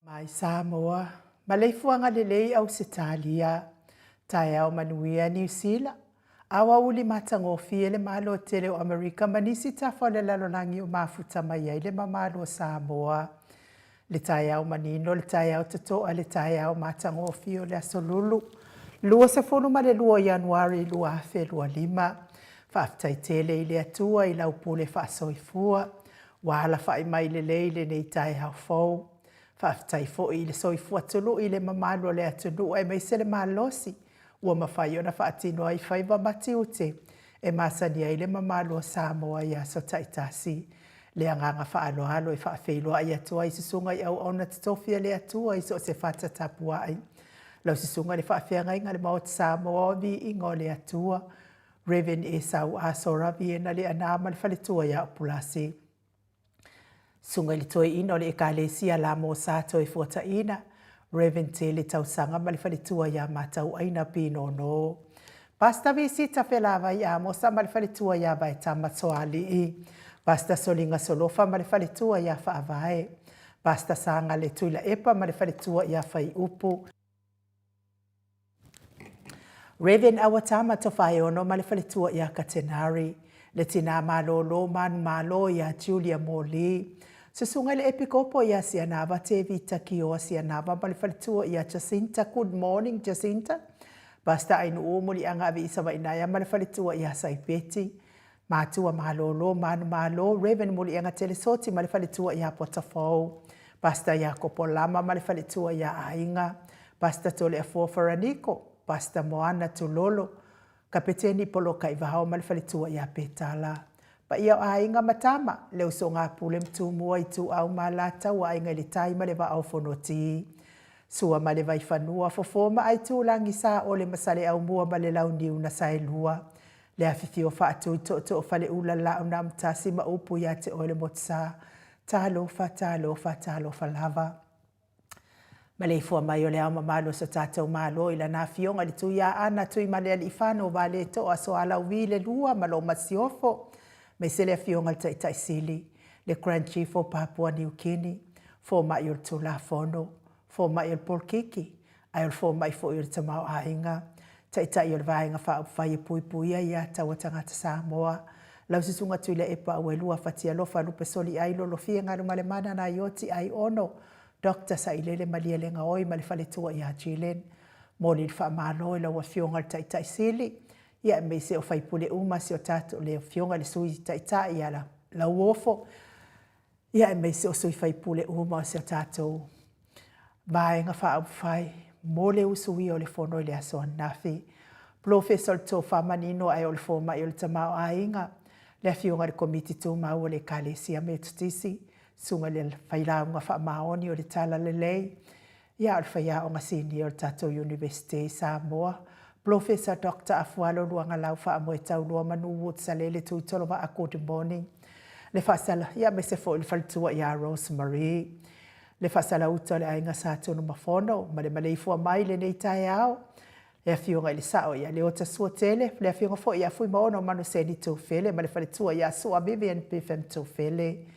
Mai Samoa, Maleifuaga lelei Ausetalia, taeao manuia Niu Sila, aoauli matagofie le Malo tele o Amerika ma nisi tafa o le lalolagi o mafuta mai ai le mamalu o Samoa. Le taeao manino, le taeao totoa, le taeao matagofie o le Aso Lulu, 22 o Ianuari 2025. Faafetai tele i le Atua i lau pule faasoifua, ua alafai mai lelei lenei taeao fou. Faafetai foi i le soifua tului i le mamalu o le atunuu aemaise le malosi ua mafai ona faatino ai faiva ma tiute e masani ai le mamalu o Samoa i aso taitasi. Le agaga faaaloalo e faafeiloai atu ai i susuga i auauna totofi a le Atua i so o se fata tapuai. Lau susuga i le faafeagaiga a le Maota Samoa o Viiga o le Atua, Rev. Esau Asora Viena Leaana ma le faletua ia Upulasi. Susuga i le Toeaina o le Ekalesia La Mosa Toefuataiina, Rev. Tele Tausaga ma le faletua ia Matauaina Pinono. Pastor Visita Felavai Amosa ma le faletua ia Vaetama Toalii. Pastor Soliga Solofa ma le faletua ia Faavae. Pastor Sagale Tuilaepa ma le faletua ia Faiupu. Rev. Awatama Tofaeono ma le faletua ia Katenari, le tinā malōlō manumalo iā Julia Morley, Susuga i le Epikopo iā Sianava Tevita Kioa Sianava ma le faletua ia Jacinta Good morning Jacinta, Pastor Ainuu Muliaga Aviisa Vainaea ma le faletua ia Saipeti, Matua malōlō manumalo Rev. Muliaga Telesoti ma le faletua iā Potafou, Pastor Iakopo Lama ma le faletua iā Aiga, Pastor Toleafoa Faraniko, Pastor Moana Tulolo, Kapeteni Polokaivaao ma le faletua iā Petala. Paia o aiga ma tama, le usoga a Pule ma Tumua, Ituau ma Alataua, Aiga i le Tai ma le Vaa o Fonoti. Sua ma le Vaifanua, Fofo ma Aitulagi, Saole ma Saleaaumua ma le Launiu na Saelua. Le afifio faatui tootoo Faleula Laaunaamatasi ma upu ia te oe le Motusa. Talofa, talofa, talofa lava. Maleifua mai o le Ao Mamalu o so tatou Malo i Lana Afioga i le Tuiaana Tuimalealiifano Vaaletoa Sualauvi le Lua ma lou Masiofo, aemaise le Afioga i le Taitai Sili, le Grand Chief o Papua Niu Kini, Fomai o le Tulafono, Fomai o le Polokiki, ae o le Fomai foi o le Tamaoaiga, Taitai o le Vaega Faaupufai e Puipuia Ia Taua Tagata Samoa, lau Susuga Tuilaepa Auelua Fatialofa Lupesoliai Lolofia Galumalemana Naioti Aiono Doctor Sailele Malielegaoi ma le faletua ia Jillian. Momoli le faamalo i lau Afioga i le Taitai Sili, ia aemaise o sui usufono uma si o tatou, le Afioga i le Sui Taitai ia Lauofo, ia aemaise o sui usufono uma o si o tatou Vaega Faaupufai mo le usuia o le fono i le aso ananafi. Polofesa o le Tofa Manino ae o le Fomai o le Tamaoaiga, le Afioga i le Komiti Tumau o le Ekalesia Metotisi, Susuga i le Failauga Faamaoni o le Talalelei, ia a o le Faiaoga Sinia o le tatou Iunivesite i Samoa, Polofesa Doctor Afualo Luagalau Faamoetaulua Manu Woods Salele Tuitolovaa Good morning. Le faasala, ia aemaise foi le faletua ia Rose Marie. Le faasalauta o le aiga Sa Tunumafono ma le maleifua mai i lenei taeao, le Afioga i le Sao ia Leota Suatele, le Afioga foi ia Fuimaono Manuseni Tufele ma le faletua ia Sua Vivian Biffin Tufele.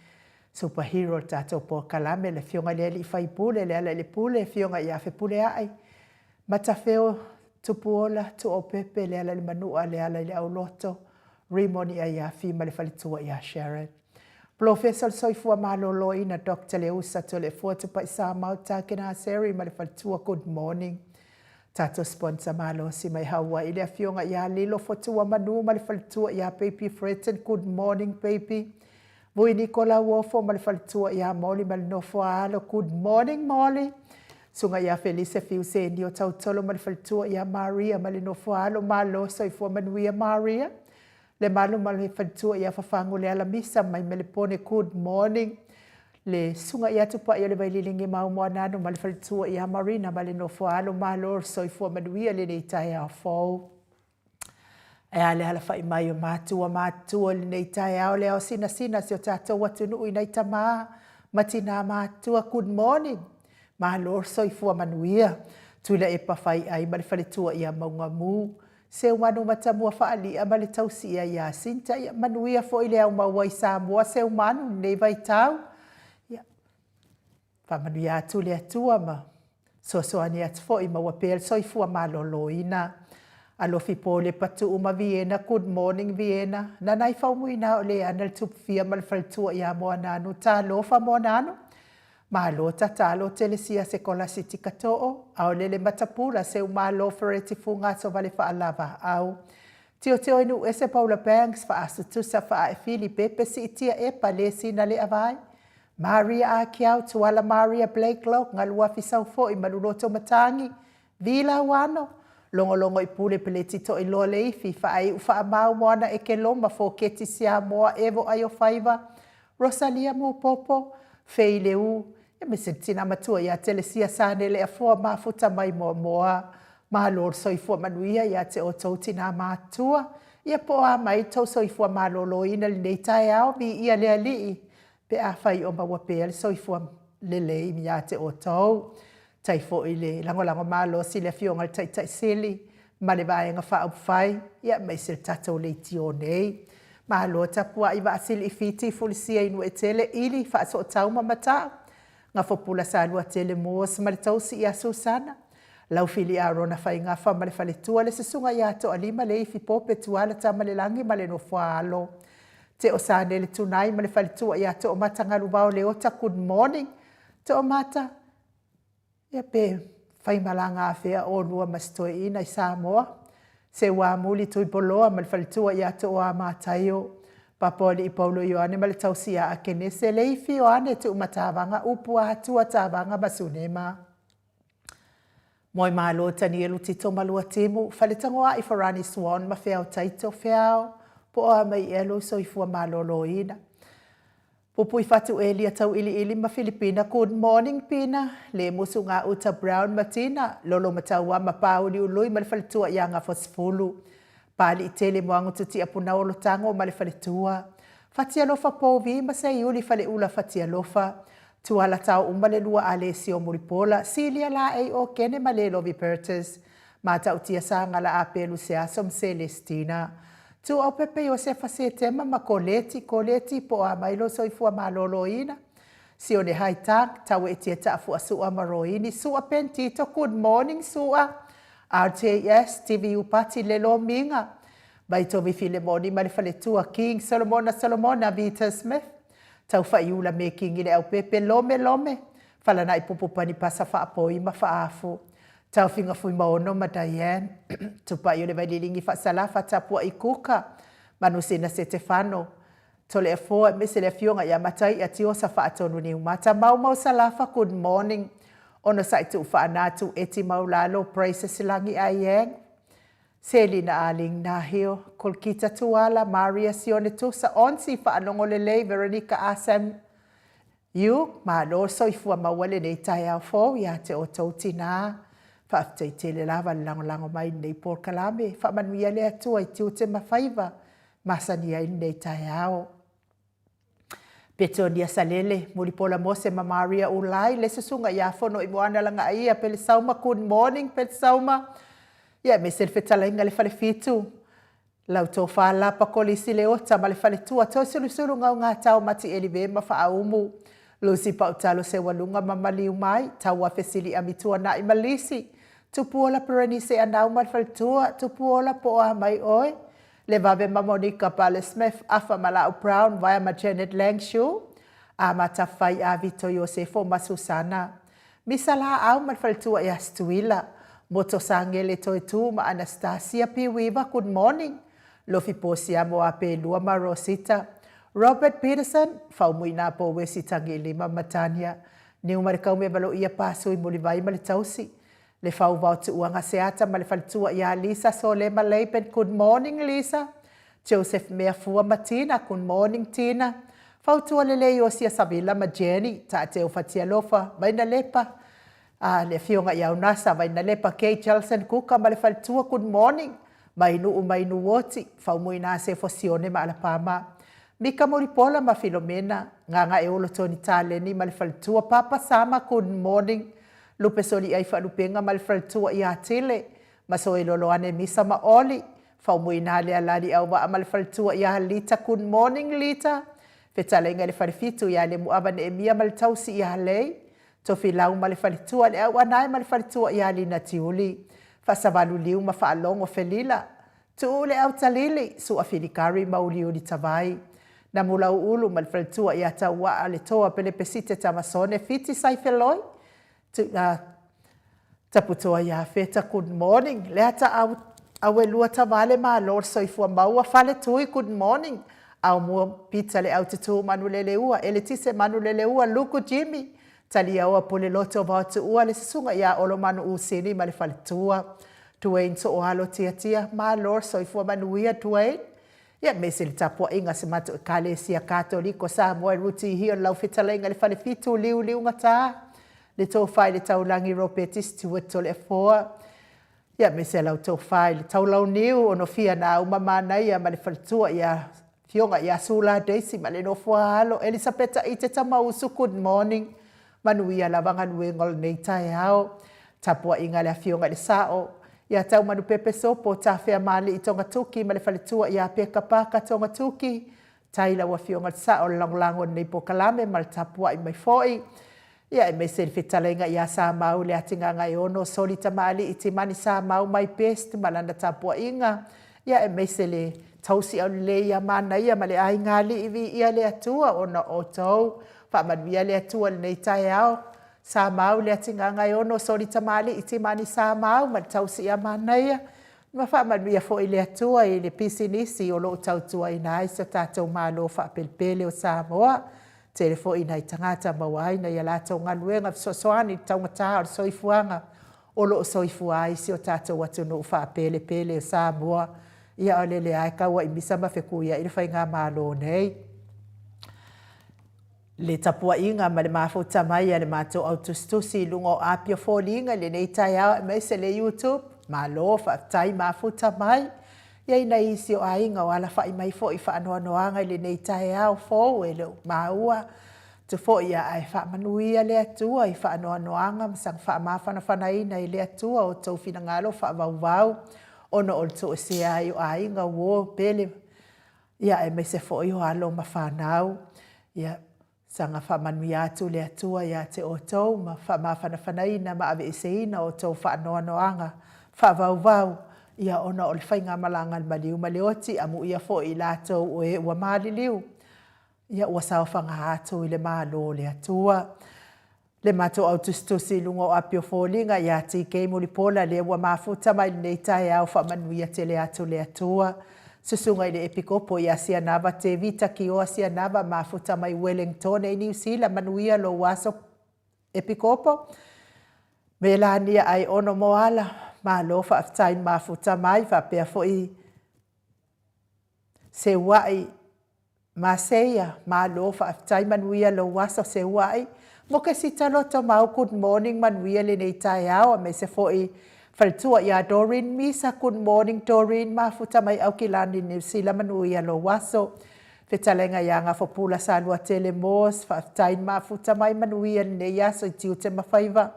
Super Hero le tatou polokalame, le Afioga i le Alii Faipule, Lealailepule, Afioga ia Fepuleai, Matafeo, Tupuola, Tuaopepe, Lealailemanua, Lealaileauloto, Raymond Iaiafi ma le faletua ia Sharon. Polofesa o le Soifua Maloloina Doctor Leusa Toleafoa Tupaisamau Takenaseri ma le faletua Good morning. Tatou sponsor malosi mai Hawaii le afioga ia Lilo Fotua Manu ma le faletua ia Baby Fredson Good morning baby. Vui Niko Lauofo ma le faletua ia Molly ma le nofo a alo Good morning Molly. Susuga ia Felise Fiu Senio Tautolo ma le faletua ia Maria ma le nofo a alo Malo soifua manuia Maria. Lemalu ma le faletua ia Fafagu Lealamisa mai Melepone Good morning. Le susuga ia Tupai o le Vaililigi Maumoanano ma le faletua ia Marina ma le nofo a alo Malo le soifua manuia lenei taeao fou. Ae a le alafai mai o matua matutua i lenei taeao le ao sinasina si o tatou atunuu i nai tamā ma tinā matua Good morning. Malo le soifua manuia. Tuilaepa Faiai ma le faletua ia Maugamu Seumanu Matamua Faalia ma le tausia ia Sinta, ia manuia foi le au maua i Samoa Seumanu i lenei vaitau. Ia, faamanuia atu le Atua ma soasoani atu foi maua pea le soifua maloloina. Alofi Pole Patuu ma Viena, good morning Viena. Nanai Faumuina o Leana le Tupufia ma le faletua ia Moananu, talofa Moananu. Malo tatalo Telesia Sekolasitika Too, Aolele Matapula Seumalo Fereti Fugasovale Faalava Au Tiotio i Nuuese Paula Banks Faasutusa Faaefili Pepe Siitia Epa Lesina Leavai Maria Akiau Tuala Maria Blakelock Galuafi Saufoi Maluloto Matangi Vi Lauano Logologo i Pule Peleti Toiloa Leifi Faaiu Faamau Moana Ekeloma Foketi Siamoa Evo Aiofaiva Rosalia Mupopo, Fei Leu, aemaise le tina matua ia Telesia Saneleafoa Mafuta mai Moamoa. Malo le soifua manuia ia te outou tina matua. Ia po o a mai tou soifua maloloina lenei taeao, viia le Alii pe afai o maua pea le soifua lelei ia te outou. Tai foi le lagolago malosi i le Afioga i le Taitai Sili ma le Vaega Faaupufai, ia aemaise le tatou leitio nei. Malo tapuai Vaasili i Fiti, Fulisia i Nuuetele, Ili, Faasootau ma Mata'u, Gafopula Saluatele Moores ma le tausi ia Susana, Laufili Arona Faigafa ma le faletua, le Susuga ia Toalima Leifi Pope Tuala Tamalelagi ma le nofo a alo, Teosanele Tunai ma le faletua ia Toomata Galuvao Leota, good morning Toomata. Ia pe faimalaga afea olua ma si toeaina i Samoa, Seuamuli Tuipoloa ma le faletua ia Tooa Mataio, Papoalii Paulo Ioane ma le tausi ia Akenese, Leifi Ioane Tuumatavaga, Upu Atua Tavaga ma Sunema. Moemalo Tanielu Tito Maluatimu, Faletagoai Farani Swan ma Feao Taito, Feao, po o a mai ea lou soifua maloloina. Pupuifatu Elia Tauiliili ma Filipina Good morning Pina, Le Musu Gauta Brown ma Tina, Lolo Mataua ma Pāuliului ma le faletua ia Gafosefulu, Pāliitele Moagutu Tiapunaolo Tago ma le faletua, Fatialofa Povi ma Seiuli Faleula Fatialofa, Tuala tao uma le lua Alesio Mulipola, Silia Laei Okene ma Lelovi Pertes, Matautia Sagala Apelu Seaso ma Selestina. Tuuaupepe Iosefa Setema ma Koleti, Koleti po o a mai lou soifua maloloina? Sione Haitang, Tauetia Taafua Su'a ma Roini Su'a Pentito, Good morning Su'a, RJS, TVU Pati le Lomiga, Vaitovi Filemoni ma le Faletua, King Solomona Solomona, Vita Smith, Taufaiula Mekingi le Aupepe, Lome Lome, Falanai Pupupani Pasa Faapoi ma Faafu, Taofiga Fuimaono ma Diane, Tupai o le Vaililigi Faasalafa Tapuai Kuka, Manusina Setefano, Toleafoa aemaise le Afioga ia Mataia Tiosa Faatonu Niumata Maumau Salafa Good morning Onosai Tuufaana Tuueti Maulalo Praises Lagi Aiang Selina Aling Nahio Kolkita Tuala Maria Sione Tusa Onsi Faalogo Lelei Veronica Asam Yu, Malo soifua maua lenei taeao fou ia te outou tinā. Faafetai tele lava le lagolago mai i lenei polokalame. Faamanuia le Atua i tiute ma faiva masani ai lenei taeao. Petonia Salele, Mulipola Mose ma Maria Ulai, le susuga ia Fonoimoana Lagaaia, Pelesauma, good morning Pelesauma. Ia aemaise le fetalaiga le Falefitu, Lau tofa lapa kolisi Leota ma le faletua Toisulusulu Gaugatao Matielive ma Faaumu Lucy Pautalo Seualuga ma Maliu Mai Taua Fesili'a Mituana'i ma Lisi Tupuola Perenise Anau ma le faletua Tupuola po o a mai oe Levave ma Monica Pale Smith Afa ma Lau Brown Vaea ma Janet Langshu Amata Fai a Vito Iosefo ma Susana Misa Laau ma le faletua ia Stuila, Moto Sangele Toetu ma Anastasia Piuiva, good morning, Lofi Posiamo Apelua ma Rosita, Robert Peterson, Faumuina Powesi Tagilima ma Tania, Niu ma le Kaumeva Loia Pasui Mulivai ma le Tausi, Le Fauvao Tuuaga Seata ma le faletua ia Lisa Solema Laban, good morning Lisa, Joseph Meafua ma Tina, good morning Tina, Fautua lelei Iosia Savila ma Jenny, Taateu Fatialofa, Vainalepa, a le Afioga ia Unasa, Vainalepa, Kay Chelson Kuka ma le faletua, good morning, Mainuu Mainuoti, Faumuina Sefo Sione ma Alapama, Mika Mulipola ma Filomena, Gagaeolo Tony Taleni ma le faletua, Papa Sama, good morning, Lupe Soliai Faalupenga ma le faletua ia Tile, Masoeloloane Misa ma Oli, Faumuina le alali auvaa ma le faletua ia Lita Good morning Lita Fetalaiga i le falefitu ia Lemuava Neemia ma le tausi ia Lei Tofilau ma le faletua le Auanae ma le faletua ia Lina Tiuli Faasavalu Liu ma Faalogo Felila Tuu le Autalili Sua Filikari ma Uliuli Tavai Namulauulu ma le faletua ia Tauaa le Toa Pelepesite Tamasone Fiti Saifeloi Taputoa ia Feta good morning Leata au Auelua Tavale malo le soifua maua Faletui good morning Aomua Pita le Aututu Manuleleua Eletise Manuleleua Luku Jimmy Taliaoa Puleloto Vaotuua le Susuga ia Olomanu Usini ma le Faletua Dwayne Sooalo Tiatia malo le soifua manuia Dwayne Ia aemaise le tapuaiga a si matou Ekalesia Katoliko Samoa i Rutihia o le Laufetalaiga i le Falefitu Liuliugata, le Tofa i le Taulagi Ropeti Stewart Toleafoa, ia aemaise lau Tofa i le Taulauniu o Nofia Nauma Manaia ma le faletua ia Afioga ia Sula Daisy ma le nofo a alo Elisapeta Ite Tamausu Good morning Manuia lava galuega o lenei taeao. Tapuaiga a le Afioga i le Sao, ia Taumanupepe Sopo, Tafeamalii Togatuki ma le faletua ia Peka Paka Togatuki, tai lau Afioga i le Sao le lagolago i lenei polokalame ma le tapuai mai foi. Ia aemaise le fetalaiga ia Samau Leatigagaeono Soli Tamalii Timani Samau my best ma lana tapuaiga. Ia aemaise le tausi aulelei ia Manaia ma le aiga alii viia le Atua ona o outou. Faamanuia le Atua i lenei taeao. Samau Leatigagaeono Soli Tamalii Timani Samau ma le tausi ia Manaia. Ma faamanuia foi le Atua i le pisinisi o lo o tautuaina ai so tatou Malo faapelepele o Samoa. Tele foi nai tagata maua ai nai a latou galuega fesoasoani i le taugata o le soifuaga o lo o soifua ai si o tatou atunuu faapelepele o Samoa. Ia o lele lava e tauai misa ma fetuiai le faigamalo nei. Le tapuaiga ma le mafuta mai a le matou au tusitusi i luga o api o foliga i lenei taeao aemaise le YouTube. Malo faafetai mafuta mai. Ia i nai isi o aiga o alafai mai foi i faanoanoaga i lenei taeao fou e le o maua. Tu foi ia ae faamanuia le Atua i faanoanoaga ma saga faamafanafanaina e le Atua outou finagalo faavauvau ona o le toesea ai o aiga, uo, pele, ia aemaise foi o alo ma fanau. Ia saga faamanuia atu le Atua ia te outou ma faamafanafanaina ma aveeseina outou faanoanoaga faavauvau ia ona o le faigamalaga a le maliu ma le oti, amuia foi i latou o e ua maliliu, ia ua saofaga atu i le Malo o le Atua. Le matou au tusitusi i luga o api o foliga ia TK Mulipola lea ua mafuta mai lenei taeao faamanuia tele atu le Atua. Susuga i le Epikopo ia Sianava Tevita Kioa Sianava mafuta mai Wellingtone i Niu Sila manuia lou aso Epikopo. Melania Aiono Moala, malo faafetai mafuta mai faapea foi Seuai Maseia, malo faafetai manuia lou aso Seuai. Mokesita Lotomau, good morning, manuia lenei taeao, aemaise foi faletua ia Doreen Misa, good morning Doreen, mafuta mai Aukilani, Niu Sila, manuia lou aso. Fetalaiga ia Gafopula Saluatele Moss, faafetai mafuta mai manuia lenei aso i tiute ma faiva.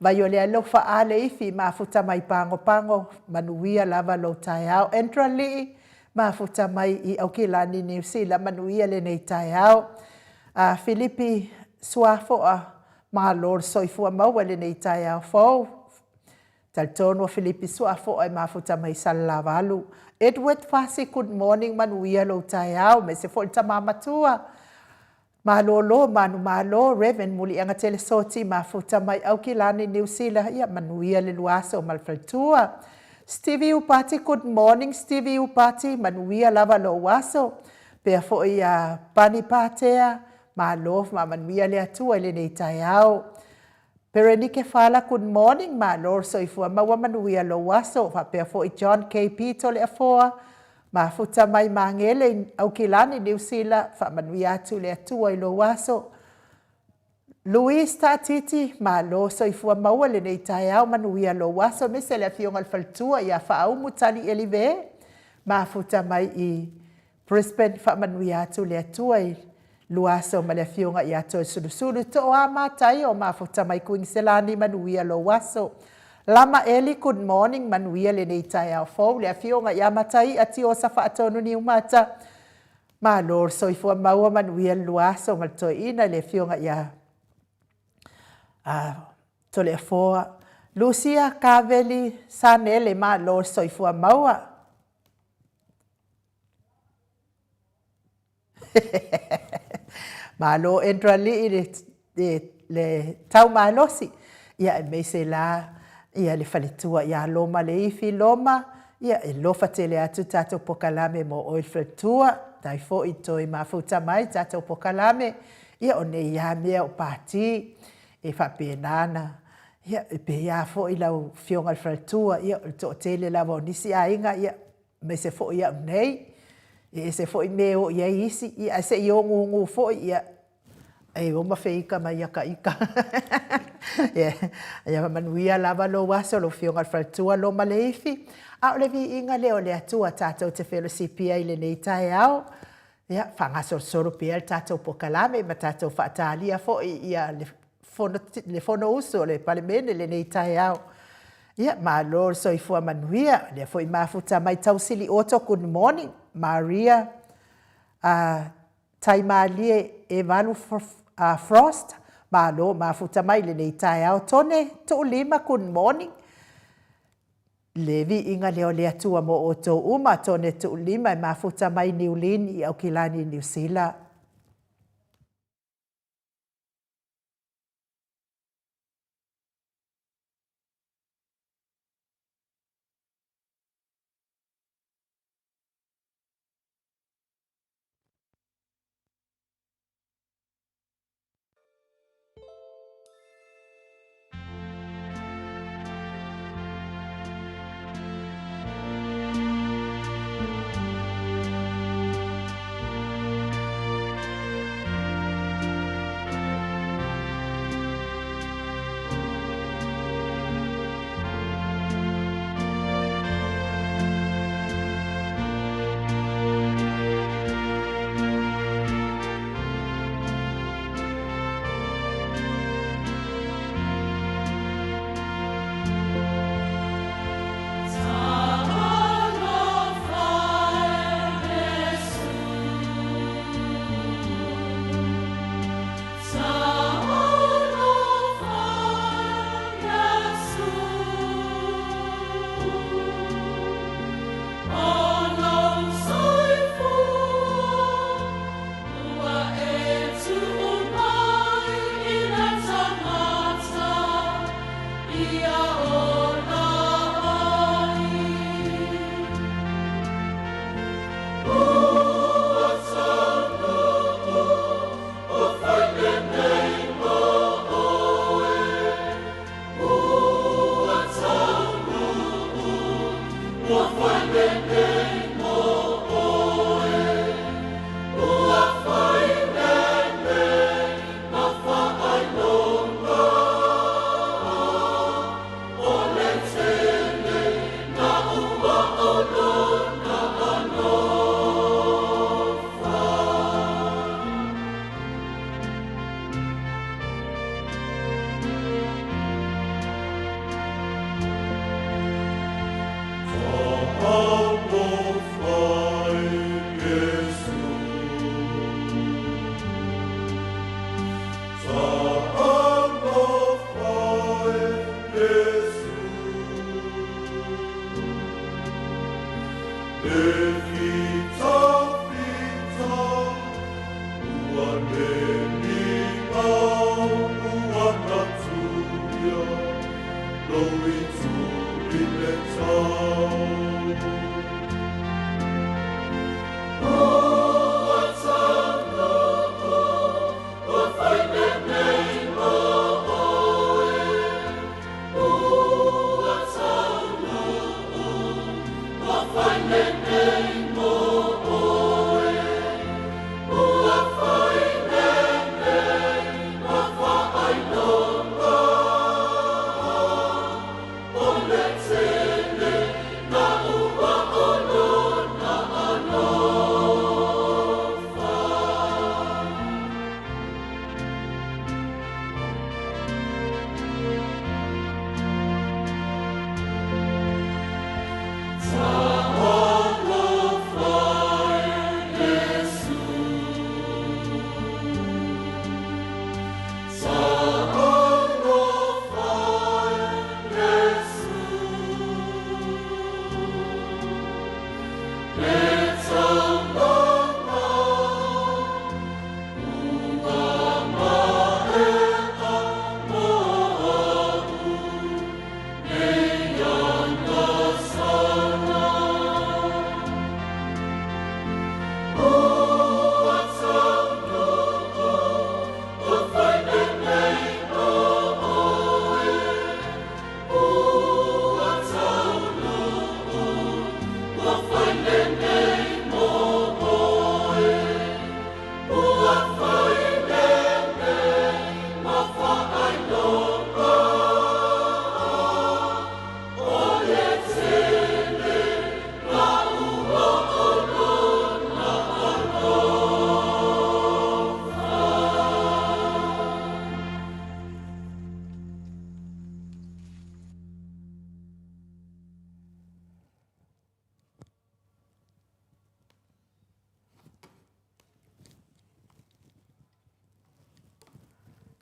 Vaiolealofa Ale Ifi, mafuta mai Pagopago, manuia lava lou taeao. Andra Lii, mafuta mai i Aukilani, Niu Sila, manuia lenei taeao. Filipi Suafoa, malo le soifua maua i lenei taeao fou. Talitonu o Filipi Suafoa e mafuta mai Salelavalu. Edward Fasi, good morning, manuia lou taeao, aemaise foi le tama matua. Malolo, manumalo, Reverend Muliaga Telesoti, mafuta mai Aukilani, Niu Sila, ia manuia le lua aso ma le faletua. Stevie Upati, good morning Stevie Upati, manuia lava lou aso. Pea foi ia Pani Patea, malo ma manuia le Atua i lenei taeao. Perenike Fala, good morning, malo le soifua maua manuia lou aso. Faapea foi John KP Toleafoa, mafuta mai Magele i Aukilani, Niu Sila, faamanuia atu le Atua i lou aso. Louise Taatiti, malo soifua maua lenei taeao, manuia lou aso, aemaise le afioga i le faletua ia Faaumu Tali Elive, mafuta mai i Brisbane, faamanuia atu le Atua i lua aso ma le afioga ia Toesulusulu Toa Mataio, mafuta mai Kuiniselani, manuia lou aso. Lama Eli, good morning, manuia lenei taeao fou, le afioga ia Mataia Tiosa Faatonu Niumata, malo le soifua maua, manuia le lua aso ma le toeaina i le afioga ia Toleafoa. Lucia Kaveli Sanele, malo le soifua maua. Malo Andrew Alii le, le, le tau malosi. Ia aemaise la ia le faletua ia Loma Leifi Loma, ia e lofa tele atu tatou pokalame mo oe le faletua. Tai foi toe mafuta mai tatou pokalame. Ia o nei lava mea o pati e faapena ona ia e pei lava foi lau afioga i le faletua, ia o le toatele lava o nisi aiga, ia aemaise foi au nei, e ese foi mea e o i ai isi, ia ae se i o gugu foi, ia e o ma feika mai ia ka ika. Ia manuia lava lou aso, lau Afioga i le Faletua Loma Leifi. A o le viiga lea o le Atua tatou te felosipi ai i lenei taeao. Ia, faagasolosolo pea le tatou pokalame ma tatou faatalia foi ia le fono, le Fonousu o le Palemene lenei taeao. Ia, malo le soifua manuia. Lea foi mafuta mai Tausili Oto, good morning. Maria Taimalie Evalu Frost, malo mafuta mai lenei taeao. Tone Tuulima, good morning. Le viiga lea o le Atua mo outou uma, Tone Tuulima e mafuta mai Niu Lin i Aukilani, Niu Sila.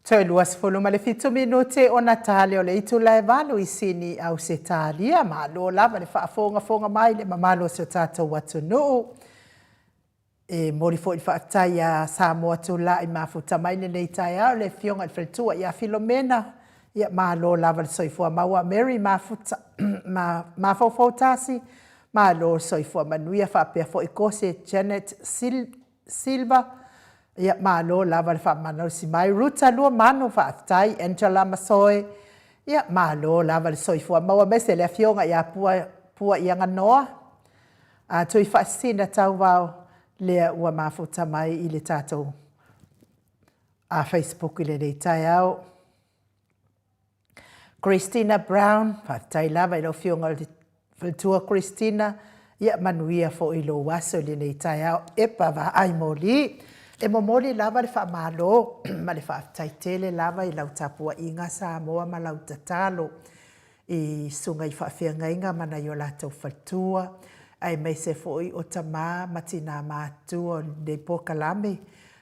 Toe 27 minute ona ta lea o le itula e 8 i Sini, Ausetalia. Malo lava le faafogafoga mai le mamalu o si o tatou atunuu. E momoli foi le faafetai ia Samoa Tulai mafuta mai lenei taeao, le afioga i le faletua ia Filomena. Ia malo lava le soifua maua. Mary Mafuta, ma mafaufau tasi, malo le soifua manuia, faapea foi Kose Janet Silva. Ia malo lava le faamalolosi mai. Ruta Luamanu, faafetai. Angela Masoe, ia malo lava le soifua maua, aemaise le afioga ia Pua Pua Iaganoa, a Tui Faasisina Tauvao, lea ua mafuta mai i le tatou a Facebook i lenei taeao. Christina Brown, faafetai lava i lau afioga i le faletua Christina, ia manuia foi lou aso i lenei taeao. Epa vaai moli. E momoli lava le faamalo ma le faafetai tele lava i lau tapuaiga Samoa ma lau tatalo i susuga i faafeagaiga ma nai o latou faletua, aemaise foi o tama ma tina matutua o lenei polokalame,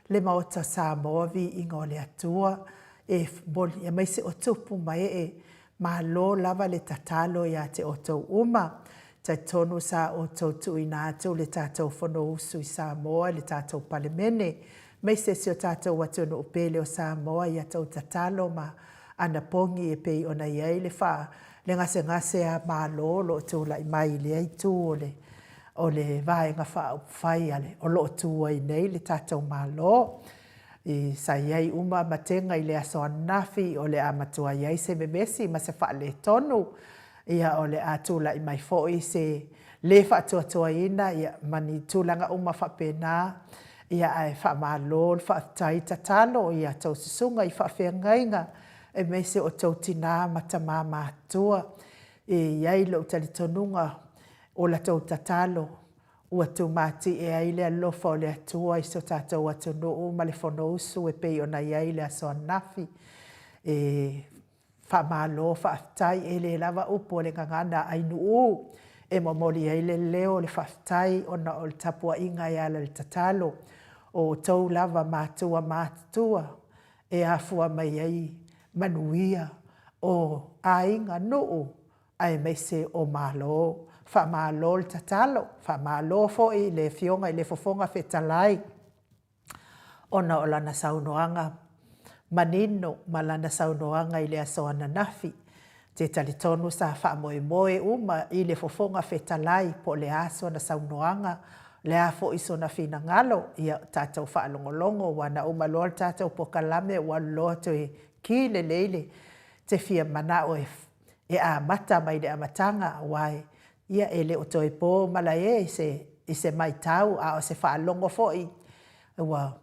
le Maota Samoa Viiga o le Atua, e momoli aemaise o tupu ma ee. Malo lava le tatalo ia te outou uma. Talitonu sa outou tuuina atu le tatou Fonousu i Samoa i le tatou Palemene, aemaise si o tatou atunuu pele o Samoa i a outou tatalo ma anapogi e pei ona i ai le faa le gasegase a Malo o lo o tulai mai i lea itu o le o le Vaega Faaupufai a le o lo o tu ai nei le tatou Malo. I sa i ai uma matega i le aso ananafi o le a matua i ai se vevesi ma se faaletonu. Ia, o le a tulai mai foi se le faatuatuaina, ia, ma ni tulaga uma faapena, ia, ae faamalo le faafetai tatalo i a outou susuga i faafeagaiga, aemaise o outou tina ma tama matutua. E i ai lou talitonuga, o la outou tatalo ua tumati'e ai le alofa o le Atua i si o tatou atunuu ma le Fonousu e pei ona i ai le aso ananafi. E faamalo faafetai, e le lava upu a le gagana ainuu e momoli ai le leo o le faafetai ona o le tapuaiga e ala i le tatalo o outou lava matua matutua e afua mai ai manuia o aiga, nuu aemaise o Malo. Faamalo le tatalo, faamalo foi i le Afioga i le Fofoga Fetalai ona o lana saunoaga manino ma lana saunoaga i le aso ananafi. Ou te talitonu sa faamoemoe uma i le Fofoga Fetalai po o le a sona saunoaga, o le a foi sona finagalo, ia tatou faalogologo, aua na uma loa le tatou polokalame ua alu loa toe ki lelei le te fia manao e amata mai le amataga, aua ia e le o toe po malae i se matau a o se faalogo foi ua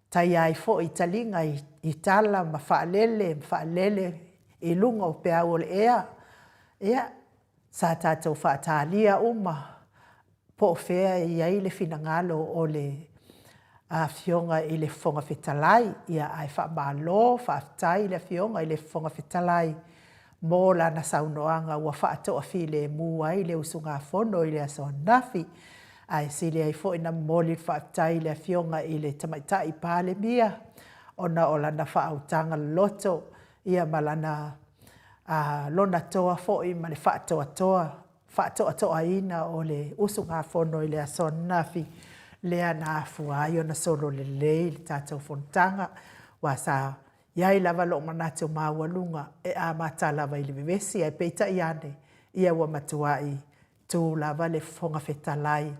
taia ai foi taliga i tala ma faalele ma faalele i luga o peau o le ea. Ia, sa tatou faatalia uma po o fea e i ai le finagalo o le Afioga i le Fofoga Fetalai. Ia, ae faamalo faafetai i le Afioga i le Fofoga Fetalai mo lana saunoaga ua faatoafilemu ai le usugafono i le aso ananafi. Ae sili ai foi ona momoli le faafetai i le Afioga i le Tamaitai Palemia ona o lana faautaga loloto ia ma lana lona toa foi ma le faatoatoa faatoatoaina o le usugafono i le aso ananafi lea na afua ai ona solo lelei le tatou fonotaga, aua sa i ai lava lou manatu maualuga e amata lava i le vevesi, ae peitai ane, ia ua matuai tu lava le Fofoga Fetalai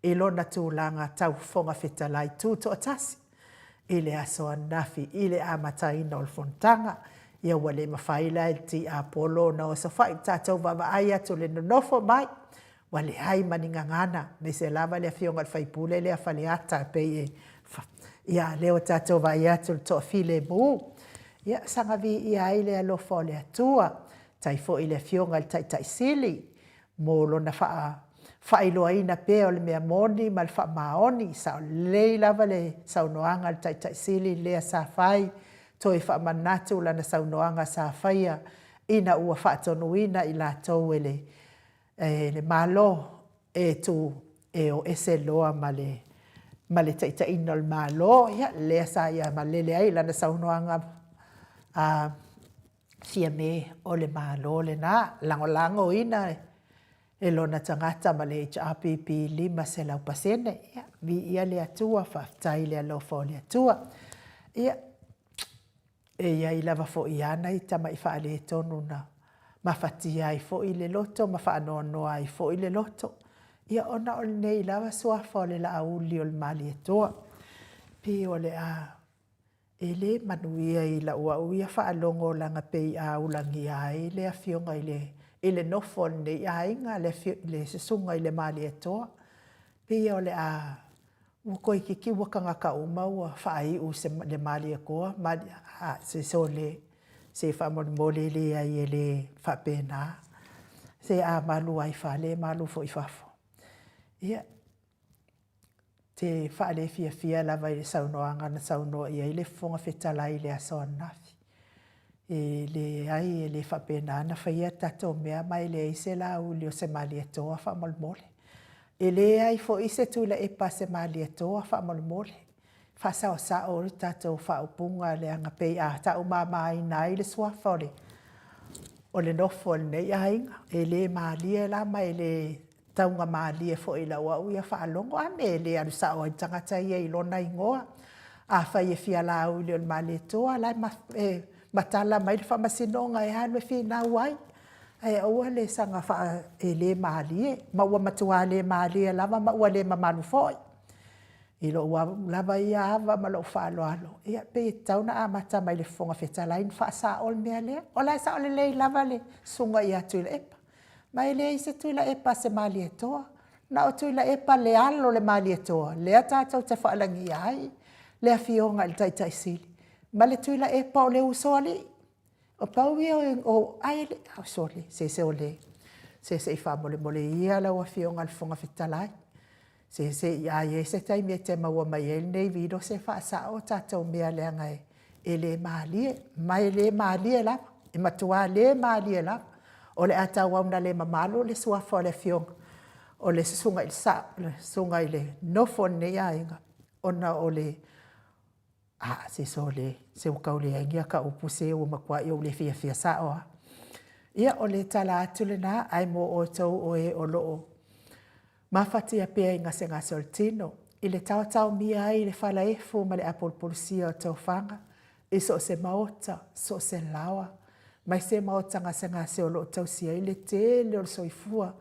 i lona tulaga tau Fofoga Fetalai tutoatasi i le aso ananafi i le amataina o le fonotaga. Ia ua le mafai la e le tiapolo ona osofai le tatou vaavaai atu i le nonofo mai, ua leai ma ni gagana, aemaise lava le afioga i le sui usufono lea o Faleata e pei e… ia lea ua tatou vaai atu i le toafilemu. Ia saga viia ai le alofa o le Atua. Faafetai foi i le Afioga i le Taitai Sili mo lona faailoaina pea o le mea moni ma le faamaoni. E sao lelei lava le saunoaga a le Taitai Sili lea sa fai, toe faamanatu lana saunoaga sa faia ina ua faatonuina i latou e le Malo e tu e o ese loa ma le ma le taitaiga o le Malo. Ia, lea sa ia malele ai lana saunoaga a Fiame o le Malo lena, lagolagoina e lona tagata ma le HRPP 500%. Ia, viia le Atua, faafetai i le alofa o le Atua. Ia, e i ai lava foi lava nai tamai faaletonu na mafatia ai foi le loto ma faanoanoa ai foi le loto, ia ona o lenei lava suafa o le Laauli o le Malietoa. Pei o le a E le manuia i lau au ia faalogo leaga pei a ulagia ai le afioga i le i le nofo a lenei aiga le le susuga i le Malietoa. Pei o le a ua toeitiiti ua tagata uma ua faaiu i le Malietoa a se sole se faamolemole e leai e le faapena. Se a malu lava i fale e malu foi i fafo. Ia, te faalefiafia lava i le saunoaga na saunoa i ai le Fofoga Fetalai i le aso ananafi. E leai, e le faapena ona faia tatou mea ma e leai se lauli o se Malietoa faamolemole. E leai foi se Tuilaepa a se Malietoa faamolemole. Faasaosao le tatou faaupuga leaga pei a taumamaina ai le suafa o le o le nofo a lenei aiga. E le malie la ma e le taugamalie foi i lau au ia faalogo, a mea e le alu sao ai le tagata ia i lona igoa. Afai e fia Laauli o le Malietoa, o la e matala mai le faamasinoga e alu e finau ai, ae aua le saga faa… e le malie, ma ua matua le malie lava ma ua le mamalu foi. I lou lava ia ava ma lou faaaloalo, ia pei e tatau ona amata mai i le Fofoga Fetalai ona faasao le mea lea. O la e sao lelei lava le susuga ia Tuilaepa. Ma e leai se Tuilaepa a se Malietoa, na o Tuilaepa le alo o le Malietoa lea tatou te faalagia ai le Afioga i le Taitai Sili ma le Tuilaepa o le Usoalii. O pau ia o... ae sole, se sole, se se i faamolemole ia lau Afioga i le Fofoga Fetalai, se se i a i ai se taimi e te maua mai ai lenei video, se faasao a tatou mea leaga e le malie, ma e le malie lava, e matua le malie lava. O le a tauau ina le mamalu le suafa o le Afioga o le Susuga i le Sao, le Susuga i le Nofo a lenei aiga, ona o le... a, se sole, se ua tau leai ni ata upu, se ua matuai ou le fiafia sao lava. Ia, o le tala atu lena, ae mo outou o e o lo o mafatia pea i gasegase o le tino, i le taotaomia ai i le falaefu ma le apulupulusia o tofaga i so o se maota, so o se laoa, aemaise maota gasegase o lo o tausi ai le tele o le soifua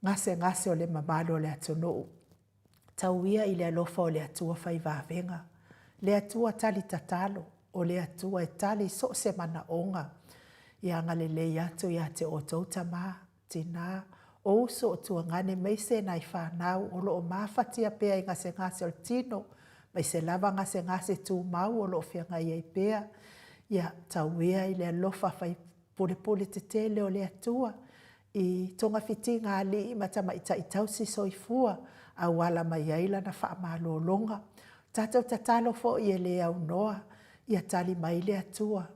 gasegase o le mamalu o le atunuu. Tau ia i le alofa o le Atua fai vavega, le Atua tali tatalo, o le Atua e tali so o se manaoga. Ia agalelei atu ia te outou tama, tina, o uso, o tuagane aemaise nai fanau o lo o mafatia pea i gasegase o le tino, aemaise lava gasegase tumau o lo o feagai ai pea. Ia tau ia i le alofa pulepule tetele o le Atua i togafitiga a alii ma tamaitai tausisoifua e auala mai ai lana faamalologa. Tatou tatalo foi e le aunoa, ia tali mai le Atua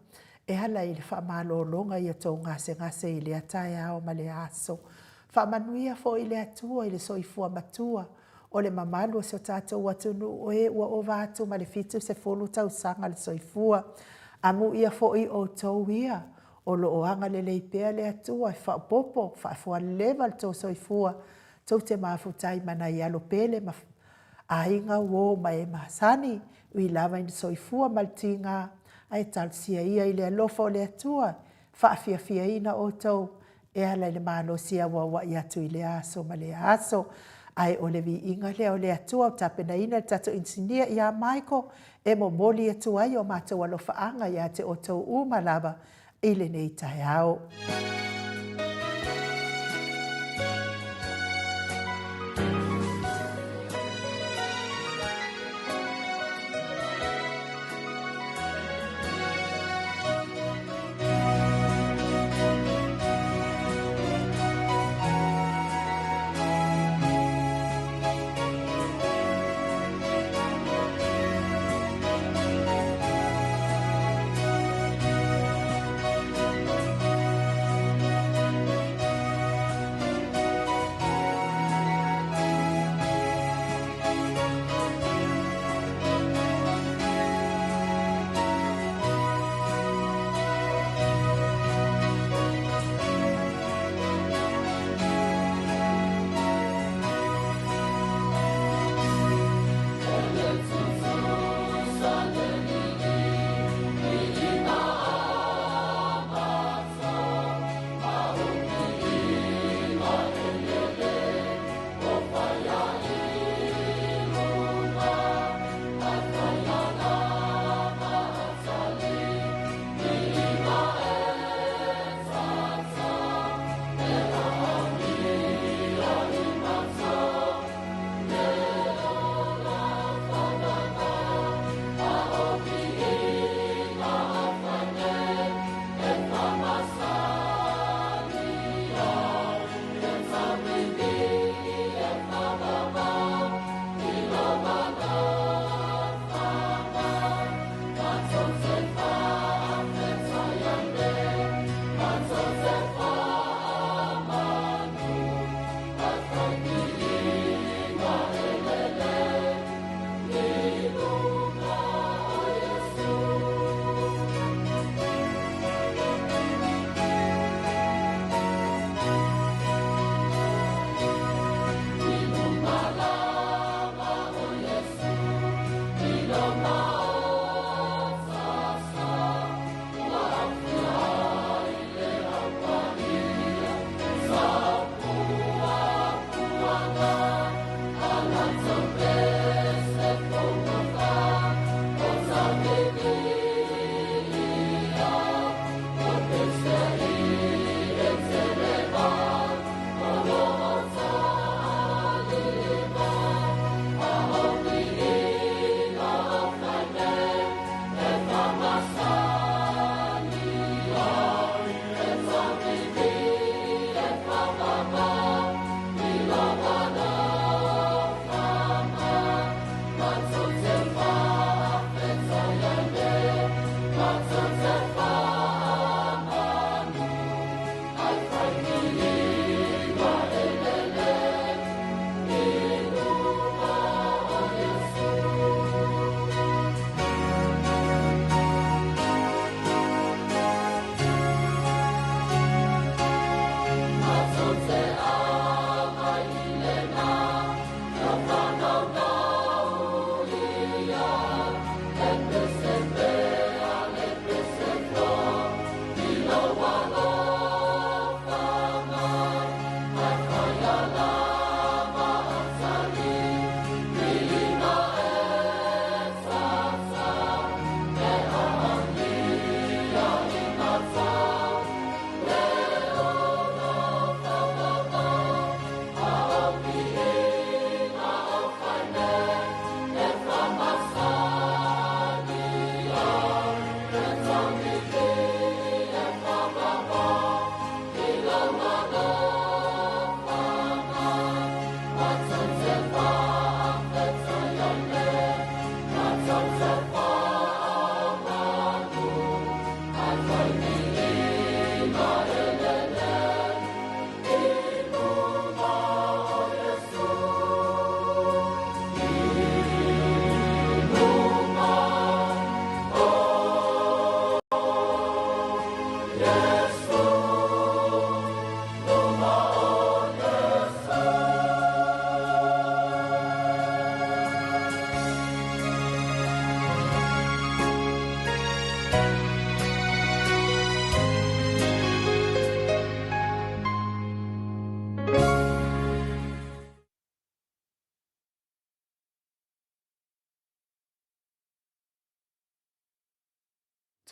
e ala i le faamalologa i tou gasegase i lea taeao ma lea aso. Faamanuia foi le Atua i le soifua matua o le mamalu o si o tatou atunuu, o e ua ova atu ma le 70 tausaga le soifua. Amuia foi outou ia o lo o agalelei pea le Atua e faaopoopo, faafualeva lo outou soifua, tou te mafuta ai ma nai alo pele ma aiga, uo ma e masani, e ui lava ina soifua ma le tiga, ae talosia ia i le alofa o le Atua e faafiafiaina outou e ala i le malosi e auauai atu i lea aso ma lea aso. Ae o le viiga lea o le Atua ua tapenaina e le tatou Inisinia ia Michael e momoli atu ai o matou alofaaga ia te outou uma lava i lenei taeao.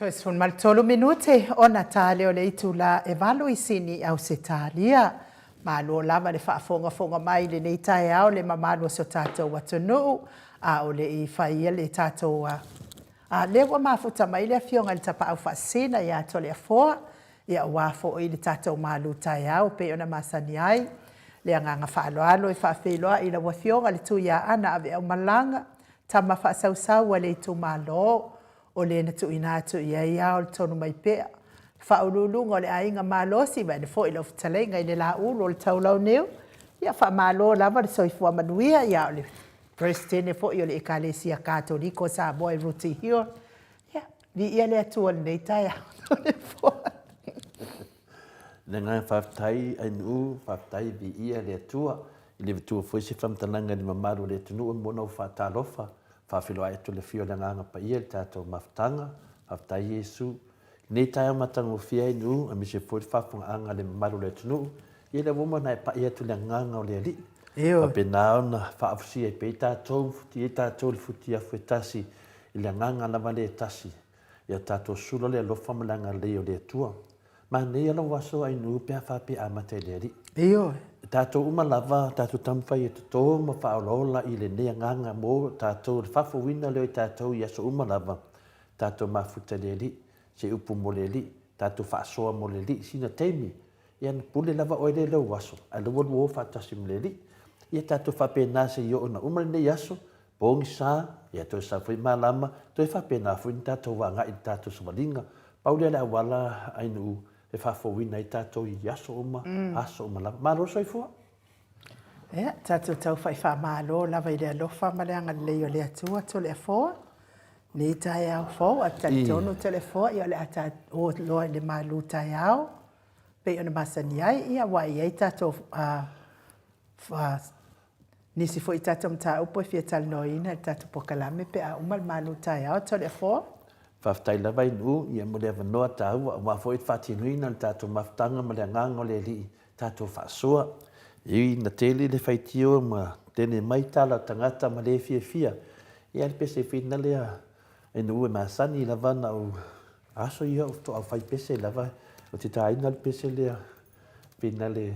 Toe 13 minute ona ta lea o le itula e 8 i Sini, Ausetalia. Malo lava le faafogafoga mai i lenei taeao le mamalu o si o tatou atunuu, a o le i faia le tatou a lea ua mafuta mai le afioga i le Tapaau Faasisina ia Toleafoa, ia aua foi le tatou malu taeao pei ona masani ai. Le agaga faaaloalo e faafeiloai i lau afioga le Tuiaana Aveaumalaga, tama faasausau a le itumalo, o le na tuuina atu i ai ao le tonu mai pea, faauluuluga o le aiga malosi, vaeane foi lau fetalaiga i le Laulu o le Taulauniu. Ia faamalo lava le soifua manuia, ia o le Peresetene foi o le Ekalesia Katoliko o Samoa i Rooty Hill. Ia, viia le Atua i lenei taeao. Le agaga faafetai Ainuu, faafetai viia le Atua. I le avatua foi se faamatalaga i le mamalu o le atunuu e momoli ona ou faatalofa, faafeiloai atu i le afio o le Agaga Paia i le tatou mafutaga. Faafetai Iesu. I lenei taeao matagofie Ainuu, aemaise foi le faafofogaaga a le mamalu o le atunuu, ia lea ua uma ona e pai atu i le agaga o le Alii. Ioe. Faapena ona faaofosia ai pea i tatou ma futia ai tatou i le futiafu e tasi, i le agaga lava lea e tasi, ia tatou sula le alofa ma le agalelei o le Atua. Manaia lou aso Ainuu pe a faapea e amata i le Alii. Ioe. E tatou uma lava, tatou taumafai e toto ma faaolaola i lenei agaga mo tatou, le faafouina lea o i tatou i aso uma lava, tatou mafuta i le Alii, se upu mo le Alii, tatou faasoa mo le Alii, sina taimi, ia na pule lava oe lea i lou aso, ae lea ua lua o faatasi ma le Alii. Ia tatou faapena se i oo ina uma lenei aso, pogisa, ia toe sau foi malama, toe faapena foi ona tatou agai i le tatou savaliga. Pau lea o le auala Ainuu e faafouina ai tatou i aso uma, aso uma lava. Malo le soifua! Ia, tatou tau fai faamalo lava i le alofa ma le agalelei o le Atua Toleafoa. Nei taeao fou, ae talitonu Toleafoa, ia o le a ta o loa i le malu taeao, pei ona masani ai, ia aua e i ai tatou nisi foi tatou mataupu e fia talanoaina i le tatou polokalame pe a uma le malu taeao Toleafoa. Faafetai lava Ainuu ia mo le avanoa taua aua foi le faatinoina o le tatou mafutaga ma le agaga o le Alii tatou faasoa. E ui ina tele le faitio ma tele mai tala o tagata ma le fiafia, ia le pese whina lea Ainuu e masani lava na ou aso ia ou faatoa fai pese lava, ou te taina le pese lea whina le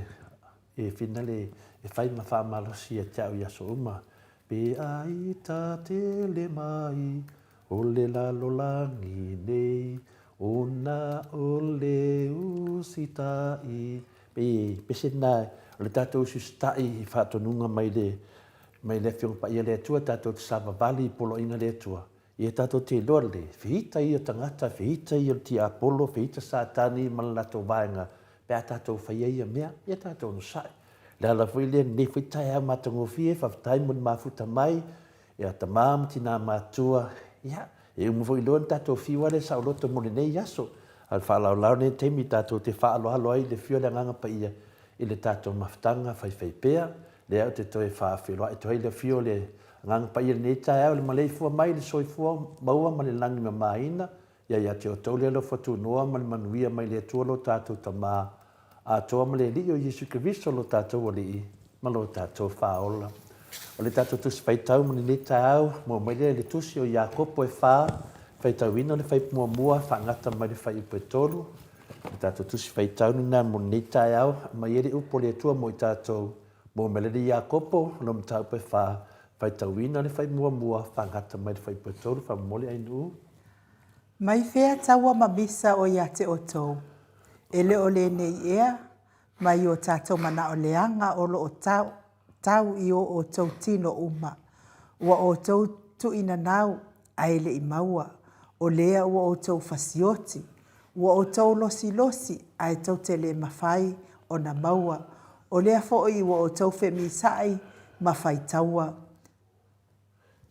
E finale e fai ma faamalosi ia te au i aso uma. Pe ai ta tele mai o le lalolagi nei, ona o le usitai. Pe pese lena o le tatou usiusitai i faatonuga mai le mai le Afioga Paia le Atua, tatou te savavali i poloaiga le Atua. Ia tatou te iloa le feita ia o tagata, feita ia o le tiapolo, feita Satani ma le latou vaega pe a tatou faia ia mea, ia tatou onosai. O le ala foi lea i lenei foi taeao matagofie, faafetai mo le mafuta mai, ia tama ma tina matutua, ia, e uma foi loa ona tatou fiu lava lea saoloto mo lenei aso. A o le faalaolao lenei taimi tatou te faaaloalo ai i le afio o le Agaga Paia i le tatou mafutaga faifaipea. Lea ou te toe faafeiloai atu ai le afio o le Agaga Paia i lenei taeao i le maleifua mai i le soifua maua ma le lagi mamaina, ia ia te outou le alofa tunoa ma le manuia mai le Atua lo tatou Tama atoa ma le Alii o Iesu Keriso lo tatou Alii ma lo tatou Faaola. O le tatou Tusi Faitau mo lenei taeao, mua mai lea i le Tusi o Iakopo e fa, faitauina le fuaiupu muamua faagata mai le fuaiupu e tolu. O le tatou Tusi Faitau lena mo lenei taeao, aumai ai le upu a le Atua mo i tatou. Mua mai lea i Iakopo, lo mataupu e fa, faitauina le fuaiupu muamua faagata mai le fuaiupu e tolu, faamolemole Ainuu. Mai fea taua ma misa o ia te outou, e le o lenei ea, mai o tatou manao leaga o lo o tau, tau i o outou tino uma. Ua outou tuuinanau, ae le i maua, o lea ua outou fasioti, ua outou losilosi, ae tou te le mafai ona maua, o lea foi ua outou femisaʻi ma faitaua.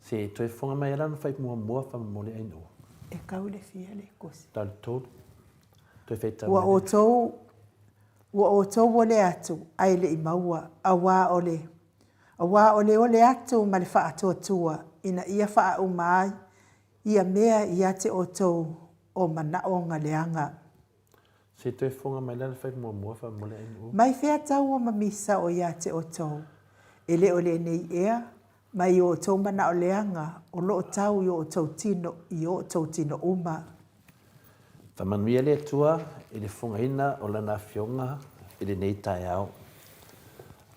Se toe fofoga mai ala na fai muamua faamolemole Ainuu. E kau le fia le kosi. Tau le tolu. Toe faitau Ua outou ua outou ole atu ae le i maua, auā o le auā o le ole atu ma le faatuatua ina ia faauma ai ia mea ia te outou o manaoga leaga. Se toe fofoga mai la le fai muamua faamolemole Ainuu. Mai fea taua ma misa o ia te outou, e le o lenei ea, mai o outou manao leaga o lo o tau i o outou tino i o outou tino uma. Faamanuia le Atua i le fofogaina o Lana Afioga i lenei taeao.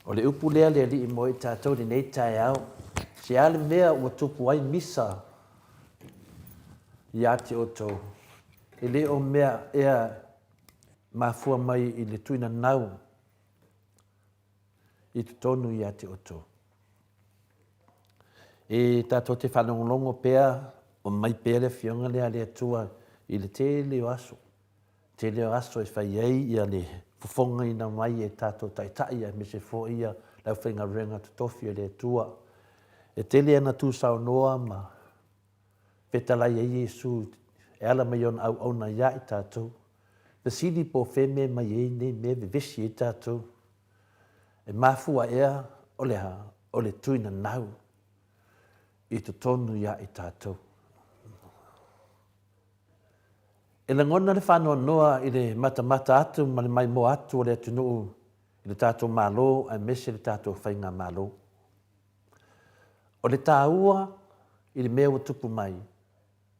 O le upu lea le Alii mo i tatou i lenei taeao, se a le mea ua tupu ai misa ia te outou, e le o mea ea mafua mai i le tuinanau i totonu ia te outou. E tatou te faalogologo pea ma mai pea le Afioga lea a le Atua i le tele o aso, tele o aso e fai ai ia le fofogaina mai e tatou taitai aemaise foi ia le aufaigaluega totofi a le Atua. E tele ana tuusaunoa ma fetalai ai Iesu e ala mai i ona auauna ia i tatou. Fesili po o fea mea mai ai nei mea e vevesi ai tatou. E mafua ea o le a? O le tuinanau i totonu ia i tatou. E lagona le faanoanoa i le matamata atu ma le maimoa atu o le atunuu i le tatou Malo aemaise le tatou Faigamalo. O le taua i le mea ua tupu mai,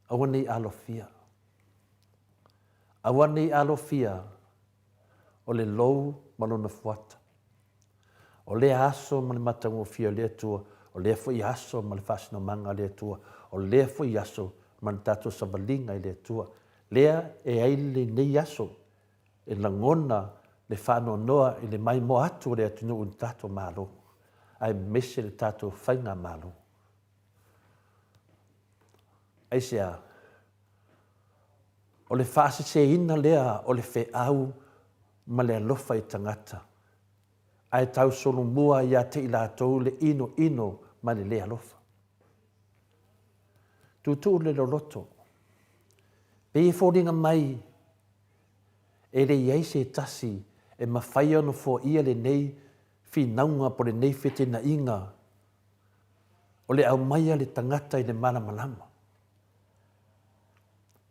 aua ne i alofia. Aua ne i alofia o le lou ma lona fuata. O lea aso ma le matagofie o le Atua, o lea foi aso ma le faasinomaga a le Atua, o lea foi aso ma le tatou savaliga i le Atua. Lea e ai lenei aso e lagona le faanoanoa i le maimoa atu o le atunuu i le tatou Malo, aemaise le tatou Faigamalo. Aisea? O le faaseseina lea o le feau ma le alofa i tagata, ae tausolomua ia te i latou le inoino ma le le alofa. Tuutuu le loloto, pei e foliga mai e le i ai se tasi e mafai ona foaia lenei finauga po o lenei fetenaiga o le aumaia le tagata i le malamalama.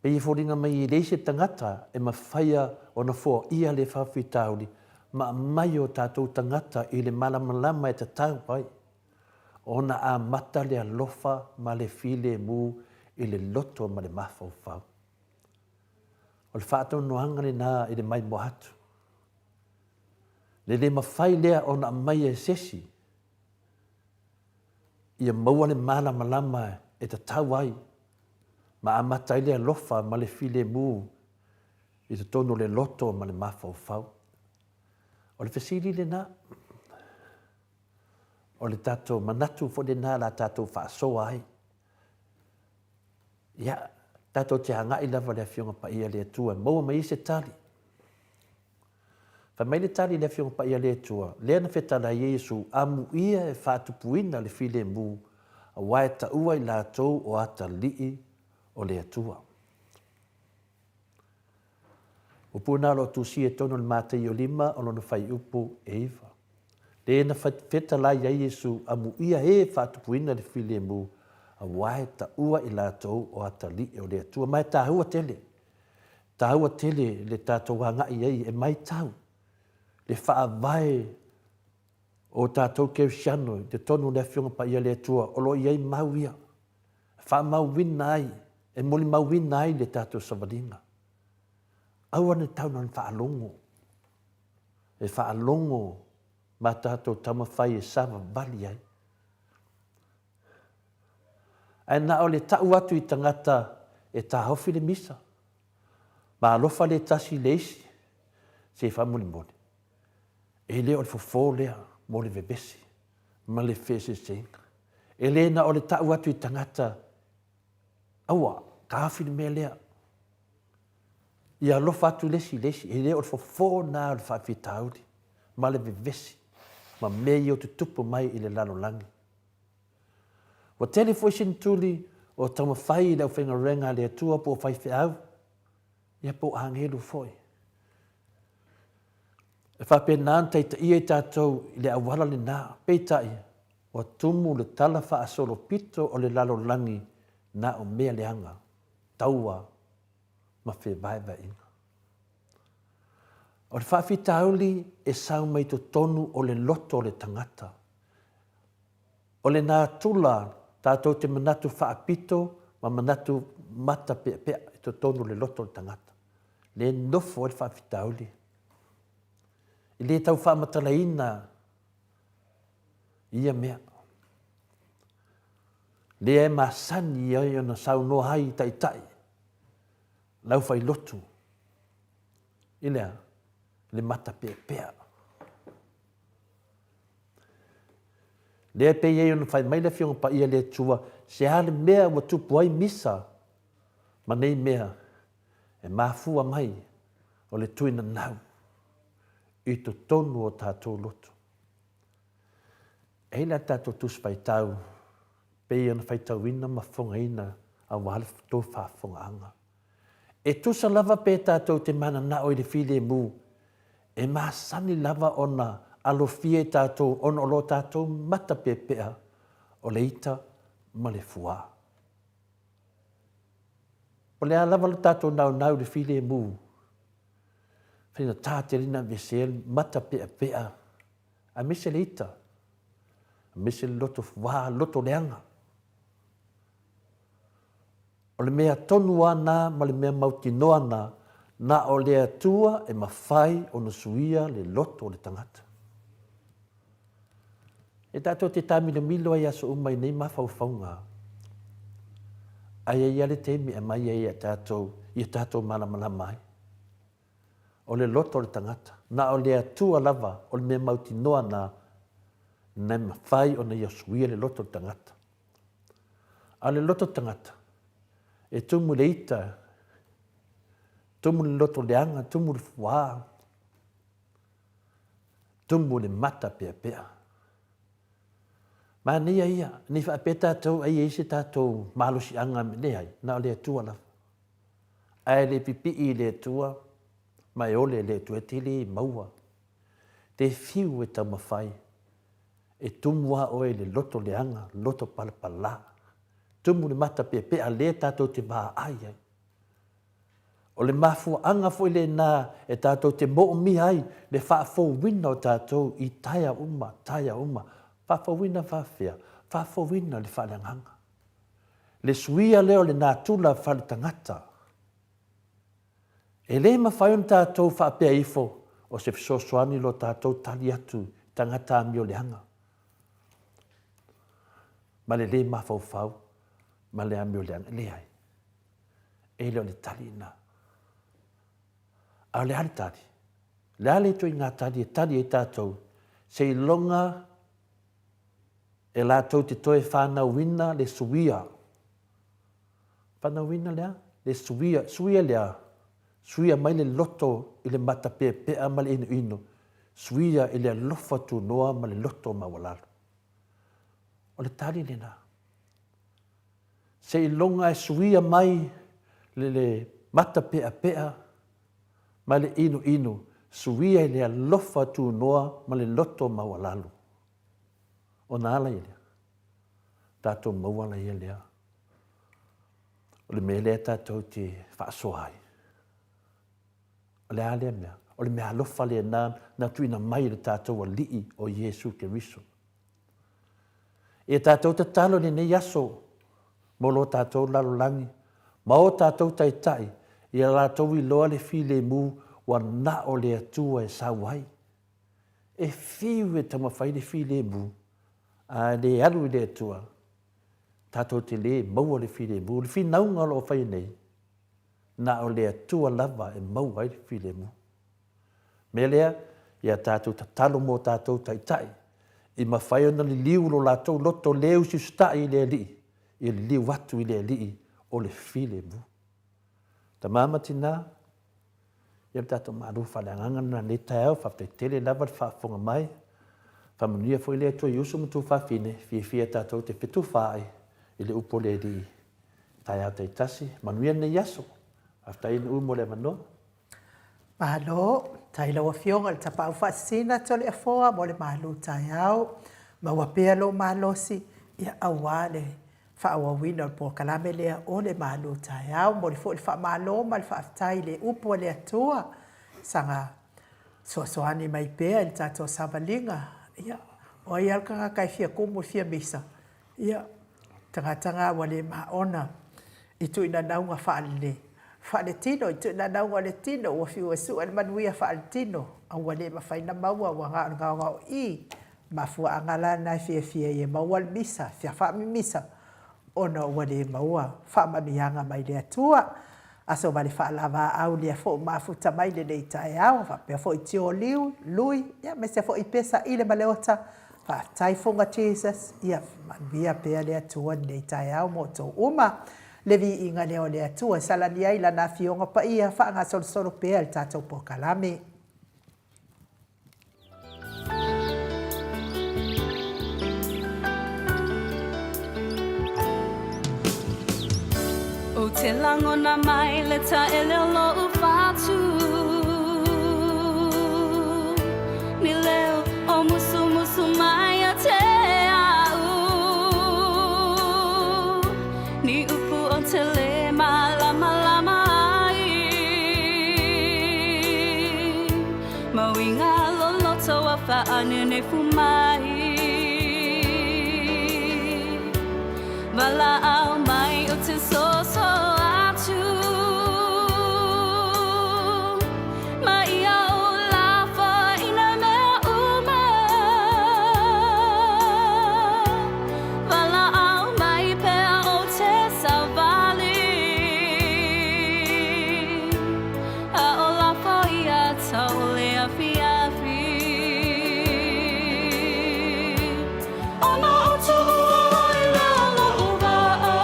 Pei e foliga mai e leai se tagata e mafaia ona foaia le faafitauli ma aumai o tatou tagata i le malamalama e tatau ai ona amata le alofa ma le filemu i le loto ma le mafaufau. O le faatonuaga lena i le maimoa atu. Le le mafai lea ona aumaia e se isi ia maua le malamalama e tatau ai ma amata ai le alofa ma le filemu i totonu o le loto ma le mafaufau. O le fesili lena, o le tatou manatu foi lena la tatou faasoa ai. Ia, tatou te agai lava i le Afioga Paia a le Atua e maua mai ai se tali. Fai mai le tali i le Afioga Paia a le Atua, lea na fetalai ai Iesu, Amuia e faatupuina le filemu, aua e taua i latou o atalii o le Atua. Upu na o lo o tusia i totonu o le Mataio 5 o lona fuaiupu e 9. Lea na fetalai ai Iesu, Amuia e faatupuina le filemu, aua e taua i latou o atalii o le Atua. Ma e taua tele Taua tele le tatou agai i ai e maitau le faavae o tatou kerisiano i totonu o le Afioga Paia a le Atua o lo o i ai mau ia e faamauina ai, e molimauina ai le tatou savaliga. Aua ne tau na faalogo, e faalogo ma tatou taumafai e savavali ai. Ae na o le tau atu i tagata e taofi le misa, ma alofa le tasi i le isi, se faamolemole, e le o le fofo lea mo le vevesi ma le feeseeseaiga. E le na o le tau atu i tagata, aua, taofi le mea lea, ia alofa atu le isi i le isi, e le o le fofo lena o le faafitauli ma le vevesi ma mea ia o tutupu mai i le lalolagi. Ua tele foi sinituli o taumafai i le aufaigaluega a le Atua po o faifeau, ia po o agelu foi. E faapena ona taitaia i tatou i le auala lena, peitai, ua tumu le tala faasolopito o le lalolagi na o mea leaga, taua ma fevaevaeaiga. O le faafitauli e sau mai totonu o le loto o le tagata. O le natura tatou te manatu faapito ma manatu matapeapea i totonu o le loto o le tagata. Lea e nofo ai le faafitauli. E le tau faamatalaina ia mea. Lea e masani ai ona saunoa ai i taitai le aufailotu i le a? Le matapeapea. Lea e pei ai ona fai mai le Afioga Paia a le Atua, se a le mea ua tupu ai misa ma nei mea e mafua mai o le tuinanau i totonu o tatou loto. E i ai la tatou Tusi Faitau pei ona faitauina ma fofogaina aua le tou faafofogaaga. E tusa lava pe tatou te mananao i le filemu, e masani lava ona alofia e tatou ona o lo tatou mata peapea o le ita ma le fuā. O le a lava lo tatou naunau i le filemu, faigata tele ona aveesea le mata peapea aemaise le ita, aemaise le loto fuā, le loto leaga. O le mea tonu lava na ma le mea mautinoa na, na o le Atua e mafai ona suia le loto o le tagata. E tatou te taamilomilo ai i aso uma i nei mafaufauga, ae i ai lava le taimi e aumai ai ia tatou, ia tatou malamalama ai. O le loto o le tagata, na o le Atua lava o le mea mautinoa na, na e mafai ona ia suia le loto o le tagata. A o le loto tagata, e tumu i le ita, tumu i le loto leaga, tumu i le fuā, tumu i le mata peapea. Manaia ia, ne i faapea tatou ai e i ai se tatou malosiaga, leai, na o le Atua lava. Ae le pipii i le Atua ma e ole i le Atua, e te le maua. Te fiu e taumafai E tumu lava oe i le loto leaga, loto palapala. Tumu le mata peapea lea tatou te vaai ai. O le mafuaaga foi lena e tatou te moomia ai le faafouina o tatou i taea uma, taea uma. Faafouina faafefea? Faafouina le faaleagaga. Le suia lea o le natura faaletagata. E le mafai ona tatou faapea ifo o se fesoasoani lo tatou tali atu i tagata amioleaga ma le lē mafaufau ma le amioleaga. Leai, e le o le tali lena. A o le a le tali? O le a le ituaiga tali e tali ai tatou seiloga e latou te toe fanauina le suia Fanauina lea, le suia, suia lea, suia mai le loto i le matapeapea ma le inoino, suia i le alofa tunoa ma le loto maualalo. O le tali lena. Seiloga e suia mai le, le matapeapea ma le inoino, suia i le alofa tunoa ma le loto maualalo. Ona ala ia lea. Tatou maua ala ia lea. O le mea lea tatou te faasoa ai, o le a lea mea? O le meaalofa lena na tuuina mai e le tatou Alii o Iesu Keriso. Ia tatou tatalo i lenei aso mo lo tatou lalolagi ma o tatou taitai ia latou iloa le filemu ua na o le Atua e sau ai. E fiu e taumafai le filemu, a le alu i le Atua, Tatou te le maua le filemu. O le finauga o lo o faia nei, na o le Atua lava e maua ai le filemu. Mea lea, ia tatou tatalo mo tatou taitai, i mafai ona liliu lo latou loto le usiusitai i le Alii, ia liliu atu i le Alii o le filemu. Tama ma tina, Ia lo tatou malu faaleagaga lena i lenei taeao, faafetai tele lava le faafofoga mai. Faamanuia foi le Atua i uso ma tuafafine, fiafia tatou te fetufaai i le upu a le Alii taeao taitasi. Manuia lenei aso. Faafetai Nuu mo le avanoa. Malo, tai lau Afioga i le Tapaau Faasisina Toleafoa mo le malu taeao. Maua pea lou malosi ia aua le faaauauina o le polokalame lea o le malu taeao. Momoli foi le faamalo ma le faafetai i le upu a le Atua, saga fesoasoani mai pea i le tatou savaliga. Ia, o ai lava le tagata e fia tumu e fia misa, ia, tagata na ua le maona i tuuinanauga faale, Faaletino, i tuunanauga o le tino, ua fiu e sue le manuia faaletino, a ua le mafai ona maua, ua na o le gaogaoii. Mafuaaga la na e fiafia ai e maua le misa, fia faamimisa, ona ua le maua faamanuiaga mai le Atua. Aso vale faalavaau lea foi ua mafuta mai lenei taeao, faapea foi Tio Liu, Lui, ia aemaise foi Pesa i le Maleota. Faafetai Fuga Jesus, ia manuia pea le Atua lenei taeao mo outou uma. Le viiga lea o le Atua e salani ai Lana Afioga Paia, faagasolosolo pea le tatou polokalame. Ou te lagona mai le taele o lou fatu Ni leo o musumusu mai ia te au Ni upu ou te le malamalama ai Ma uiga loloto ua faanenefu mai Valaau mai ou te soso atu Ma ia ou lafo i nā mea uma Valaau mai pea ou te savali A o lafo ia tau le afiafi Ona ou tuua ai lea o lo'u waa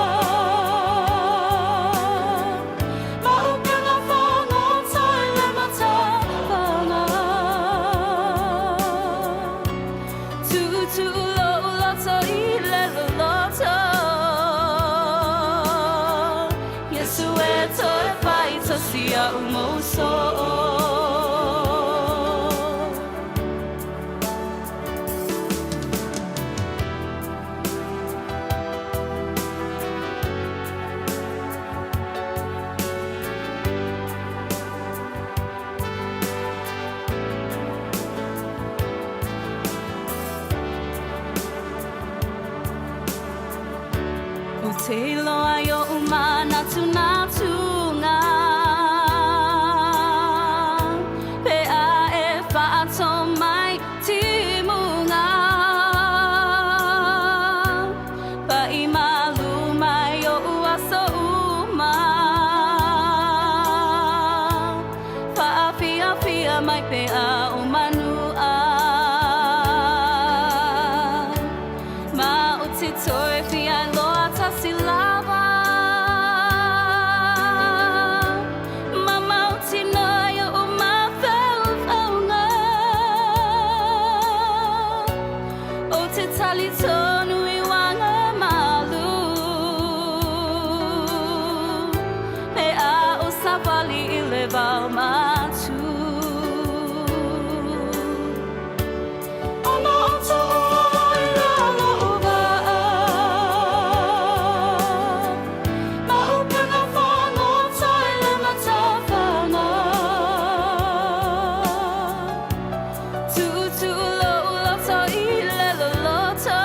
Ma upega fagota i le matafaga Tuutuu lo'u loto i le loloto Iesu e toe fai tosi a'u mou soo. Ou te iloa i oʻu manatunatuga Pe a e faato mai timuga Paʻi malu mai oʻu aso uma Faafiafia mai pe a o manua Ma ou te toe fia iloa tasi lava Ma mautinoa i oʻu mafaufauga Ou te talitonu i uaga malu Pe a o savali i le vao matu. Ona ou tuua ai lea o lo'u waa Ma upega fagota i le matafaga Tuutuu lo'u loto i le loloto.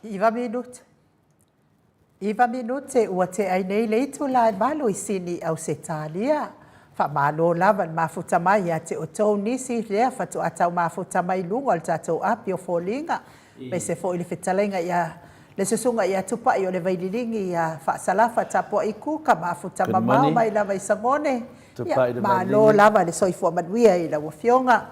Iva minute. Iva minute ua tea ai nei le itula e malu i Sini, Ausetalia. Faamalo lava le mafuta mai ia te outou nisi lea faatoa tau mafuta mai i luga o le tatou api o foliga, aemaise foi le fetalaiga ia le susuga ia Tupai o le Vaililigi ia Faasalafa Tapuai Kuka mafuta mamao mai lava i Sagone. Ia, malo lava le soifua manuia i lau Afioga.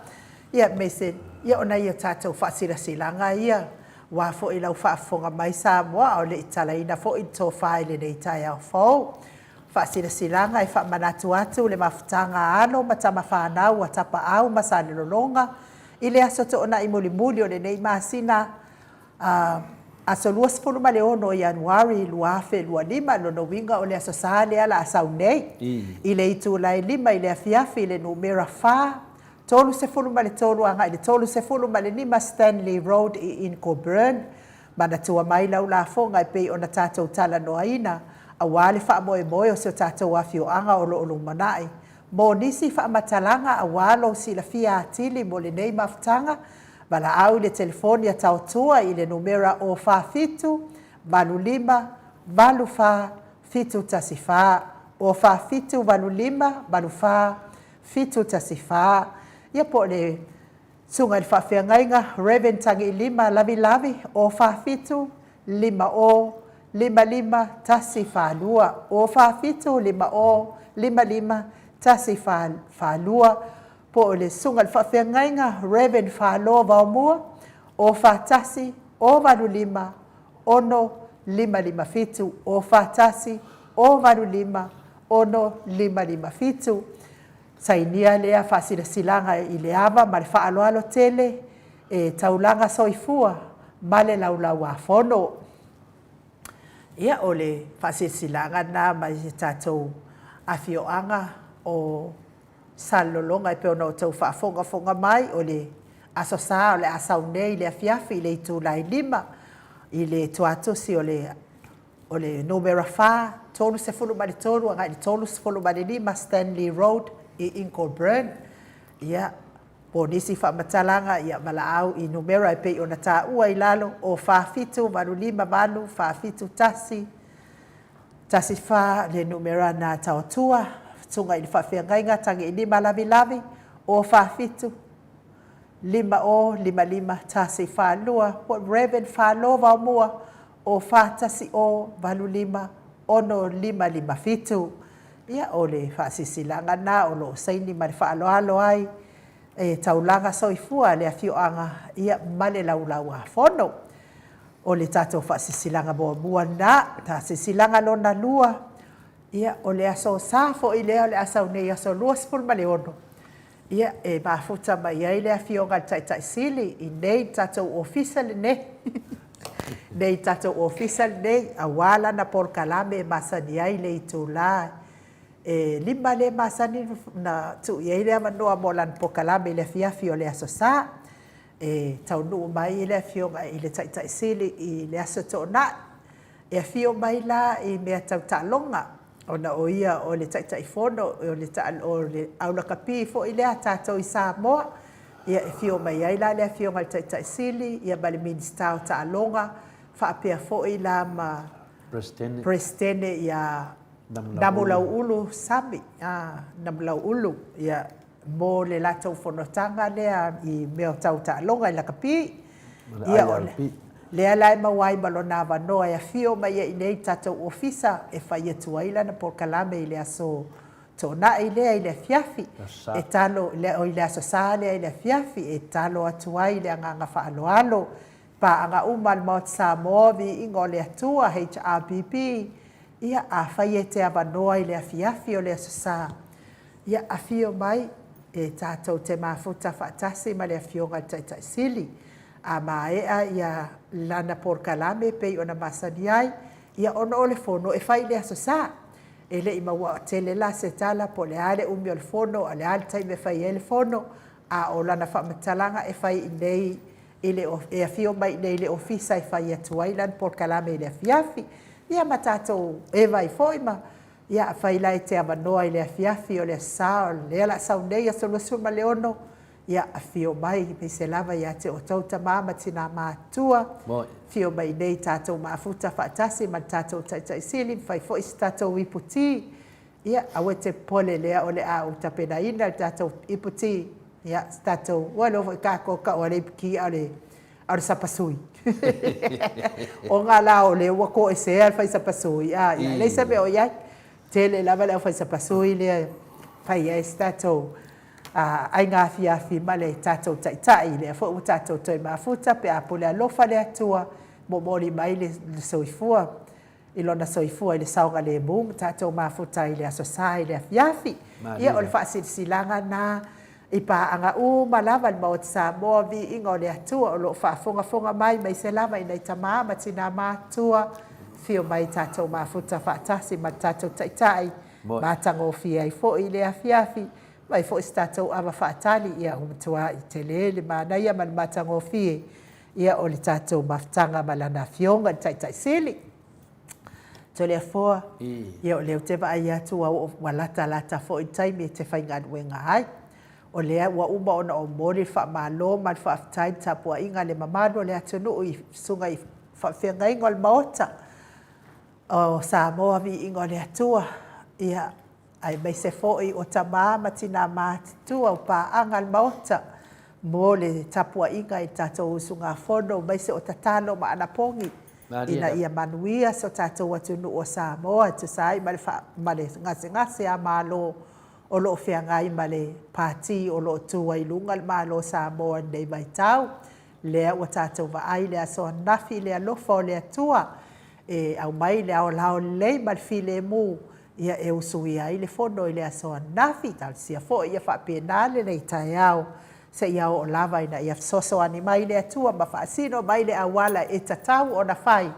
Ia, aemaise ia o nai a tatou faasilasilaga ia, aua foi lau faafofoga mai Samoa a o le i talaina foi le tofa i lenei taeao fou. Faasilasilaga e faamanatu atu le mafutaga a alo ma tama fanau a Tapaau ma Salelologa i le aso Toonai mulimuli o lenei masina a aso 26 o Ianuari 2025, lona uiga o le Aso Sa lea la a sau nei, i le itula e 5 i le afiafi i le numera 4, 33 agai i le 35 Stanley Road i Incoburn. Manatua mai lau lafoga e pei ona tatou talanoaina aua le faamoemoe o si o tatou afioaga o lo o lumanai. Mo nisi faamatalaga aua lou silafia atili mo lenei mafutaga, valaau i le telefoni a Taotua i le numera o 47 85 84 714, o 47 85 84 714. Ia po o le Susuga i le Faafeagaiga Rev. Tagiilima Lavilavi, o 47 50 55 142, o 47 50 55 142, po o le Susuga i le Faafeagaiga Rev. Falo Vaomua, o 41 o 85 6 5 5 7, o 41 o 85 6 5 5 7. Sainia lea faasilasilaga i le ava ma le faaaloalo tele e taulaga soifua ma le laulauafono. Ia, o le faasilasilaga lena mai se tatou afioaga o Salelologa e pei ona outou faafogafoga mai, o le Aso Sa o le a sau nei i le afiafi i le itula e 5 i le tuatusi o le O le numera 4, 33 agai i le 35 Stanley Road i Ingleburn. Ia, po o nisi faamatalaga, ia valaau i numera e pei ona taua i lalo, o 47 85 8 471 14 le numera na Taotua, Susuga i le Faafeagaiga Tagiilima Lavilavi, o 47 5 o 5 5 1 4 2, po o Rev. Falo Vaomua, o 4 1 o 8 5 6 5 5 7. Ia, o le faasilasilaga lena o lo o saini ma le faaaloalo ai e Taulaga Soifua le afioaga ia ma le Laulauafono. O le tatou faasilasilaga muamua lena. Faasilasilaga lona lua, ia, o le Aso Sa foi lea o le a sau nei aso 26, Ia, e mafuta mai ai le Afioga i le Taitai Sili i nei le tatou ofisa lenei, nei le tatou ofisa lenei, aua lana polokalame e masani ai le itula e 5 lea e masani ona tuu i ai le avanoa mo lana polokalame i le afiafi o le Aso Sa. E taunuu mai le Afioga i le Taitai Sili i le Aso Toonai. E afio mai la i mea tau taaloga, ona o ia o le Taitaifono, o le o le aulakapi foi lea a tatou i Samoa. Ia e afio mai ai la le Afioga i le Taitai Sili ia ma le Minisita o Taaloga, faapea foi la ma Peresetene, Peresetene ia Namulauulu Sami, Namulauulu, ia, mo le latou fonotaga lea i mea tau taaloga i lakapi. Ia, o lea la e maua ai ma lona avanoa e afio mai ai i inei i le tatou ofisa e fai atu ai lana polokalame i le aso Toonai lea i le afiafi, e talo, oi le Aso Sa lea i le afiafi, e talo atu ai le agaga faaaloalo paaga uma a le Maota Samoa, Viiga o le Atua, HRPP, ia, afai e te avanoa i le afiafi o le Aso Sa, Ia afio mai e tatou te mafuta faatasi ma le Afioga i le Taitai Sili. A maea ia lana polokalame e pei ona masani ai, ia ona o le fono e fai i le Aso Sa. E le i maua tele la se tala po o le a le umi o le fono a o le a le taimi e fai ai le fono, a o lana faamatalaga e fai i inei i le e afio mai i inei i le ofisa e fai atu ai lana polokalame i le afiafi. Ia ma tatou eva ai foi ma Ia, afai la e te avanoa i le afiafi o le Aso Sa, o lea o le a sau nei, aso 26, Ia, afio mai, aemaise lava ia te outou tama ma tina matutua, afio mai nei tatou mafuta faatasi ma le tatou Taitai Sili, ma fai foi se tatou ipu ti. Ia, aua e te popole lea o le a ou tapenaina le tatou ipu ti, ia, se tatou, ua iloa foi tatou tau o le ipu ti a o le a o le sapasui. Ona la o lea ua toesea le fai sapasui, a, ia, e leai se mea o i ai. Tele lava le aufai sapasui lea e fai ai se tatou aiga afiafi ma le tatou Taitai. Lea foi ua tatou toe mafuta pe a pule alofa le Atua, momoli mai le soifua i lona soifua i le saogalemu ma tatou mafuta ai i le Aso Sa i le afiafi. Ia, o le faasilasilaga lena i paaga uma lava i le Maota Samoa, viiga o le Atua o lo o faafogafoga mai, aemaise lava i nai tama ma tina matutua, afio mai tatou mafuta faatasi ma le tatou Taitai, matagofie ai foi le afiafi, fai foi se tatou ava faatali, ia ua matuai tele le manaia ma le matagofie ia o le tatou mafutaga ma Lana Afioga i le Taitai Sili. Toleafoa, ia o lea ou te vaai atu ua latalata foi le taimi e te faigaluega ai. O lea ua uma ona ou momoli le faamalo ma le faafetai i le tapuaiga a le mamalu o le atunuu i susuga i faafeagaiga o le Maota o Samoa, viiga o le Atua, ia, aemaise foi o tama ma tina matutua o paaga a le Maota mo le tapuaiga i le tatou usugafono, aemaise o tatalo ma anapogi ina ia manuia so tatou atunuu o Samoa e tusa ai ma le gasegase a Malo o lo o feagai ma le Pati o lo o tu ai i luga le Malo o Samoa i lenei vaitau. Lea ua tatou vaai i le aso ananafi i le alofa o le Atua e aumai le aolao lelei ma le filemu ia e usuia ai le fono i le aso ananafi. Talosia foi ia faapena lenei taeao seia oo lava ina ia fesoasoani mai le Atua ma faasino mai le auala e tatau ona fai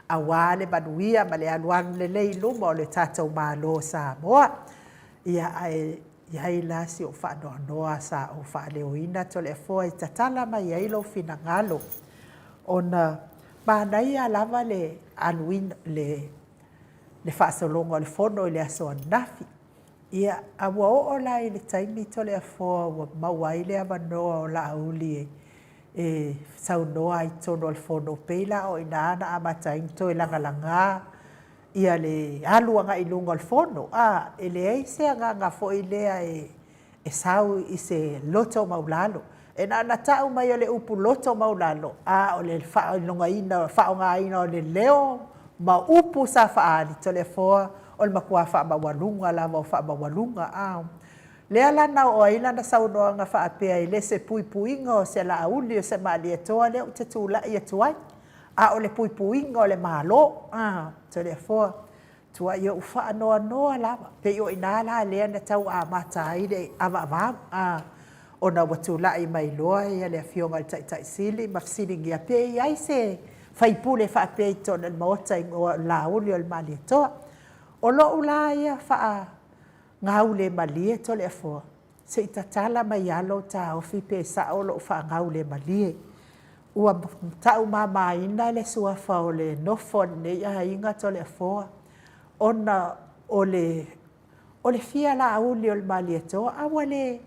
aua le manuia ma le alualu lelei i luma o le tatou Malo o Samoa. Ia, ae i ai la si ou faanoanoa sa ou faaleoina Toleafoa e tatala mai ai lou finagalo, ona manaia lava le aluina, le le faasologa o le fono i le aso ananafi. Ia, a ua oo la i le taimi Toleafoa ua maua ai le avanoa o Laauli e saunoa ai i totonu o le fono, pei la o i ina na amata ai ona toe lagalaga ia le alu agai i luga o le fono. A, e leai se agaga foi lea e e sau i se loto maulalo. E na ona tau mai o le upu loto maulalo, a o le faailogaina, faaaogaina o le leo ma upu sa faaali, Toleafoa, o le matua faamaualuga lava o faamaualuga. A lea la na oo ai lana saunoaga faapea, e le se puipuiga o se Laauli o se Malietoa lea ou te tulai atu ai, a o le puipuiga o le Malo. A, Toleafoa, Tuai ou faanoanoa lava, pei o i ina la lea na tau amata ai le avaavau, a, ona ua tulai mai loa le Afioga i le Taitai Sili ma fesiligia pe i ai se faipule faapea i totonu o le Maota i igoa o le Laauli o le Malietoa. O lou la ia faagaulemalie Toleafoa, se i tatala mai lava lou taofi pe sao lou faagaulemalie. Ua taumamaina le suafa o le nofo a lenei aiga Toleafoa ona o le o le fia Laauli o le Malietoa, a ua le...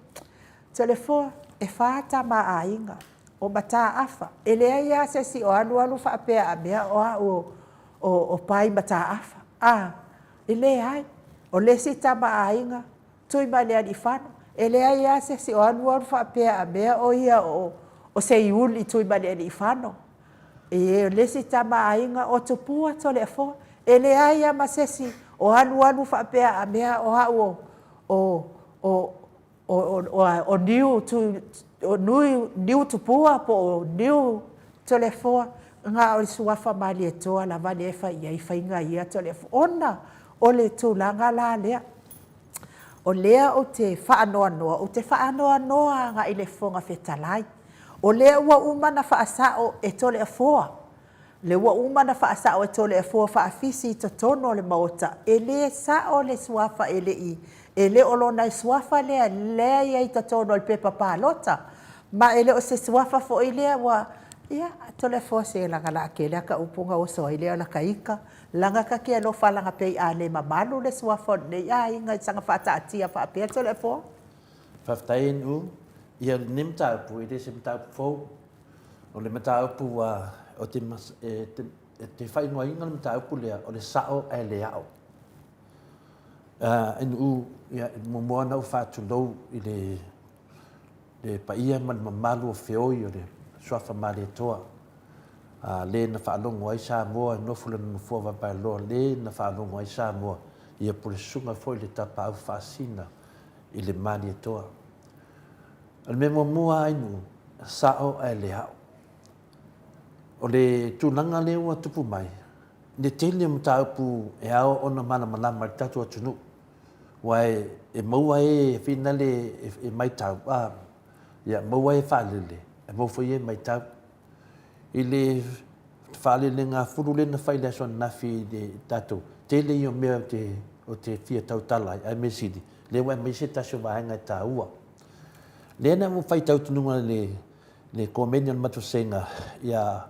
Toleafoa, e fa tama a aiga, o Mataafa, e leai lava se isi o alu alu faapea a mea o au o Pai Mataafa, a, e leai. O le isi tama a aiga, Tuimalealiifano, e leai lava se isi o alu alu faapea a mea o ia o Seiuli Tuimalealiifano. E, o le isi tama a aiga o Tupua Toleafoa, e leai lava ma se isi o alu alu faapea a mea o au o, o, o, o, o, o Niu, o Niu Tupua po o Niu Toleafoa, na o le suafa Malietoa lava lea e fai i ai faiga ia Toleafoa, ona o le tulaga la lea. O lea ou te faanoanoa, ou te faanoanoa agai i le Fofoga Fetalai, o lea ua uma ona faasao e Toleafoa, lea ua uma ona faasao e Toleafoa faafisi i totonu o le Maota, e le sao le suafa e le i, e le o lona suafa lea lea e i ai i totonu o le pepa palota, ma e le o se suafa foi lea ua, ia, Toleafoa se leaga o le a tele ata upu ona oso ai lea o lata ita. Laga ta te alofa laga pei a le mamalu le suafa o lenei aiga i saga faataatia faapea Toleafoa. Faafetai NU. Ia, lenei mataupu, e le se mataupu fou. O le mataupu ua, o te, e te, e te faaigoaina le mataupu lea, o le sao ae le ao. Uh, NU, ia, muamua ona ou faatulou i le, le paia ma le mamalu o feoi o le Suafa Malietoa, uh, le na faalogo ai Samoa e nofo lona nofoa vaevaeloa, le na faalogo ai Samoa, ia po le susuga foi i le tapaau faasina i le Malietoa. O le mea muamua a Ainu, sao ae le ao. O le tulaga lea ua tupu mai, le tele o mataupu e ao ona malamalama i le tatou atunuu, aua e maua e finale e maitau, a, ia maua e faalele, e maua foi e maitau. I le faalelega fulu lea na fai i le aso ananafi i le tatou, tele ia o mea ou te, ou te fia tautala ai, ae mea sili, lea ua aumai se tasi o vaega e taua. Lea na ua fai tautunuga le, le komeni o le matusega ia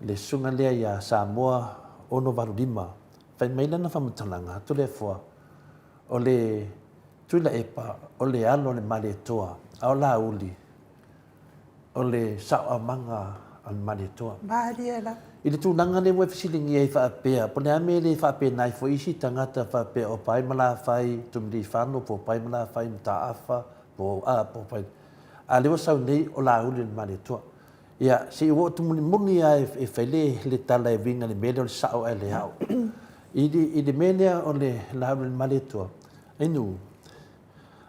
le susuga lea ia Samoa 685, fai mai lana faamatalaga, Toleafoa, o le Tuilaepa, o le alo o le Malietoa, a o Laauli, o le saoaomaga a le Malietoa. Malie la. I le tulaga lea ua e fesiligia ai faapea, po o le a mea e le faapena ai foi isi tagata faapea o Pai Malafai, Tumilifano, po o Pai Malafai, Mataafa, po o a, po o Pai. A lea ua sau nei o Laauli o le Malietoa. Ia, se i ou oo atu mulimuli lava e fai le, le tala e uiga i le mea lea o le sao ae le ao. I le, i le mea lea o le Laauli o le Malietoa, Ainu,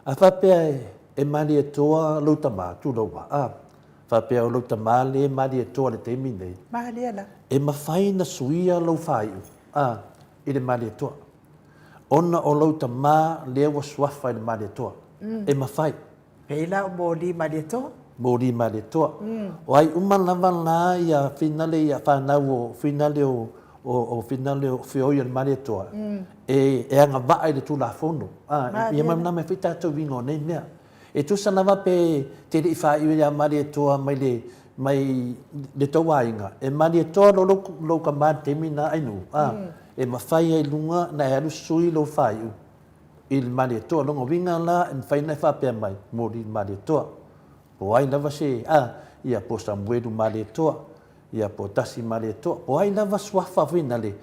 A faapea e Malietoa lou tama, tulou a, a faapea o lou tama lea e Malietoa i le taimi nei, Malie la. E mafai na suia lou faaiu, a, i le Malietoa. Ona o lou tama lea ua suafa i le Malietoa. E mafai. Pei la o moli Malietoa. Moli Malietoa. O ai uma lava la ia finale ia fanau o finale o o finale o feoi o le Malietoa, e e agavaa i le Tulafono. A, ia malamalama ai foi tatou uiga o nei mea. E tusa lava pe te le i faaiu ia Malietoa mai le mai le tou aiga, e Malietoa loa lou lou tama i le taimi lena Ainu, a, e mafai ai i luga ona e alu sui lou faaiu i le Malietoa. O lona uiga la, e mafai ona e faapea mai, moli i le Malietoa. Po o ai lava se, a, ia po o Samuelu Malietoa, ia po o Tasi Malietoa, po o ai lava suafa foi na le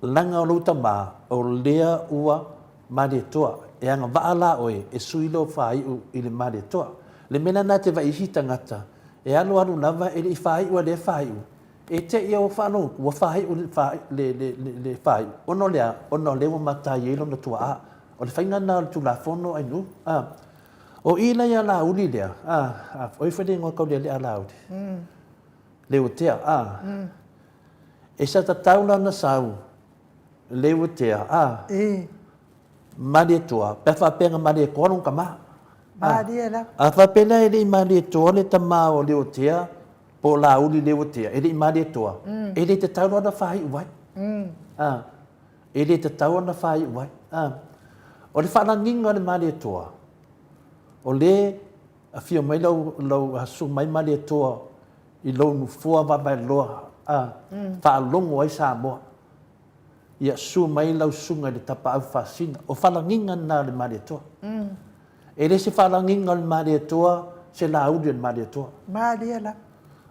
laga o lou tama, o lea ua Malietoa. E agavaa la oe e sui lou faaiu i le Malietoa. Le mea lena e te vaai isi tagata, e alu alu lava e le i faaiu a lea faaiu, e te i ua faalogo atu ua faaiu le, le, le, le, le faaiu, ona o le a? Ona o lea ua matai ai lona tuaa. O le faiga lena o le Tulafono Ainu, a. O i la ia Laauli lea, a, a, o ai foi le igoa Taulealea Laauli? Leuatea, a. E sa tatau la ona sau Leuatea, a. Malietoa, pe a faapea na Malietoa lona tama. Malie la. A faapea la e le i Malietoa le tama o Leuatea, po o Laauli Leuatea, e le i Malietoa, e le tatau la ona faaiu ai. A. E le tatau ona faaiu ai. A. O le faalagiga o le Malietoa, o le afio mai lau, lau susu mai Malietoa i lou nofoa vaevaeloa, a, faalogo ai Samoa. Ia susu mai lau susuga i le tapaau faasina. O faalagiga lena o le Malietoa. E le se faalagiga o le Malietoa se lauli o le Malietoa. Malie la.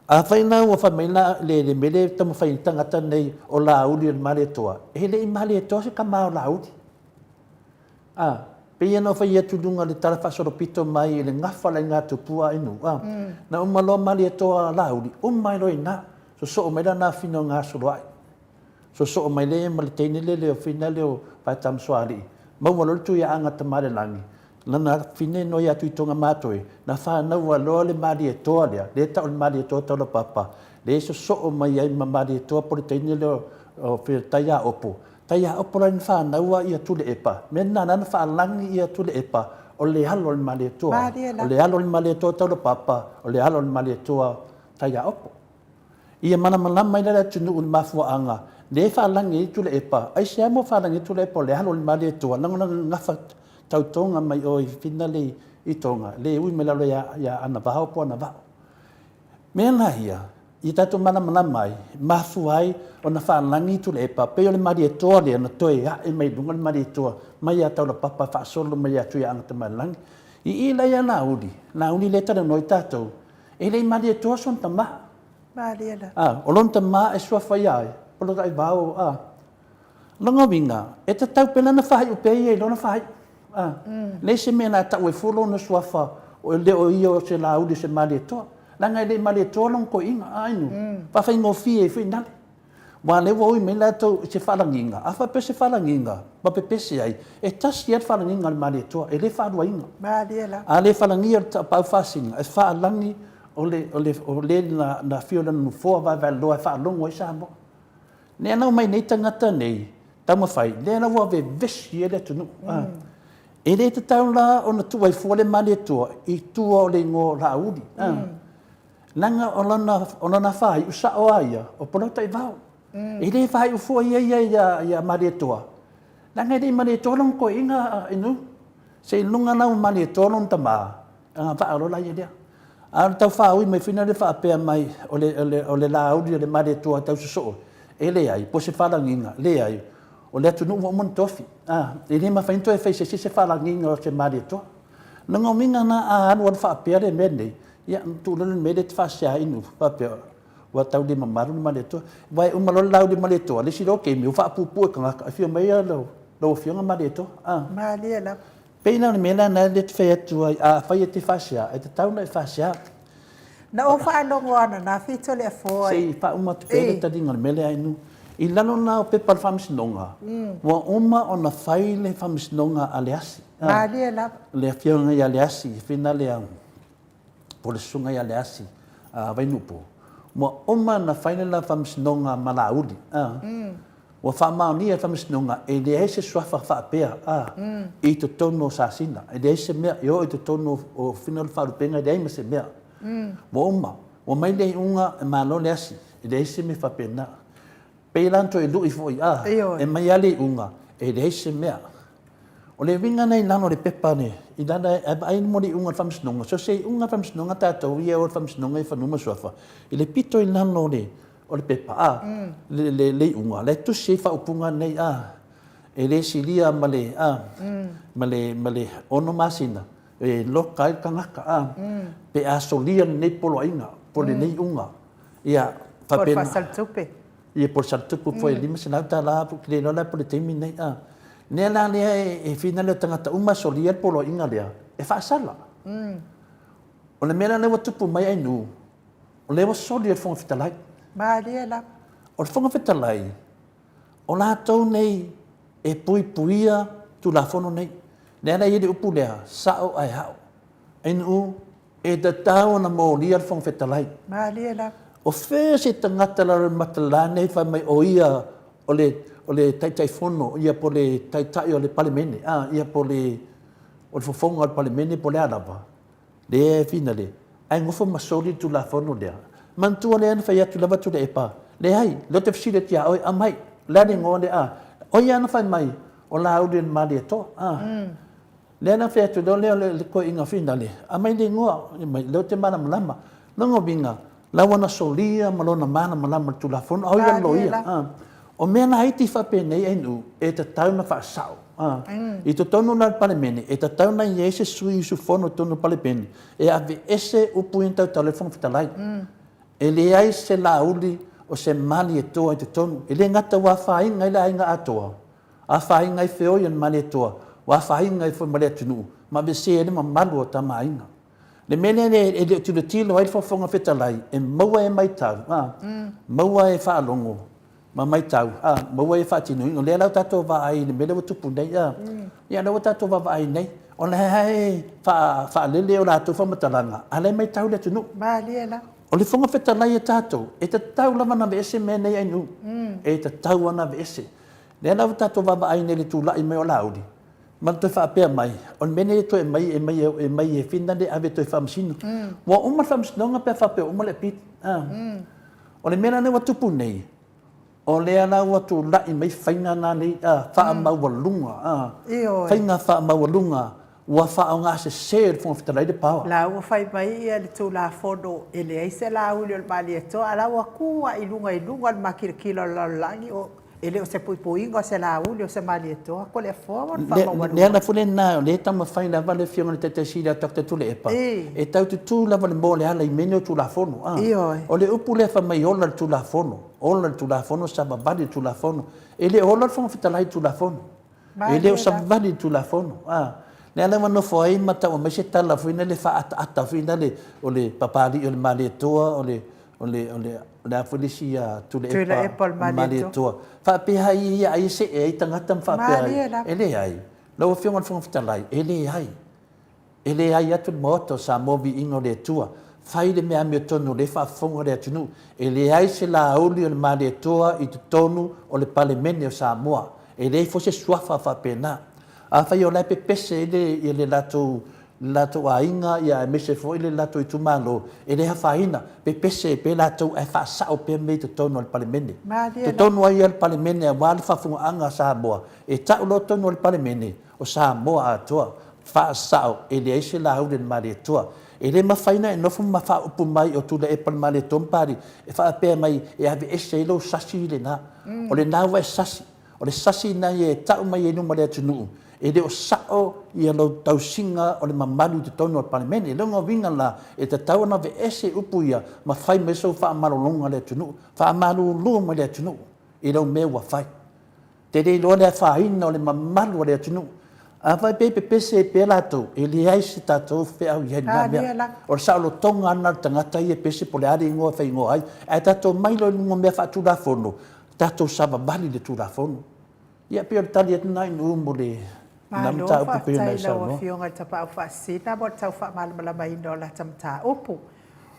Afai la ua fai mai la le, le mea lea e taumafai ai le tagata nei o Laauli o le Malietoa, e le i Malietoa se tama o Laauli. A, pei ona ou fai atu i luga o le tala faasolopito mai i le gafa o le aiga tupua a Inu, a, na uma loa Malietoa Laauli, uma ai loa i ina, sosoo mai lana afine o Gasoloai. Sosoo mai lea ma le teine lele o Fina lea o Paetamasoalii, maua loa le Tuiaaga Tamalelagi, lana afine noi atu i Togamatoe, na fanau loa le Malietoa lea, lea e tau o le Malietoa Taulapapa, lea e sosoo mai ai ma Malietoa po o le teine lea o Taiaopo. Taiaopo la na fanau ia Tuilaepa, mea lena na faalagi ia Tuilaepa, o le alo o le Malietoa, o le alo o le Malietoa Taulapapa, o le alo o le Malietoa Taiaopo. Ia malamalama ai la le atunuu i le mafuaaga lea e faalagi ai Tuilaepa. Aisea mo faalagi ai Tuilaepa o le alo o le Malietoa leaga lana gafa tautoga mai o i Finale i Toga le ui mai lalo ia Anavao po o Anavao. Mea la ia, ia tatou malamalama ai, mafua ai ona faalagi Tuilaepa pei o le Malietoa lea na toe ae mai luga le Malietoa mai ia Taulapapa faasolo mai ia Tuiaana Tamailalagi. I i la ia Laauli, Laauli lea e talanoa ai tatou, e le i Malietoa sona tama. Malie la. A, o lona tama e suafa ia ai, o lo taivao, a. Lona uiga, e tatau pea la ona faaiu pea ia i lona faaiu. A, leai se mea o le a tau ai fua lona suafa, e le o ia o se Laauli o se Malietoa. Leaga e le i Malietoa lona toeaina, a inu, faafaigofie ai foi nale. Aua o lea ua ui mai latou i se faalagiga, a faapea o se faalagiga ma pepese ai, e tasi lava le faalagiga a le Malietoa, e le faaluaina. Malie lava. A le faalagia o le tapaau faasina, e faalagi o le, o le, o le na, na afio i lona nofoa vaevaeloloa e faalogo ai Samoa. Lea la ua omai nei tagata nei, taumafai, lea la ua vevesi ai le atunuu. Mm. E le tatau la ona tuu ai fua le Malietoa i tua o le igoa o Laauli. Mm. Leaga o lana, o lana faaiu sao a ia, o Polotaivao. Mm. E le faaiu fua ia ia ia, ia Malietoa. Leaga e le i Malietoa lona toeaina inu. Se i luga la ua Malietoa lona tama, agavaa loa la ia lea. A o le tau faaui mai foi lea faapea mai o le, o le, o le Laauli o le Malietoa tau sosoo, e leai, po o se faalagiga, leai. O le atunuu ua uma ona tofi. A, e le mafai ona toe fai se isi se faalagiga o se Malietoa. Lona uiga la a alualu faapea le mea lenei, ia ona tuu loa lea o le mea lea e te faasea ai nuu, faapea ua tau le mamalu le Malietoa. Aua e uma loa le Laauli Malietoa, le isi loa taimi ua faapuupuu e tagata, e afio mai lau Afioga Malietoa. A. Malie lava. Pei la o le mea lena lea e te fai atu ai, afai e te faasea, e tatau ona e faasea. Na ou faalogo ananafi Toleafoa i. Se i faauma atu pea le taliga o le mea lea Ainu. I lalo la o pepa o le Faamasinoga, ua uma ona fai le Faamasinoga a Leasi. Malie lava. Le Afioga ia Leasi, Fina lea, po o le Susuga ia Leasi Vainuupo, ua uma ona fai le la Faamasinoga ma Laauli. Ua faamaonia e le Faamasinoga e leai se suafa faapea i totonu o Sasina, e leai se mea e oo i totonu o Fina o le Faalupega, e leai ma se mea. Ua uma, ua mai le iuga e malo le asi, e leai se mea faapena. Pei la ona toe lui foi, a, e mai lava le iuga, e leai se mea. O le uiga lena i lalo o le pepa lea, i lalo e vaai mo le iuga o le Faamasinoga, so o se iuga o le Faamasinoga tatou ia e o i le Faamasinoga i Fanua ma Suafa, i le pito i lalo o le O le pepa, a, le, le, le iuga, la e tusi ai faaupuga nei, a, e le silia ma le, a, ma le, ma le ono masina, e loka ai le tagata, a, pe a solia lenei poloaiga, po o lenei iuga, ia, Po o le faasalatupe. Ia, po o le salatupe foi e $500, ou te le iloa la po o le taimi lenei, a. Lea la lea e, e finagalo tagata uma e solia le poloaiga lea, e faasala. O le mea la lea ua tupu mai Ainuu, O lea ua soli e le Fofoga Fetalai. Malie lava. O le Fofoga Fetalai, o latou nei e puipuia Tulafono nei. Lea la e i ai le upu lea, sao ae ao. Ainuu, e tatau ona molia le Fofoga Fetalai. Malie lava. O fea se tagata lalo i le matalā nei fai mai o ia o le, o le Taitaifono, ia po o le Taitai o le Palemene, a, ia po o le, o le fofoga o le Palemene po o le a lava. Lea e finale, ae nofo ma soli le Tulafono lea. Manatua lea na fai atu lava Tuilaepa, Leai, lea ou te fesili atu ia oe, aumai, o le a le igoa lea? A, o ia na fai mai, o Laauli o le Malietoa. A, lea na fai atu loa lea o le toeaina finale, aumai le igoa, fai mai, lea ou te malamalama. Lona uiga, la ua na solia ma lona malamalama i le Tulafono, a o ia le loia. A, o mea laiti faapenei ainu, e tatau ona faasao. A, i totonu la o le Palemene, e tatau ona i ai se sui usufono i totonu o le Palemene e aveese upu ia na tautala ai le Fofoga Fetalai. E leai se lauli o se Malietoa i totonu. E le gata ua afaina ai le aiga atoa, afaina ai feoi o le Malietoa, ua afaina ai foi ma le atunuu, ma aveesea ai le mamalu o tama aiga. Le mea lea e le o tilotilo ai le Fofoga Fetalai, e maua e matau, a, maua e faalogo, ma matau, a, maua e faatinoina. O lea la ua tatou vaai i le mea lea ua tupu nei, a, ia lea ua tatou vaavaai nei, o la e faalele o latou faamatalaga, a o la e matau le atunuu. Malie lava. O le Fofoga Fetalai a tatou, e tatau lava ona aveese mea nei ainuu. E tatau ona aveese. Lea la ua tatou vaavaai nei i le tulai mai o Laauli, ma le toe faapea mai, o le mea lenei e toe aumai, e aumai, e aumai e Fina le ave e toe faamasino. Ua uma le faamasinoga pe a faapea ua uma le apili. O le mea la lea ua tupu nei, o lea la ua tulai mai faiga na nei, faamaualuga, faiga faamaualuga ua faaaogasese e le Fofoga Fetalai le power. La ua fai mai ia le Tulafono e leai se lauli o le Malietoa, a la ua tu lava i luga i luga o le makilikila o le lalolagi o. E le o se puipuiga o se lauli o se Malietoa Toleafoa ma le faamaualuga. Le ala foi lena o lea e taumafai lava le Afioga i le Taitai Sili ia Doctor Tuilaepa e tau tutū lava le moa o le ala i mea nei o Tulafono. O le upu lea fai mai ola le Tulafono, ola le Tulafono, savavali le Tulafono. E le o ola le Fofoga Fetalai i le Tulafono. E le o savavali i le Tulafono. Lea la ua nofo ai ma tau aumai se tala foi lele faaataata foi lele o le Papalii o le Malietoa, o le O le, o le, o le a foi le isi Tuilaepa o le Malietoa. Faapea ai ia ai e see ai tagata ma faapea ai. E leai. Lau Afioga i le Fofoga Fetalai, e leai. E leai atu le Maota o Samoa viiga o le Atua. Fai le mea amiotonu o lea e faafofoga le atunuu. E leai se lauli o le Malietoa i totonu o le Palemene o Samoa. E leai foi se suafa faapena. Afai o la e pepese ai le, le latou le latou aiga ia aemaise foi le latou itumalo, e le afaina, pepese ai pea latou ae faasao pea mea i totonu o le Palemene. Totonu ai ia le Palemene aua le faafofogaaga a Samoa, e tau loa totonu o le Palemene o Samoa atoa, faasao, e leai se lauli a le Malietoa. E le mafai ona e nofo ma faaupu mai o Tuilaepa le Malietoa ma Papalii e faapea mai e aveese ai lou sasi lena. O lena ua e sasi. O le sasi lena ia e tau mai ai i luma o le atunuu, e le o sao ia lou tausiga o le mamalu i totonu o le Palemene. O lona uiga la, e tatau ona aveese upu ia ma fai mai sou faamalologa i le atunuu, faamalulu mai le atunuu i lau mea ua fai. Te le iloa le afaina o le mamalu o le atunuu. Afai pe pepese ai pea latou, e leai se tatou feau i ai i lena mea. O le saolotoga lava lena o le tagata ia e pese po o le a le igoa e faaigoa ai. Ae tatou omai loa i luga o mea faatulafono, tatou savavali i le Tulafono. Ia, pei o le tali atu lena Inu mo le na Malo mataupu pei ona faafetai e i lau saunoa. Afioga i le Tapaau Faasisina mo le tau faamalamalamaina o lata mataupu.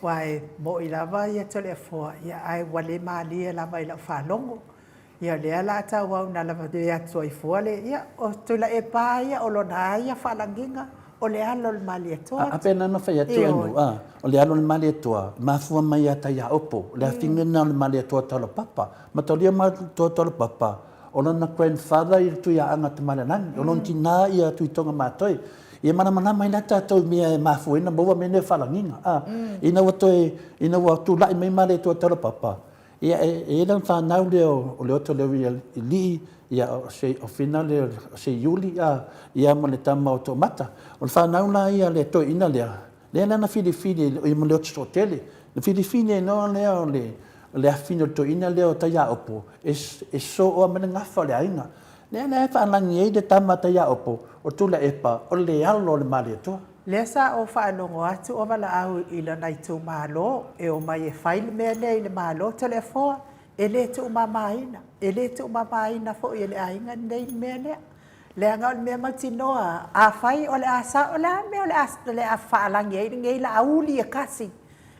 Aua e moni lava ia Toleafoa, ia ae ua le malie lava i lau faalogo. Ia o lea la a tauau ina lavevea atu ai fua le, ia o Tuilaepa lava ia o lona lava ia faalagiga, o le alo o le Malietoa. A pei na fai atu Inu, a, o le alo o le Malietoa, e mafua mai ia Taiaopo, o le afine lena o le Malietoa Taulapapa. Mataulia Malietoa Taulapapa, o lona grandfather ia le Tuiaana Tamalealagi, o lona tina ia Tuitoga Matoe. Ia malamalama ai la tatou i mea e mafua ai ona maua mea nei o faalagiga, a. Ina ua toe, ina ua tulai mai Malietoa Taulapapa, Ia, e i ai lana fanau lea o Leotoleoialii, ia, o se, o Fina lea, o Seiuli, a, ia ma le tama o Toomata. O le fanau la ia a le toeaina lea, lea la na filifili ai, ia ma Leotosootele. Na filifili ai loa lea o le, o le afafine o le toeaina lea o Taiaopo, e, e sooa mai le gafa o le aiga. Lea la e faalagi ai le tama a Taiaopo, o Tuilaepa, o le alo o le Malietoa. Lea sa ou faalogo atu o valaau i lona itumalo e omai e fai le mea lea i le Malo Toleafoa, e le tuumamaina, e le tuumamaina foi e le aiga lenei le mea lea. Leaga o le mea mautinoa lava, afai o le a sao, o le a le mea o le a, o le a faalagi ai lenei Laauli e tasi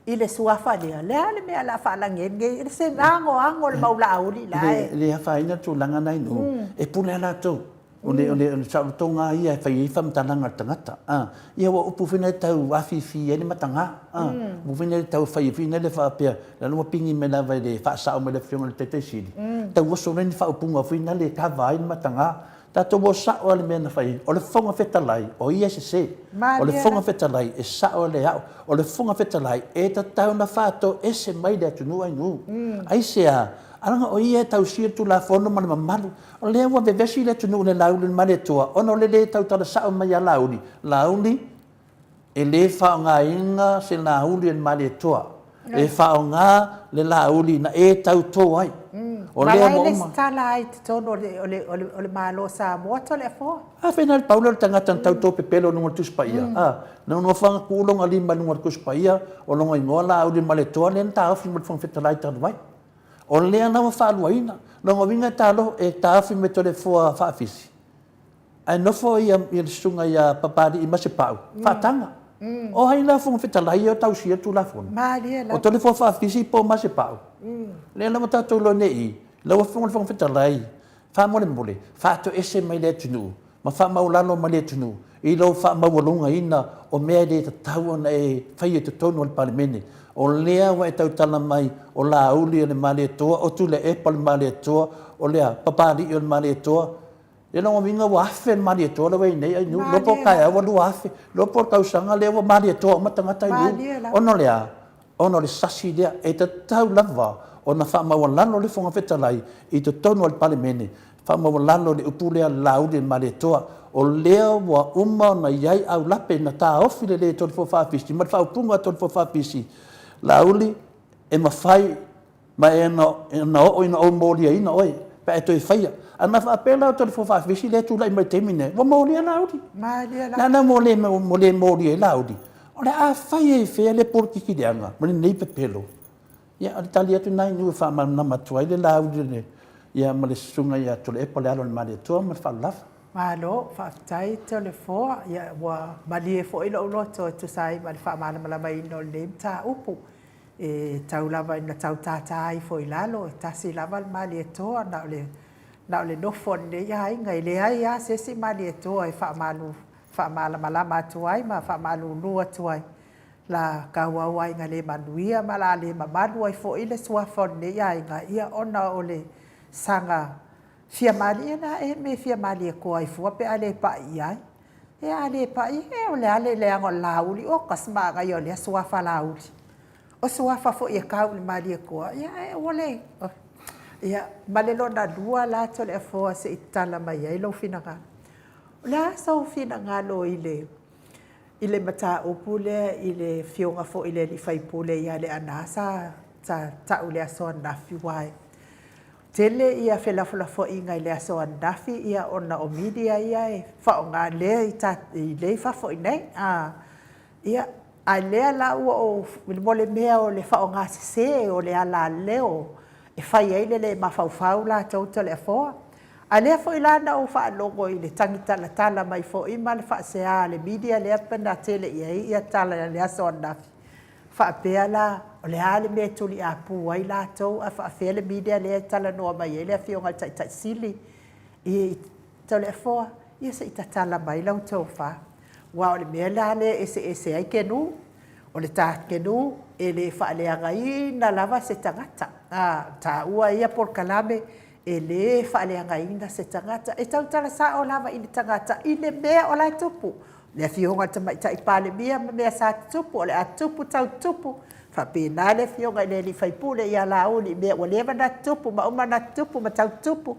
i le suafa lea? O le a le mea o le a faalagi ai lenei, se anoano o le mau Laauli la e. E le afaina le tulaga lena i nuu, e pule lava latou. O le, o le, o le saolotoga lava ia e fai ai faamatalaga a le tagata. A, ia ua upu foi lea tau afifi ai le mataga. A, upu foi lea tau fai foi lea faapea, lea ua pigi mai lava i le faasao mai le Afioga i le Taitai Sili, tau oso loa ni faaupuga foi lea e kava ai le mataga. Tatou o sao lava i le mea na fai ai. O le Fofoga Fetalai, o ia e sese. O le Fofoga Fetalai, e sao le ao. O le Fofoga Fetalai, e tatau ona faatoese mai le atunuu ainu. Aisea? Leaga o ia e tausia le Tulafono ma le mamalu. O lea ua vevesi le atunuu i le Laauli o le Malietoa ona o le lē tautala sa'o mai ia Laauli. Laauli, e lē faaaogaina se Laauli o le Malietoa. E faaaoga le Laauli na e tautō ai. O lea ua uma. Ma la e lesitala ai i totonu o le Malo o Samoa Toleafoa. A fai na o le pau lea o le tagata na tautō pepelo i luga o le Tusi Paia, a? Na nofo lava tuu lona lima i luga o le Tusi Paia, o lona igoa Laauli o le Malietoa lea na taofi ma le Fofoga Fetalai talu ai. O lea la ua faaluaina. Lona uiga e talofa, e taofi mai Toleafoa faafisi, ae nofo ia le susuga ia Papalii ma Sepau, faataga. O ai la Fofoga Fetalai ia o tausia le Tulafono? O Toleafoa faafisi po o Masepau? Lea la ua tatou iloa nei i i, lau Afioga i le Fofoga Fetalai, faamolemole, faatoese mai le atunuu ma faamaualalo mai le atunuu i lou faamaualugaina o mea e le tatau ona e faia i totonu o le Palemene. O lea ua e tautala mai o Laauli o le Malietoa, o Tuilaepa o le Malietoa, o le a? Papalii o le Malietoa. Ia lona uiga ua afe le Malietoa lea ua i ai nei Ainuu. Iloa po o taeao ua 2000, iloa po o le tausaga lea ua Malietoa uma tagata Ainuu. Ona o le a? Ona o le sasi lea. E tatau lava Ona faamaualalo le Fofoga Fetalai i totonu o le Palemene, faamaualalo le upu lea Laauli le Malietoa, o lea ua uma ona i ai aulape na taofi lelei e Toleafoa Faafisi ma le faaupuga a Toleafoa Faafisi, Laauli, e mafai ma e na oo ina ou moliaina oe pe a e toe faia. A na faapea la o Toleafoa Faafisi lea e tulai mai i le taimi lenei, ua molia Laauli. Malie la. Le a ua le molia ai Laauli? O le a fai ai fea le polokiki leaga ma lenei pepelo? Ia, o le tali atu lena i nuu e faamalamalama atu ai le Laauli ia ma le Susuga ia Tuilaepa le alo o le Malietoa ma le faaaloalo lava. Malo, faafetai Toleafoa. Ia, ua malie foi lou loto e tusa ai ma le faamalamalamaina o lenei mataupu. E tau lava ina tau tātā ifo i lalo, e tasi lava le Malietoa, na o le, na o le nofo a lenei aiga, e leai lava se isi Malietoa e faamalu, faamalamalama atu ai ma faamalulu atu ai. La tauau lava ina le manuia ma o le a le mamalu ai foi le suafa o lenei aiga, ia ona o le saga fia malie. O le a ea le mea e fia Malietoa ai fua pe a le pai i ai? Ia a le pai, e o le a le leaga o le Laauli, oka se manaia o lea suafa Laauli. O suafa foi e tau i le Malietoa, ia ae ua le… Ia, ma le lona lua la Toleafoa se i tatala mai ai lou finagalo. O le a sou finagalo i le i le mataupu lea i le afioga foi i le sui usufono ia Leaana sa tau i le aso ananafi, aua e tele ia felafolafoaiga i le aso ananafi ia ona o media ia e faaaoga lea e i fafo i inei. Ia, a o lea la ua ou, mo le mea o le faaaogasese o le alaleo e fai ai le le mafaufau latou Toleafoa. A o lea foi la na ou faalogo i le tagi talatala mai foi ma le faasea a le media lea na tele i ai tala i le aso ananafi, faapea la, o le a le mea e tuliaupu ai latou ae faapefea le media lea e talanoa mai ai le Afioga i le Taitai Sili i Toleafoa, ia se i tatala mai lau tofa, aua o le mea la lea e eseese ai Kenu. O le ta Kenu, e le faaleagaina lava se tagata. A taua ia polokalame, e le faaleagaina se tagata. E tautala sao lava i le tagata i le mea o la e tupu. Le Afioga i le Tamaitai Palemia ma mea sa tutupu, o le a tupu tau tupu, e faapena le Afioga i le sui usufono ia Laauli i mea ua leva ona tutupu ma uma ona tutupu ma tau tutupu.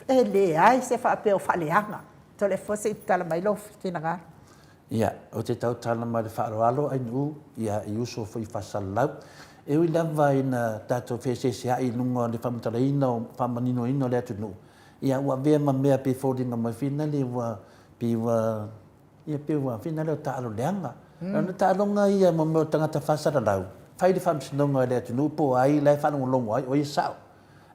E leai se faapea o faaleaga. Toleafoa se i tatala mai lou finagalo. Ia, ou te tautala ma le faaaloalo Ainuu, ia, i uso foi i faasalalau. E ui lava ina tatou feeseeseai i luga o le faamatalaina o faamaninoina o le atunuu, ia ua avea ma mea pei e foliga mai finale ua pei ua ia pei ua finale o taalo leaga. Ona taaloga ia mo mea o tagata faasalalau, fai le faamasinoga i le atunuu po o ai la e faalogologo ai o ia sao.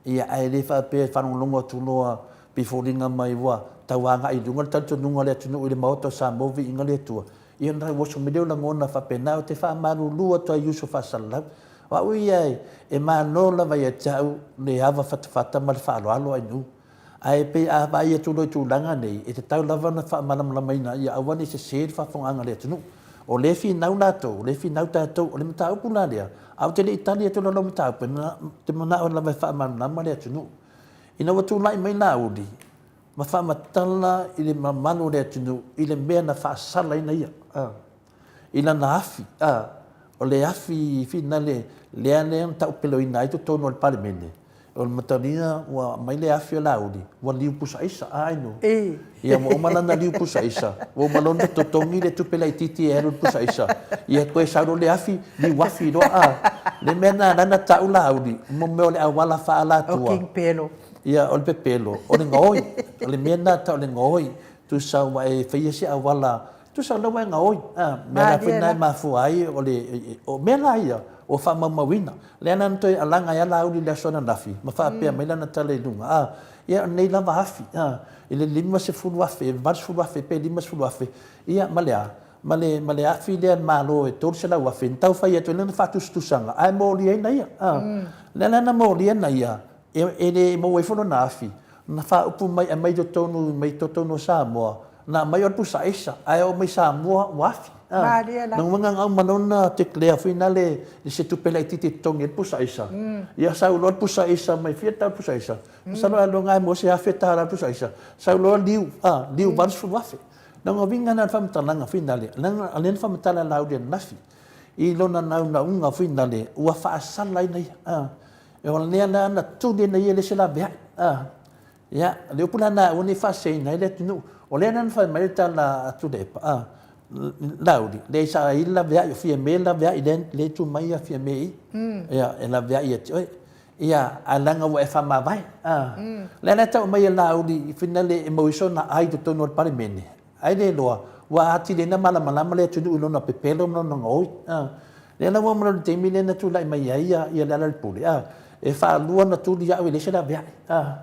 Ia, ae le faapea e faalogologo atu loa pei foliga mai ua tau agai i luga le talitonuga o le atunuu i le Maota o Samoa viiga le Atua. Ia ona oso mai lea o lagona faapena, ou te faamalulu atu ai i uso faasalalau. O au ia e malo lava ia te au le ava fatafata ma le faaaloalo ainuu. Ae pei a vaai atu loa i tulaga nei, e tatau lava ona faamalamalamaina ia aua ne i sese le faafofogaaga a le atunuu. O lea e finau latou, o lea e finau tatou, o le mataupu la lea, ae ou te le i tali atu la lau mataupu, ou te manao lava e faamalamalama le atunuu. Ina ua tulai mai Laauli ma faamatala i le mamalu o le atunuu i le mea na faasalaina ia, i lana afi, a, o le afi finale lea lea na taupeloina ai totonu o le Palemene, o le mataulia ua aumai le afi o Laauli, ua liu pusa aisa, a Ainuu? Ia, ua uma lana liu pusa aisa, ua uma loa ona totogi le tupe laitiiti e alu i le pusa aisa, ia toe sau loa le afi, liu afi loa, a. Le mea lena na ala ona tau Laauli, mo mea o le auala faaalatua. O King Pelo. Ia, o le pepelo, o le gaoi. O le mea lena e tau o le gaoi. Tusa ua e faia se auala Tusa o lea ua e gaoi, a, mea la foi lena e mafua ai o le, o mea la ia ua faamaumauina. Lea la na toe alaga ai lava Laauli i le aso ananafi ma faapea mai lana tala i luga, a, ia o lenei lava afi, a, i le 50,000, 80,000 pe 50,000, ia ma le a? Ma le, ma le afi lea a le Malo e 300,000, na tau fai atu ai lana faatusatusaga, ae moliaina ia, a. Lea la na moliaina ia, E le maua ifo lona afi, na faaupu mai aumai totonu mai totonu o Samoa, na aumai o le pusa aisa, ae oo mai Samoa ua afi. Malie la. Na uiga na uma lona declare foi na le se tupe laitiiti e totogi ai le pusa aisa. Ia sau loa le pusa aisa mai fia tau le pusa aisa. Masalo ailoga e maua se $1000 le pusa aisa. Sau loa liu, liu 80,000. Na ona uiga na o le faamatalaga foi na le, leaga o lea na faamatala e Laauli ananafi i lona naunauga foi na le ua faasala ai na ia. E o lea la na tuli ai e le isi laveai. A, ia, le upu la na aua ne i faaseseina ai le atunuu. O lea la na fai mai le tala a Tuilaepa, a, Laauli, leai sa i ai le laveai, o Fiame le laveai lea, lea e tu mai ia Fiame i i. Ia, e laveai ia te oe. Ia, ae leaga ua e faamavae. A, lea la e tau mai e Laauli, finale e maua ai sona ai i totonu o le Palemene, Ai le iloa, ua atili ai ona malamalama le atunuu i lona pepelo ma lona gaoi. A. Lea la ua oo mai loa i le taimi lea na tulai mai ai ia Lealailepule, a, e faalua ona tuli au e leai se laveai. A.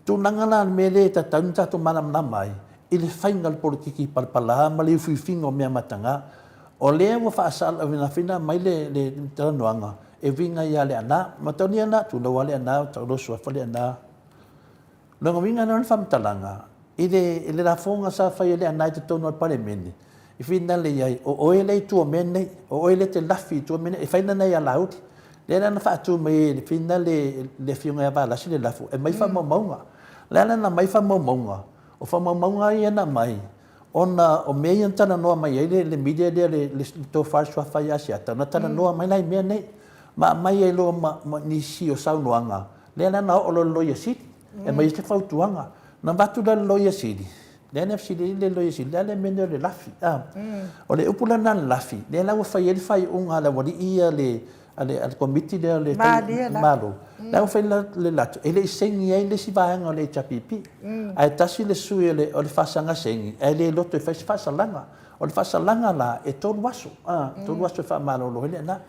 Tulaga la le mea lea e tatau ona tatou malamalama ai i le faiga o le polokiki palapala ma le ufiufiga o mea mataga. O lea ua faasalalauina mai le le talanoaga e uiga ia Leaana. Matalia la, tulou lava Leaana, tau lou suafa Leaana. Lona uiga la o le faamatalaga, i le, i le lafoga sa fai e Leaana i totonu o le Palemene, e finagalo i ai, o oe lea e i tua o mea nei, o oe lea e te lafi i tua o mea nei, e fai lana ia Laauli. Lea la na faatu mai ai e le finagalo e le Afioga ia Valasi le lafo, e aumai faamaumauga. O le a la na aumai faamaumauga? O faamaumauga ia na aumai, ona o mea ia na talanoa mai ai le, le media lea, le, le, le Tofa Suafa ia Asiata, na talanoa mai la i mea nei, ma aumai ai loa ma, ma nisi o saunoaga Lea la na oo loa le Loia Sili e aumai ai se fautuaga. Na avatu la le Loia Sili, lea na fesili ai le Loia Sili, le a le mea lenei o le lafi? A. O le upu la lena o le lafi, lea la ua fai ai le faaiuga a le aualii ia le, a le, a le Komiti lea o le Malo, la ua fai le latou, e le i saini ai le isi vaega o le HRPP. Ae tasi le sui o le, o le faasaga saini, ae le loto e fai se faasalaga. O le faasalaga la, e tolu aso, a, tolu aso e faamalolo ai lena.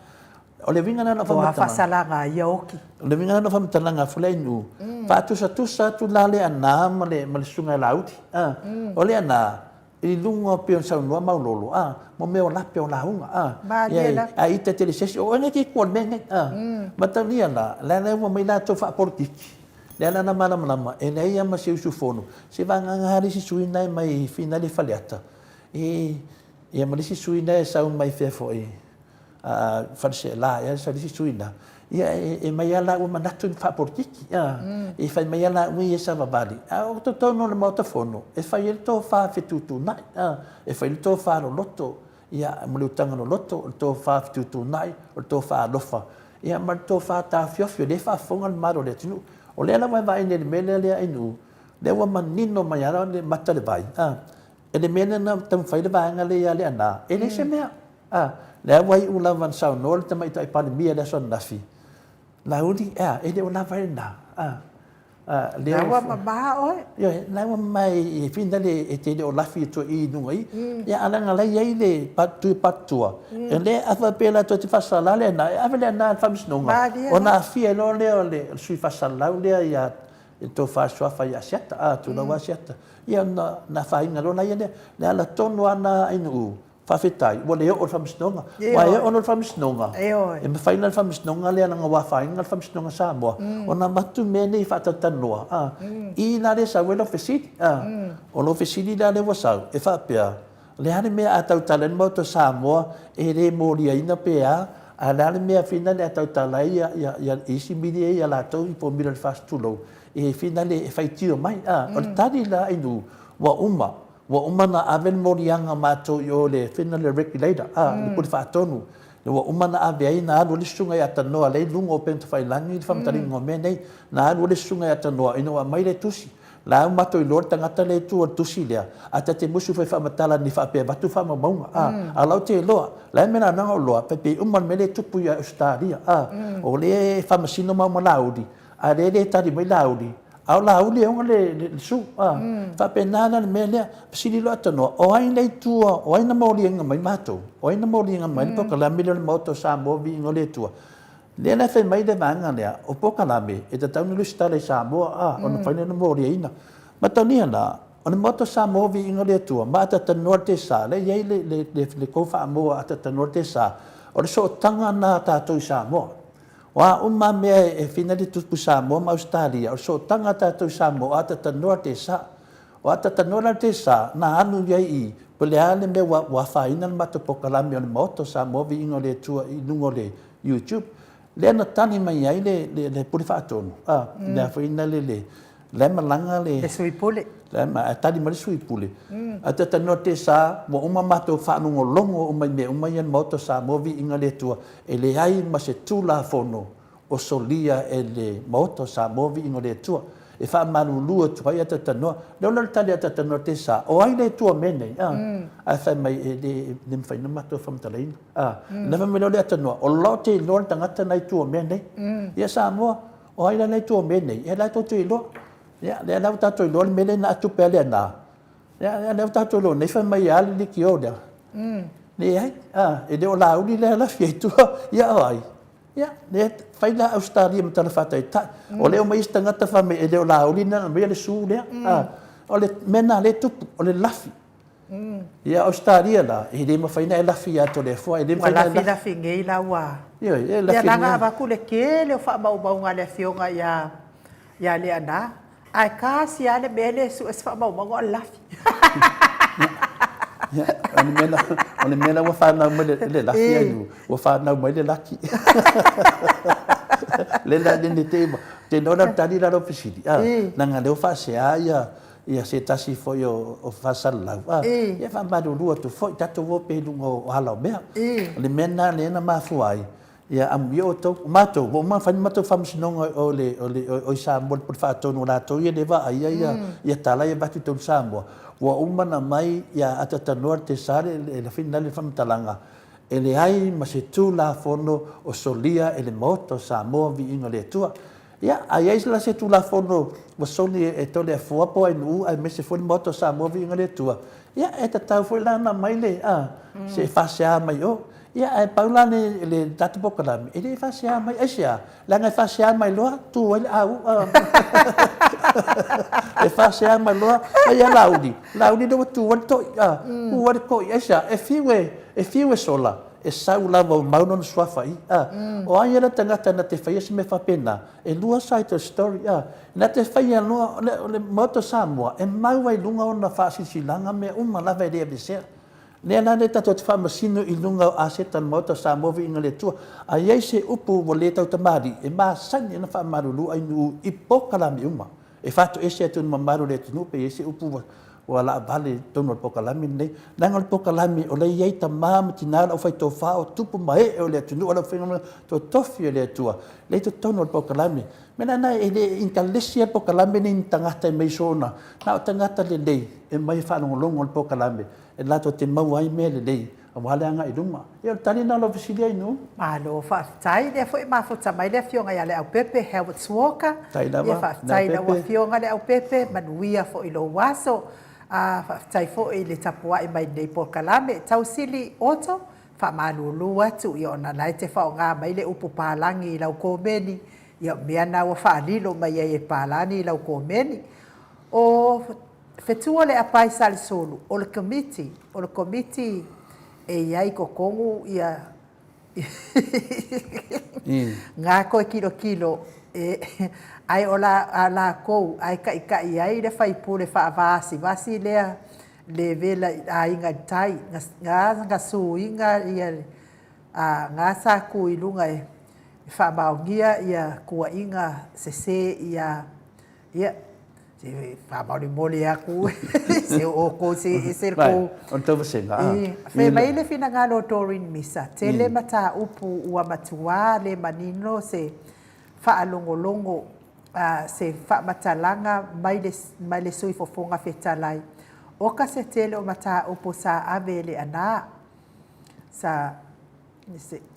O le uiga lena o lau faamatalaga. Ua faasalaga ia oki. O le uiga lena o lau faamatalaga Fualainu, faatusatusa atu la Leaana ma le ma le susuga ia Laauli. A, o Leaana, i luga pei ona saunoa Maulolo, a, mo mea o lape o lauga, a. Malie lava. A ita tele se isi, o oe nei te tua i le mea lenei, a. Matalia la, la la ua mai latou faapolokiki, lea la na malamalama, e leai lava ma se usufono, se vagana lava le isi sui lena e mai Finale Faleata, e, ia ma le isi sui lena e sau mai fea foi, Faleseela ea sa isi sui na, ia e mai lava laua manatu i faapolokiki, e fai mai lava laua ia savavali, a o totonu o le Maota Fono, e fai ai le tofa fetuutuunai, e fai le tofa loloto, ia, ma le utaga loloto, o le tofa fetuutuunai, o le tofa alofa, ia ma le tofa taofiofi, o lea e faafofoga le mamalu o le atunuu. O lea la ua e vaai nei i le mea lea lea Ainuu, lea ua manino mai lava le mata o le vai, e le mea lea na taumafai le vaega lea ia Leaana, e leai se mea. A, lea ua iu lava na saunoa le Tamaitai Palemia i le aso ananafi, Laauli, ea, e le o lava ai lena. A, a, lea ua mama oe. Ioe, la ua mama e whina le e te le o lafi atu i luga i. Ia, a leaga la i ai le tui patutua, e le a faapea la toe te faasala lea na, e ave lea na i le Faamasinoga, ona aafia ai loa lea o le sui faasalalau lea ia le Tofa Suafa ia Asiata, a, tulou Asiata. Ia, ona afaina loa la ia lea. Le ala tonu lava lena a Ainuu, Faafetai, ua le oo i le Faamasinoga. Aua e oo loa i le Faamasinoga, e mafai la le Faamasinoga lea leaga ua afaina le Faamasinoga Samoa, ona avatu mea nei faatalatalanoa, a, i la lea e sau ai lau fesili, a. O lau fesili la lea ua sau, e faapea, o le a le mea a tautala ai le Maota o Samoa e le moliaina pe a, a o le a le mea finale a tautala ai isi mili ia ia latou i pomila i le FAST tulou, e finale e faitio mai, a. O le tali la Ainuu, ua uma. Ua uma ona ave le moliaga matou i o i le Finland Regulator, a, le Pule Faatonu. Ua uma ona ave ai, na alu ai le susuga ia Tanoa lea i luga o upega tafailagi le faamatalaina o mea nei. Na alu ai le susuga ia Tanoa ina ua aumai le tusi. La ua matou iloa le tagata lea i tua o le tusi lea, a ta te musu foi e faamatala ni faapea e avatu faamaumauga, a. A o la ou te iloa, la e mea la na iloa, pei uma le mea lea e tupu ia Ausetalia, a. O lea e faamasino maua ma Laauli, a lea e le tali mai Laauli, A o Laauli e ona le su, a. Faapena la le mea lea. Fesili loa Tanoa, o ai lea i tua, o ai na moliaina mai matou? O ai na moliaina mai le polokalame lea o le Maota o Samoa Viiga o le Atua? Lea la e fai mai le vaega lea, o polokalame e tatau ona lesitala i Samoa, a, ona mafai lea ona moliaina. Matalia la, o le Maota o Samoa Viiga o le Atua, ma Atatanoa le Tesa, lea e i ai le tou faamoa Atatanoa le Tesa, o le sootaga lena a tatou i Samoa. O a uma a mea e fina le tupu i Samoa ma Ausetalia, o le sootaga a tatou i Samoa, o Atatanoa le tesa. O Atatanoa la le tesa, na alu i ai i, po o le a le mea ua afaina le matou polokalame o le Maota o Samoa Viiga o le Atua i luga o le YouTube. Lea na tali mai ai le Pule Faatonu, a, le a foi na le, le, la e malaga le... Le Sui Pule. La e tali mai le Sui Pule. Atatanoa le tesa, ua uma matou faalogologo uma i mea uma ia i le Maota o Samoa Viiga o le Atua, E leai ma se Tulafono o solia e le Maota o Samoa viiga o le Atua e faamalulu atu ai Atatanoa. Lea o le tali a Atatanoa te sa, o ai le Atua mea nei? A, ae fai mai e le, le mafai na matou faamatalaina. A, na fai mai lea o le Atatanoa, o lau te iloa le tagata na i tua o mea nei. Ia Samoa, o ai la na i tua o mea nei? Ia la tou te iloa. Ia, lea la ua tatou iloa le mea lea na atupe a Leaana. Ia, lea ua tatou iloa nei fai mai e a le liki o lea. Leai, a, e le o Laauli lea lafi ai tua, ia o ai? Ia, lea fai la Ausetalia ma tala faataitai. O lea omai isi tagata fai mai e le o Laauli na aumaia le su lea. A, o le mea na lea e tupu, o le lafi. Ia, Ausetalia la, e le mafai ona e lafi ia Toleafoa, e le mafai ona e lafi. Ua lafi lafi nei la ua. Ioe, e lafi nei. Ia, leaga avatu le tele o faamaumauga a le Afioga ia ia Leaana, ae tasi lava le mea lea e sue se faamaumauga o le lafi. Ia, o le mea la, o le mea la ua fanau mai le, le lafi ai nu, ua fanau mai le laki. Le la le le te te no la tali la lo fesili. Ah, nanga leo faasea ia ia se tasi foi o o faasalalau. Ah, ia faamalulu atu foi tatou o pe i luga o ala o mea. O le mea lena lea na mafua ai Ia amuia outou. O matou, ua uma ona fai le matou faamasinoga o le, o le, o i Samoa, le Pule Faatonu o latou ia lea e vaaia ia, ia tala ia avatu i totonu Samoa, ua uma ona aumai ia atatanoa le tesa le, le, le, le faamatalaga, e leai ma se Tulafono o solia e le Maota o Samoa viiga o le Atua. Ia, a i ai la se Tulafono ua soli e Toleafoa po o Ainuu aemaise foi le Maota o Samoa viiga o le Atua, ia, e tatau foi la ona aumai le, a, se faasea mai o. Ia, ae pau la le, le tatou polokalame, e le faasea mai. Aisea? Leaga e faasea mai loa, tu ai le au, a. E faasea mai loa, ai ia Laauli, Laauli lea ua tu ai le toi, a, tu ai le toi. Aisea? E fiu e, e fiu e sola, e sau lava ua mau lona suafa i, a. O ai la le tagata na te faia se mea faapena? E lua side o le story, a. Na te faia loa, o le, o le Maota o Samoa, e mau ai i luga ona faasilasilaga mea uma lava e le aveesea. Lea la lea tatou te faamasino i luga o aseta o le Maota o Samoa Viiga le Atua. A i ai se upu ua le tautamalii, e masani ona faamalulu ai nuu i polokalame uma. E faatoese atu i le mamalu o le atunuu pe i ai se upu ua ua laavale i totonu o le polokalame lenei. Leaga o le polokalame o la e i ai tama ma tina o le aufaitofa o tupu ma ee o le atunuu o le aufaigaluega totofi a le Atua lea i totonu o le polokalame. O le mea lena e le intalesi lava le polokalame lenei i ni tagata e maisona, na o tagata lelei e omai e faalogologo i le polokalame e latou te maua ai mea lelei aua le agai i luma. Ia o le tali lena o lau fesili ai Nuu. Malo faafetai, lea foi e mafuta mai le afioga ia Leaupepe Howard Walker. Faafetai lava. Ia faafetai i lau afioga Leaupepe, manuia foi lou aso. A faafetai foi i le tapuai mai i lenei polokalame. Tausili Otto, faamalulu atu ia ona la e te faaaoga mai le upu palagi i lau komeni, ia o mea na ua faalilo mai ai e palagi i lau komeni. O Fetu o le apai Salesulu, o le Komiti, o le Komiti e i ai i totonu ia nga toe tilotilo e, ae o la, a lakou ae taitai ai le faipule faavasivasi lea levela i aiga i tai, nga na suiga ia, a, nga sa tu i luga e faamaonia ia tuuaiga sese ia Ia, se faamolemole atu se outou se ese le kou. O le tauvasega, a. Fai mai le finagalo o Doreen Misa, tele mataupu ua matuā le manino se faalogologo se faamatalaga mai le mai le Sui Fofoga Fetalai. Oka se tele o mataupu sa ave e Leaana, sa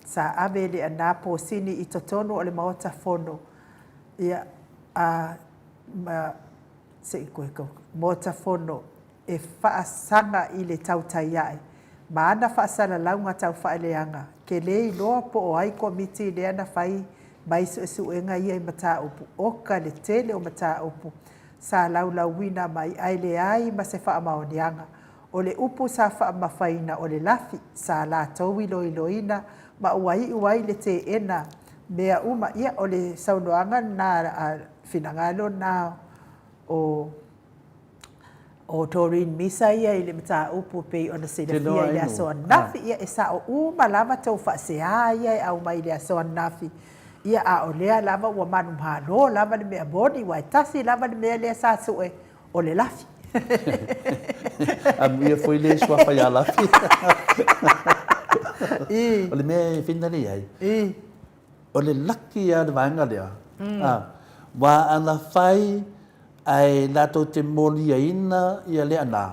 sa ave e Leaana posini i totonu o le Maota Fono. Ia, a, ma, se i koe kau, Maota Fono e faasaga i le tautai ae, ma ana faasalalauga taufaaleaga, ke le iloa po o ai komiti lea na fai mai suesuega ia i mataupu, oka le tele o mataupu sa laulauina mai ae leai ma se faamaoniaga. O le upu sa faamafaina o le lafi sa latou iloiloina ma ua iu ai le teena mea uma. Ia, o le saunoaga lena a finagalo lena o o Doreen Misa ia i le mataupu e pei ona silafia i le aso ananafi. Ia, e sao uma lava tou faasea ia e aumai i le aso ananafi. Ia, a o lea lava ua manumalo lava le mea moni, aua e tasi lava le mea lea sa sue, o le lafi. Amuia foi le suafa ia Lafi. O le mea e finagalo i ai, O le laki a le vaega lea, a, wa ana fai ae latou te moliaina ia Leaana,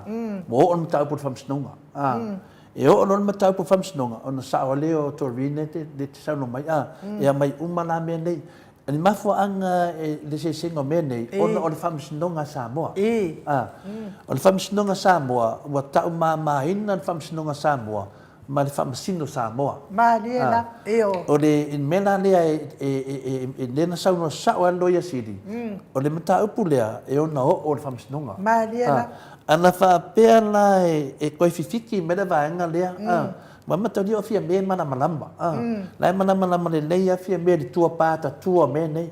ua oo le mataupu i le Faamasinoga. A, e oo loa le mataupu i le Faamasinoga, ona sao ai lea o Toreen lea e te saunoa mai, a, e aumai uma la mea nei. O le mafuaaga e le eseesega o mea nei, ona o le Faamasinoga a Samoa. A, o le Faamasinoga a Samoa, ua taumamaina le Faamasinoga a Samoa ma le Faamasino Samoa. Malie la, io. O le mea la lea e lea na saunoa sao ai le Loia Sili, o le mataupu lea e ona oo i le Faamasinoga. Malie la. Ana faapea la e toe fifiki mai le vaega lea, ua mataulia o Fiame e malamalama. La e malamalama lelei lava Fiame i le tuapatatua o mea nei.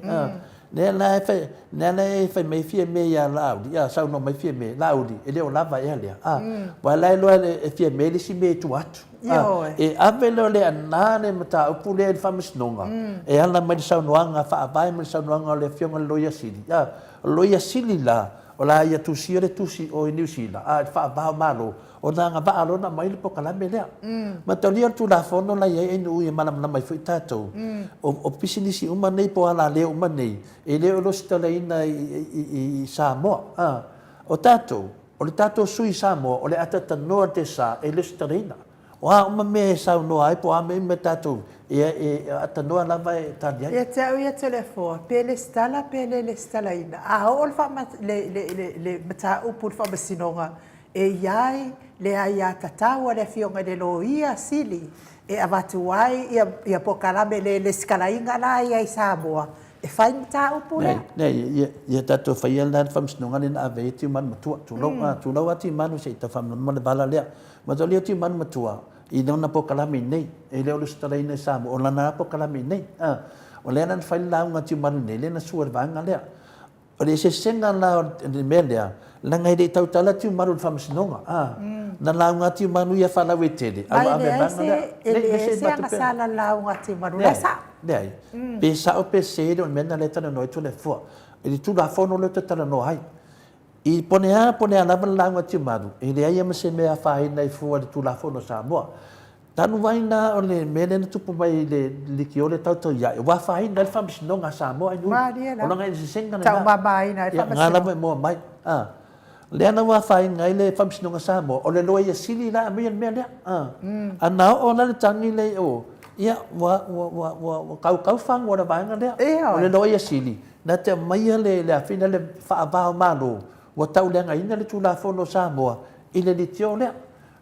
Lea la e fai, lea la e fai mai Fiame ia Laauli, a saunoa mai Fiame, Laauli, e le o lava ea lea, a. Aua la e iloa e Fiame le isi mea i tua atu, a. E ave loa le ana le mataupu lea i le Faamasinoga, e ala mai le saunoaga faavae ma le saunoaga a le Afioga i le Loia Sili, a. O le Loia Sili la, o le a ia tusia le tusi o i Niu Sila, a, i le faava o Malo, ona agavaa loa ona aumai le polokalame lea. Mataulia o le Tulafono la e i ai ainu e malamalama ai foi tatou, o pisinisi uma nei po o alaleo uma nei, e le o lesitalaina i Samoa. O tatou, o le tatou sui i Samoa, o le atatanoa le sa e lesitalaina. O a uma mea e saunoa ai po o a mea uma tatou, e atanoa lava e tali ai. Ia te au ia Toleafoa, pe lesitala pe le lesitalaina, a oo le mataupu i le Faamasinoga, E i ai le aiatatau a le Afioga i le Loia Sili e avatu ai ia polokalame le lesitalaina la ia i Samoa e fai le mataupu lea. Leai, ia tatou faia la le faamasinoga lea na ave ai Tiumalu Matua. Tulou, tulou lava Tiumalu se i tau faamalamalama le vala lea. Mataulia o Tiumalu Matua i lana polokalame i inei, e le o lesitalaina i Samoa, o lana lava polokalame i inei. O lea la na fai le lauga a Tiumalu nei, lea na sua i le vaega lea. O le eseesega la o le mea lea, leaga e le i tautala Tiumalu i le faamasinoga, a. Na lauga lava Tiumalu ia faalauaitele, a ua ave i le vaega lea. E leai se aga sa lauga a Tiumalu, o la e sao. Leai, pe sao pe sese, e le o le mea lena o lea e talanoa ai Toleafoa. I le Tulafono lea ou te talanoa ai. I pone a pone a lava le lauga a Tiumalu, e leai lava ma se mea e afaina ai fua i le Tulafono a Samoa. Talu ai la o le mea lea na tupu mai i le Likiole Tautauia'i, ua afaina ai le Faamasinoga a Samoa i Nui. Malie la. O lona eseesega lena. Taumamaina ai le Faamasinoga. Ia, na lava e moa mai. A. Lea la ua afaina ai le Faamasinoga a Samoa, o le Loia Sili la e aumaia le mea lea. A. A na oo la le tagi lea i o, ia, ua, ua, ua, ua, ua kaukau fagu o le vaega lea. Ioe. O le Loia Sili, na te aumaia le, le afina le faava o Malo, ua tauleagaina le Tulafono a Samoa i le litio lea.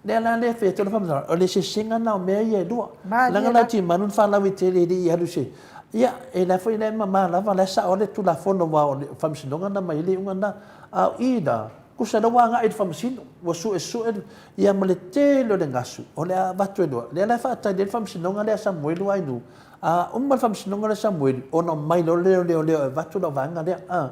Lea la lea fai atu le faamatalaga, o le eseesega lena o mea ia e lua. Leaga la Timalu na faalauaitele e le i alu i se, ia, e la foi la e mama lava, la e sao lava le Tulafono aua o le Faamasinoga na aumai ai le iuga lena. A o i la, tusa la ua agai i le Faamasino, ua suesue ia ma le tele o le gasu o le a avatu ai loa. Lea la e faatali ai le Faamasinoga lea a Samuelu Ainuu, a uma le Faamasinoga lea a Samuelu, ona omai loa lea o leoleo e avatu lau vaega lea. A,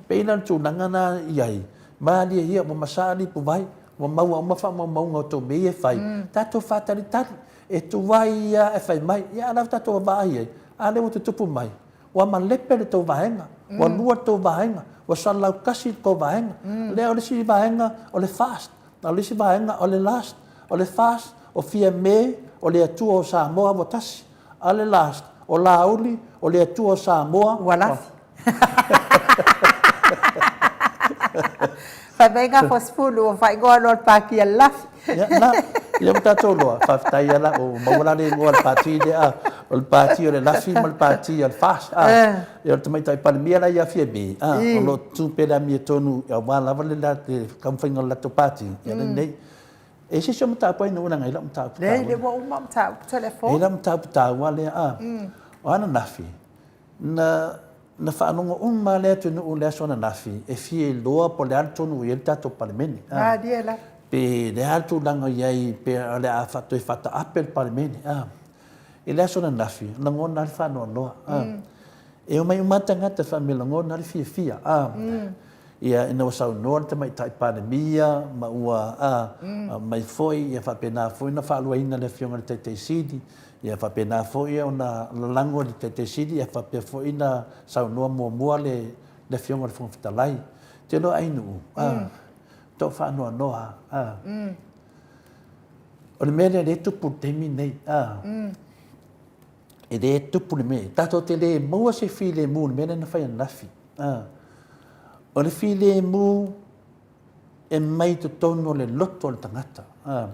pei la o le tulaga lena e i ai, malie ia, ua masaa lipuvai, Ua maua uma faamaumauga o tou mea ia e fai, tatou faatalitali, e tuai lava e fai mai. Ia a o la ua tatou vaavaai i ai, a lea ua tutupu mai, ua malepe le tou vaega, ua lua le tou vaega, ua salalau tasi le tou vaega. Lea o le isi vaega o le FAST, a o le isi vaega o le last. O le FAST, o Fiame, o le Atua o Samoa ua tasi. A o le last, o Laauli, o le Atua o Samoa ua lafi. Fai mai Gafosefulu ua faaigoa loa le Pati a le Lafi. Ia, na, ia ua tatou iloa, faafetai lava la, ua maua la le igoa o le Pati lea, a, o le Pati o le Lafi ma le Pati o le FAST, a. Ia o le Tamaitai Palemia la ia Fiame, a, o lo o tutu pea le amiotonu aua lava le taumafaiga o le latou Pati, ia lenei. E se isi o mataupu ai nuu leaga e le o mataupu taua. Leai, lea ua uma mataupu telefoni. E le o mataupu taua lea, a. O ananafi, na, na faalogo uma lava le atunuu i le aso ananafi e fia iloa po o le a le tonu o i ai le tatou Palemene. A. Malie la. Pe le a le tulaga o i ai, pe o le a toe faataape le Palemene. A. I le aso ananafi, lagona lava le faanoanoa. A. E omai uma lava tagata e faamea lagona lava le fiafia. A. Ia, ina ua saunoa le Tamaitai Palemia ma ua, a, aumai foi, ia faapena foi ona faaluaina le Afioga i le Taitai Sili, ia faapena foi ona lalago e le Taitai Sili, ia faapea foi ona saunoa muamua le, le Afioga i le Fofoga Fetalai. Ou te iloa Ainuu, a, tau faanoanoa, a. O le mea lea o lea e tupu i le taimi lenei, a. E le tupu le mea. Tatou te le maua se filemu i le mea lea na fai ananafi. A. O le filemu e mai i totonu o le loto o le tagata. A.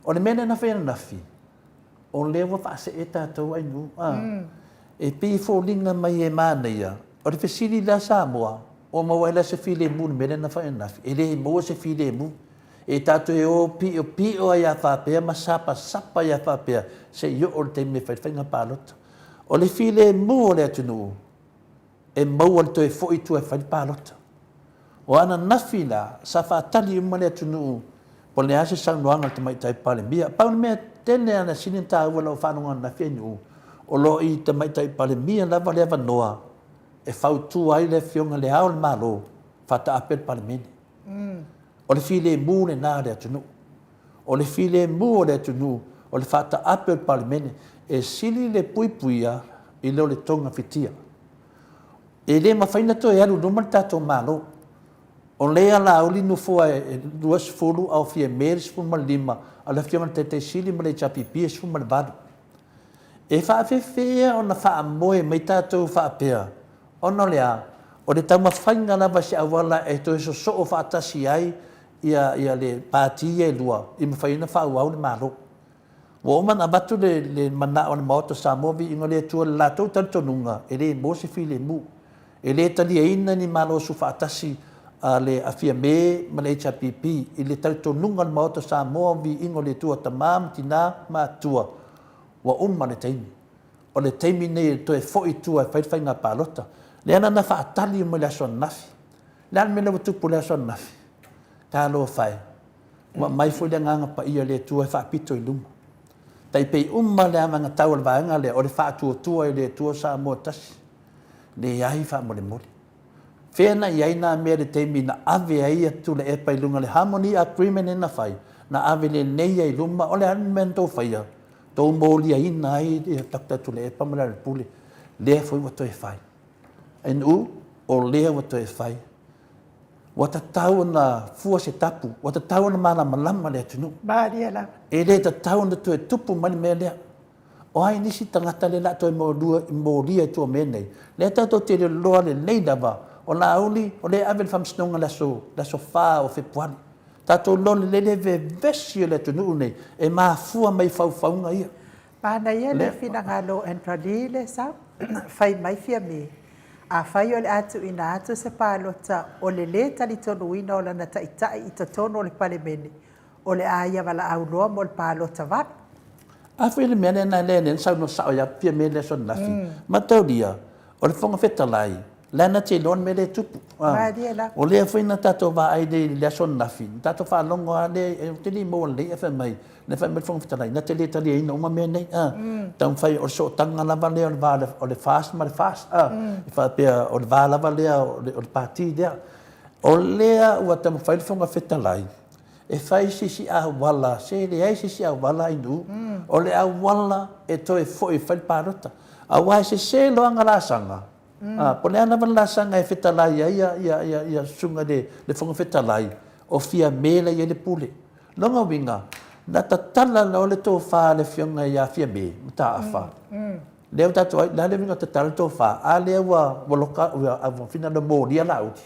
O le mea lea na fai ananafi, o lea ua faasee tatou ainuu. A. E pei e foliga mai e manaia, o le fesili la Samoa, ua maua ai la se filemu i le mea lea na fai ananafi? E le maua se filemu. E tatou te o piopio ai a faapea ma sapasapa ai a faapea se i oo i le taimi e fai le faiga palota. O le filemu o le atunuu e maua i le toe foi i tua e fai le palota. O ananafi la, sa faatali uma le atunuu po o le a se saunoaga a le Tamaitai Palemia. Pau le mea tele lava na sili ona taua i lau faalogo ananafi a nuu, o lo o i Tamaitai Palemia lava le avanoa e fautua ai le Afioga i Le Ao o le Malo faataape le Palemene. O le filemu lena a le atunuu. O le filemu o le atunuu, o le faataape o le Palemene, e sili le puipuia i lo le togafitia. E le mafai ona toe alu i luma le tatou Malo. O lea Laauli nofoa e 20 aofia Me le 15 a le Afioga i le Taitai Sili ma le HRPP e 18. E faafefea ona faamoe mai tatou faapea Ona o le a? O le taumafaiga lava i se auala e toe sosoo faatasi ai ia, ia le pati ia e lua i mafai ai ona faaauau le Malo. Ua uma ona avatu le, le manao o le Maota o Samoa, viiga o le Atua i le latou talitonuga, e le maua se filemu. E le taliaina ni Malo sufaatasi a le a Fiame ma le HRPP i le talitonuga o le Maota o Samoa, viiga o le Atua, tama ma tina ma atua, ua uma le taimi. O le taimi nei e toe foi i tua e fai le faiga palota. Lea la na faatali uma i le aso ananafi. O le a le mea lea ua tupu i le aso ananafi? Talofa e, ua aumai foi le Agaga Paia o le Atua e faapito i luma. Tai pei uma le anagatau a le vaega lea, o le faatuatua i le Atua Samoa tasi. Leai faamolemole. Fea na i ai nā mea i le taimi na ave ai ia Tuilaepa i luga o le Harmony Agreement lea na fai, na ave lelei ai i luma, o le a le mea na tou faia? Tou moliaina ai ia Doctor Tuilaepa ma Lealailepule, lea foi ua toe fai. NU, o lea ua toe fai. Ua tatau ona fua se tapu, ua tatau ona malamalama le atunuu. Malie lava. E le tatau ona toe tupu mai le mea lea. O ai nisi tagata lea o le a toe molia i tua o mea nei? Lea tatou te iloa lelei lava, o Laauli, o lea e ave i le Faamasinoga i le aso, le aso 4 o Fepuari. Tatou iloa lelei le vevesi o le atunuu nei e mafua mai i faufauga ia. Manaia le finagalo o Andra Lee lea sau. Fai mai Fiame, afai o le a tuuina atu se palota o le lē talitonuina o lana taitai i totonu o le Palemene, o le a ia valaau loa mo le palota vave. A foi le mea lena lea na saunoa sao ia Fiame i le aso ananafi, mataulia, o le Fofoga Fetalai, la na te iloa le mea lea e tupu. Malie lava. O lea foi na tatou vaai nei i le aso ananafi, na tatou faalogo lava lea, ou te le i maua lelei ae fai mai, na fai mai le Fofoga Fetalai, na te le taliaina uma mea nei. Taumafai, o le sootaga lava lea o le va o le FAST ma le FAS, e faapea o le va lava lea o le Pati lea. O lea ua taumafai le Fofoga Fetalai e fai se isi auala, se leai se isi auala Ainuu, o le auala e toe foi e fai le palota. Aua e sese loa ana laasaga, po o le a lava le laasaga e fetalai ai ia susuga i le Fofoga Fetalai, o Fiame la e i ai le pule. Lona uiga, na tatala loa le tofa a le Afioga ia Fiame, Mataafa, lea ua tatou ai, o le a le uiga o tatala le tofa, a lea ua loka, ua finagalo e molia Laauli.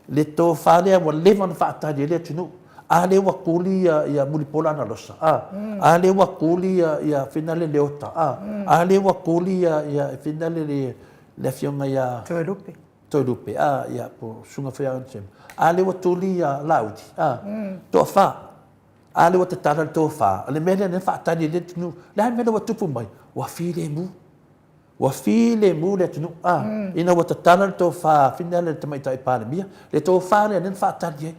Le tofa lea ua leva ona faatali ai le atunuu. A lea ua tuli ia Mulipola Anarosa, a. A lea ua tuli ia fina le Leota, a. A lea ua tuli ia fina le le afioga ia Toelupe. Toelupe, a, ia po Susuga foi ia Sema. A lea ua tuli ia Laauli, a. Toafa. A lea ua tatala le tofa. O le mea lea na faatali ai le atunuu. O le a le mea lea ua tupu mai? Ua filemu. Ua filemu le atunuu, a, ina ua tatala le tofa fina le Tamaitai Palemia, le tofa lea lea na faatali ai.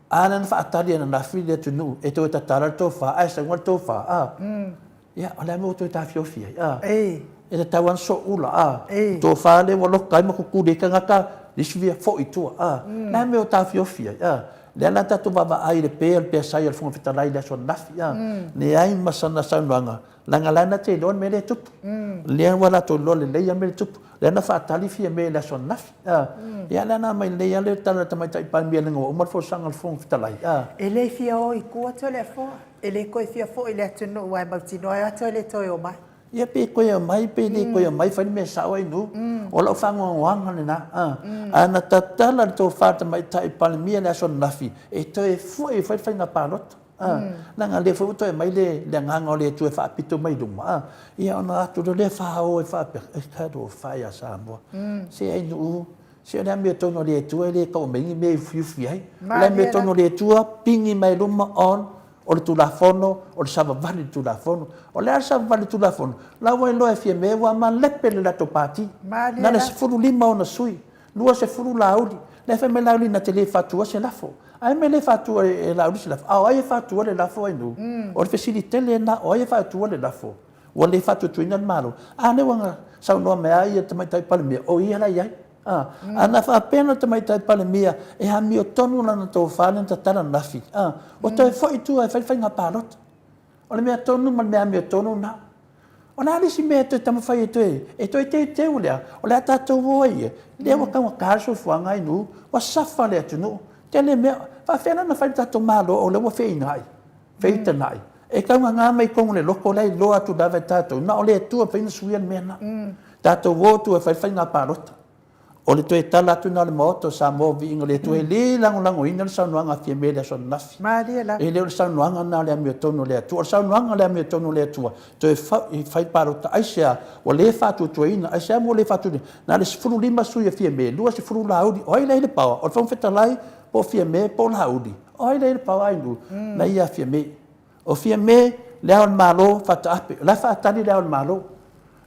A lea na faatali ananafi le atunuu e toe tatala le tofa, ae sau le tofa, a. Ia, o le a le mea ua toe taofiofi ai, a. E tatau lava ona sooula, a. Tofa lea ua loka ai ma kukuli ai tagata, isi fia foi i tua, a. O le a le mea ua taofiofi ai, a. Lea la tatou vaavaai i le pe o le peasai a le Fofoga Fetalai i le aso ananafi, a. Leai ma sana saunoaga Leaga la na te iloa le mea lea e tupu. Lea ua latou iloa lelei lava le mea lea e tupu. Lea na faatali Fiame i le aso ananafi. Ia lea na aumai lelei lava le tala a le Tamaitai Palemia leaga ua uma le folasaga a le Fofoga Fetalai. E le fia o i tua Toleafoa, e le toe fia foi i le atunuu aua e mautinoa e o atu e le toe o mai. Ia pe toe aumai pe le toe aumai, fai le mea sao ai nuu. O lau faanoanoaga lena. A na tatala le tofa a le Tamaitai Palemia i le aso ananafi e toe foi e fai le faiga palota. Leaga o lea foi ua toe aumai le agaga o le Atua e faapito mai luma, ia ona atu loa lea fao ai faapea, e talofa e ia Samoa, se Ainuu, se o le amiotonu a le Atua e le tau aumai ni mea e ufiufi ai. O le amiotonu a le Atua, pigi mai luma on o le Tulafono, o le savavali i le Tulafono. O le a le savavali i le Tulafono? O la ua iloa e Fiame ua malepe le latou Pati. Na o le 15 ona sui, 20 Laauli. Lea e fai mai Laauli na te le faatua se lafo. A mea e le faatua e Laauli se lafo? A o ai e faatua le lafo Ainuu? O le fesili tele lena, o ai e faatua le lafo? Ua le faatuatuaina le Malo. A lea ua saunoa mai lava le Tamaitai Palemia, o ia la e i ai. A, ana faapea na le Tamaitai Palemia e amiotonu lana tofa lea na tatala ananafi, a, ua toe foi i tua e fai le faiga palota. O le mea tonu ma le mea amiotonu lena. O le a le isi mea e toe taumafai e toe, e toe teuteu lea? O le a tatou o ai ia? Lea ua taugata le soifuaga Ainuu, ua suffer le atunuu, tele mea. E faapefea la ona fai le tatou Malo o lea ua feinai? Feitanai, e taugagā mai totonu o le loto la e iloa atu lava e tatou, na o le Atua e mafai ona suia le mea lena. Tatou o atu e fai le faiga palota. O le toe tala atu lena o le Maota o Samoa, viiga o le Atua, e le lagolagoina le saunoaga a Fiame i le aso ananafi. E le o le saunoaga lena o le amiotonu a le Atua. O le saunoaga o le amiotonu a le Atua, toe fai palota. Aisea? Ua le faatuatuaina. Aisea ua le faatuatuaina? Na o le 15 sui a Fiame, 20 Laauli. O ai la e i le power? O le Fofoga Fetalai po o Fiame po o Laauli? O ai lea e i le power ai nuu? Na ia Fiame. O Fiame, Le Ao o le Malo, faataape. O la e faatali Le Ao o le Malo.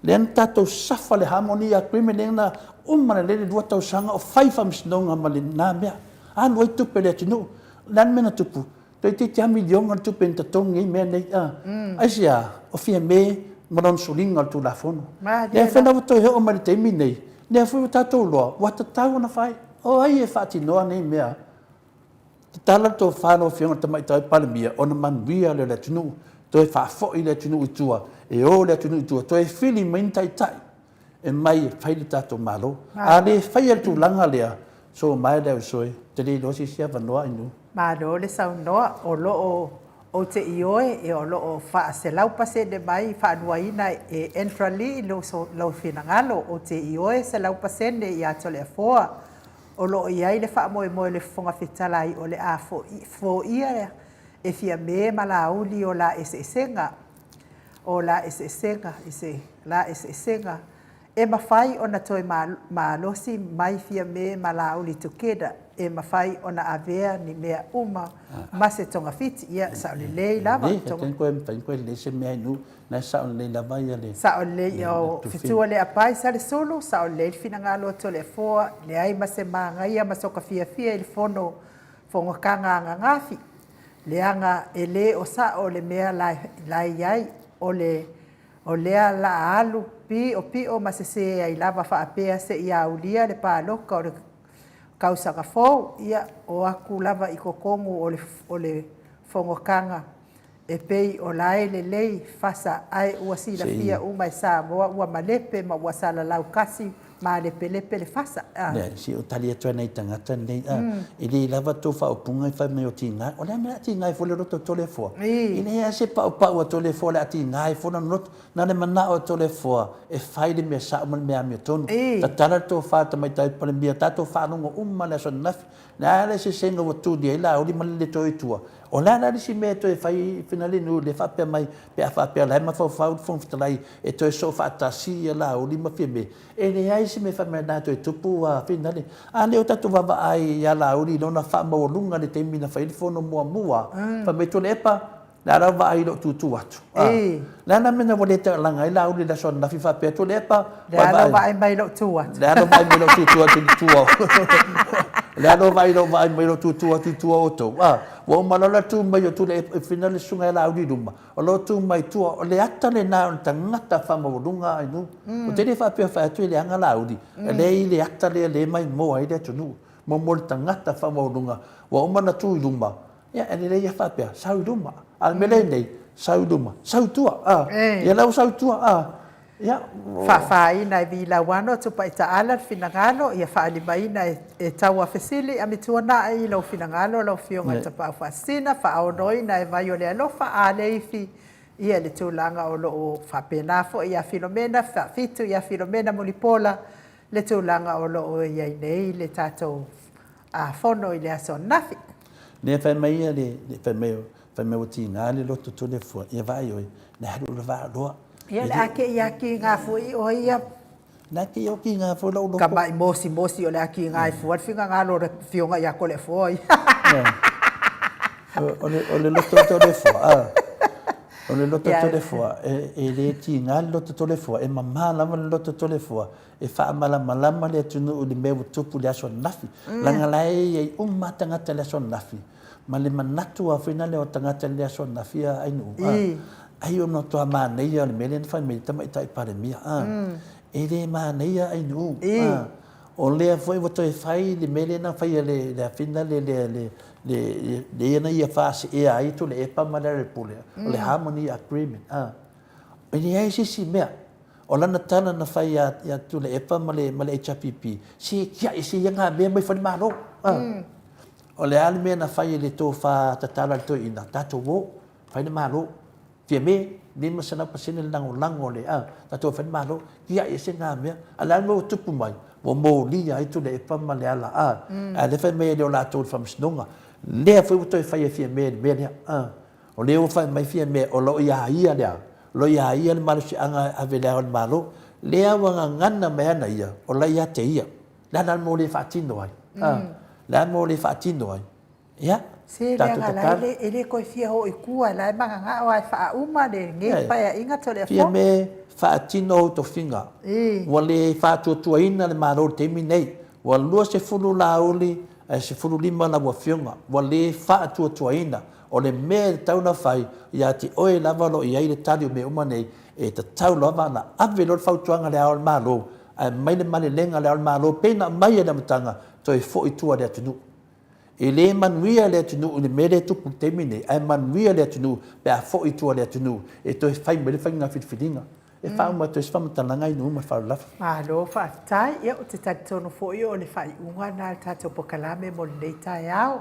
Lea na tatou safa le Harmony Agreement lea na uma lelei le 2 tausaga o fai faamasinoga ma lena mea. Alu ai tupe a le atunuu. O le a le mea na tupu? Toeitiiti lava miliona le tupe na totogi ai mea nei. Aisea? O Fiame ma lona suliga o le Tulafono. Lea foi la ua toe oo mai i le taimi nei, lea foi ua tatou iloa, ua tatau ona fai. O ai e faatinoa nei mea? Tatala le tofa lau Afioga i le Tamaitai Palemia ona manuia lea o le atunuu, toe faafoi le atunuu i tua, e o le atunuu i tua, toe fili mai ni taitai e mai e fai le tatou Malo. A le faia le tulaga lea, somae le ausoe, e te le iloa se isi avanoa Ainuu. Malo le saunoa, o lo o ou te ioe e o lo o 100% mai faaluaina e Andra Lee lou finagalo, ou te ioe 100% ia Toleafoa. O lo o i ai le faamoemoe o le Fofoga Fetalai o le a foia e Fiame ma Laauli o la eseesega, o la eseesega, i se la eseesega, e mafai ona toe malosi mai Fiame ma Laauli together, e mafai ona avea ni mea uma ma se togafiti. Ia, sao lelei lava. Lelei, e lelei se mea i nuu. Na e sao lelei lava ia le. Sao lelei, o fetua le apai Salesulu, sao lelei le finagalo o Toleafoa, leai ma se magaia ma soka fiafia i le fono fogotaga ananafi, leaga e le o sao le mea la e iai, o le o lea la alu pio pio ma sese ai lava faapea seia aulia le paloka o le kausaga fou, ia o atu lava i totonu o le o le fonotaga E pei o la e lelei fasa ae ua silafia uma e Samoa ua malepe ma ua salalau kasi malepelepe le fasa. A. Leai, se o tali atu ai nai tagata nei, a, e le lava tou faaupuga e fai mai o tiga. O le a mea o le a tiga ai fua le loto o Toleafoa? E leai lava se paupau a Toleafoa o le a tiga ai fua lona loto. Na o le manao o Toleafoa e fai le mea sao ma le mea amiotonu. Tatala le tofa a le Tamaitai Palemia, tatou faalogo uma i le aso ananafi. Le a le eseesega ua tuli ai Laauli ma le toe i tua? O le a la le isi mea e toe fai i Finalinu lea faapea mai pe a faapea o la e mafaufau le Fofoga Fetalai e toe soo faatasi ia Laauli ma Fiame? E leai se mea fai mai na toe tupu a Finale. A lea ua tatou vaavaai ia Laauli i lona faamaualuga i le taimi na fai ai le fono muamua, fai mai Tuilaepa, Le a lau vaai i lou tutu atu? A. Le a la mea na ua le taulaga ai Laauli i le aso ananafi faapea, Tuilaepa, Le a lau vaai mai i lou tu atu? Le a lau vaai mai i lou tutu atu i tua o. Le a lau vaai lau vaai mai i lou tutu atu i tua o outou? A. Ua uma loa la tu mai o Tuilaepa, fina le susuga ia Laauli i luma, o lo tu mai i tua, o le ata lena o le tagata faamaualuga a nuu. Ou te le faapea fai atu e leaga Laauli, e leai le ata lea le maimoa ai le atunuu. Mo le tagata faamaualuga, ua uma ona tu i luma, Ia, e lelei lava faapea, sau i luma. A o le mea lea e i nei, sau i luma, sau i tua, a. Ia la ua sau i tua, a. Ia. Faafaina e Vilauano Tupaitaala le finagalo, ia faalimaina e Tauafesili Amituanai lou finagalo lau Afioga i le Tapaau Faasisina, faaonoina e Vai o le Alofa, a le ifi. Ia le tulaga o lo o faapena foi ia Filomena, faafitu ia Filomena Mulipola le tulaga o lo o i ai nei le tatou fono i le aso ananafi. Lea fai mai ia le fai mai fai mai ua tiga le loto Toleafoa, ia vaai oe, le alu o le vaaloa. Ia o le a te i a kiga foi oe ia. Na te i o kiga foi lou loto. Tama'i mosi mosi o le a kiga ai fua le finagalo o le afioga ia Toleafoa ia. O le o le loto Toleafoa, a. O le loto Toleafoa, e le tiga le loto Toleafoa, e mama lava le loto Toleafoa, e faamalamalama le atunuu i le mea ua tupu i le aso ananafi. Leaga la e i ai uma lava tagata i le aso ananafi, ma le manatu lava foi lea o tagata i le aso ananafi a Ainuu, a, ai ona matua manaia o le mea lea na fai mai ai le Tamaitai Palemia, a, e le manaia Ainuu, a, o lea foi ua toe fai le mea lea na fai e le afina le, le, le, le, le na ia faaseea ai Tuilaepa ma Lealailepule, o le Harmony Agreement, a, e leai se isi mea. O lana tala na fai ia, ia Tuilaepa ma le, ma le HRPP, se tiai se ia ngā mea mai falemalo. A. O le a le mea na fai e le tofa tatala a le toeaina, tatou o, fai le Malo. Fiame, 500% le lagolago a le, a, tatou o fai le Malo, tiai ese ngā mea. A o le a le mea ua tupu mai? Ua molia ai Tuilaepa ma Leala, a. A o lea fai mai e le o latou i le faamasinoga. Lea foi ua toe fai e Fiame le mea lea, a. O lea ua fai mai Fiame o lo o ia ia le a? O lo o ia ia le malosiaga e ave i Le Ao o le Malo. Lea ua gagana mai ana ia, o la ia te ia. Le a la le mea ua le faatino ai? A, le a le mea ua le faatino ai? Ia, Se tatou leaga la tatalo. e le, e le toe fia oo i tua, la e magagao lava e faauma lenei Ioe. paeaiga Toleafoa. Fiame, faatino ou tofiga. Ua le faatuatuaina le Malo i le taimi nei. Ua 20 laauli ae 15 lau Afioga. Ua le faatuatuaina. O le mea e tatau ona fai, ia te oe lava o lo o i ai le tali o mea uma nei, e tatau lava ona ave loa le fautuaga a Le Ao o le Malo, ae aumai le malelega a Le Ao o le Malo pei ona aumai i le amataga, toe foi i tua i le atunuu. E le manuia le atunuu i le mea lea e tupu i le taimi lenei, ae manuia le atunuu pe a foi i tua i le atunuu e toe fai mai le faiga filifiliga. E faauma atu ai se faamatalaga i nuu ma le faaaloalo. Malo faafetai. Ia ou te talitonu foi o le faaiuga lena o le tatou polokalame mo lenei taeao.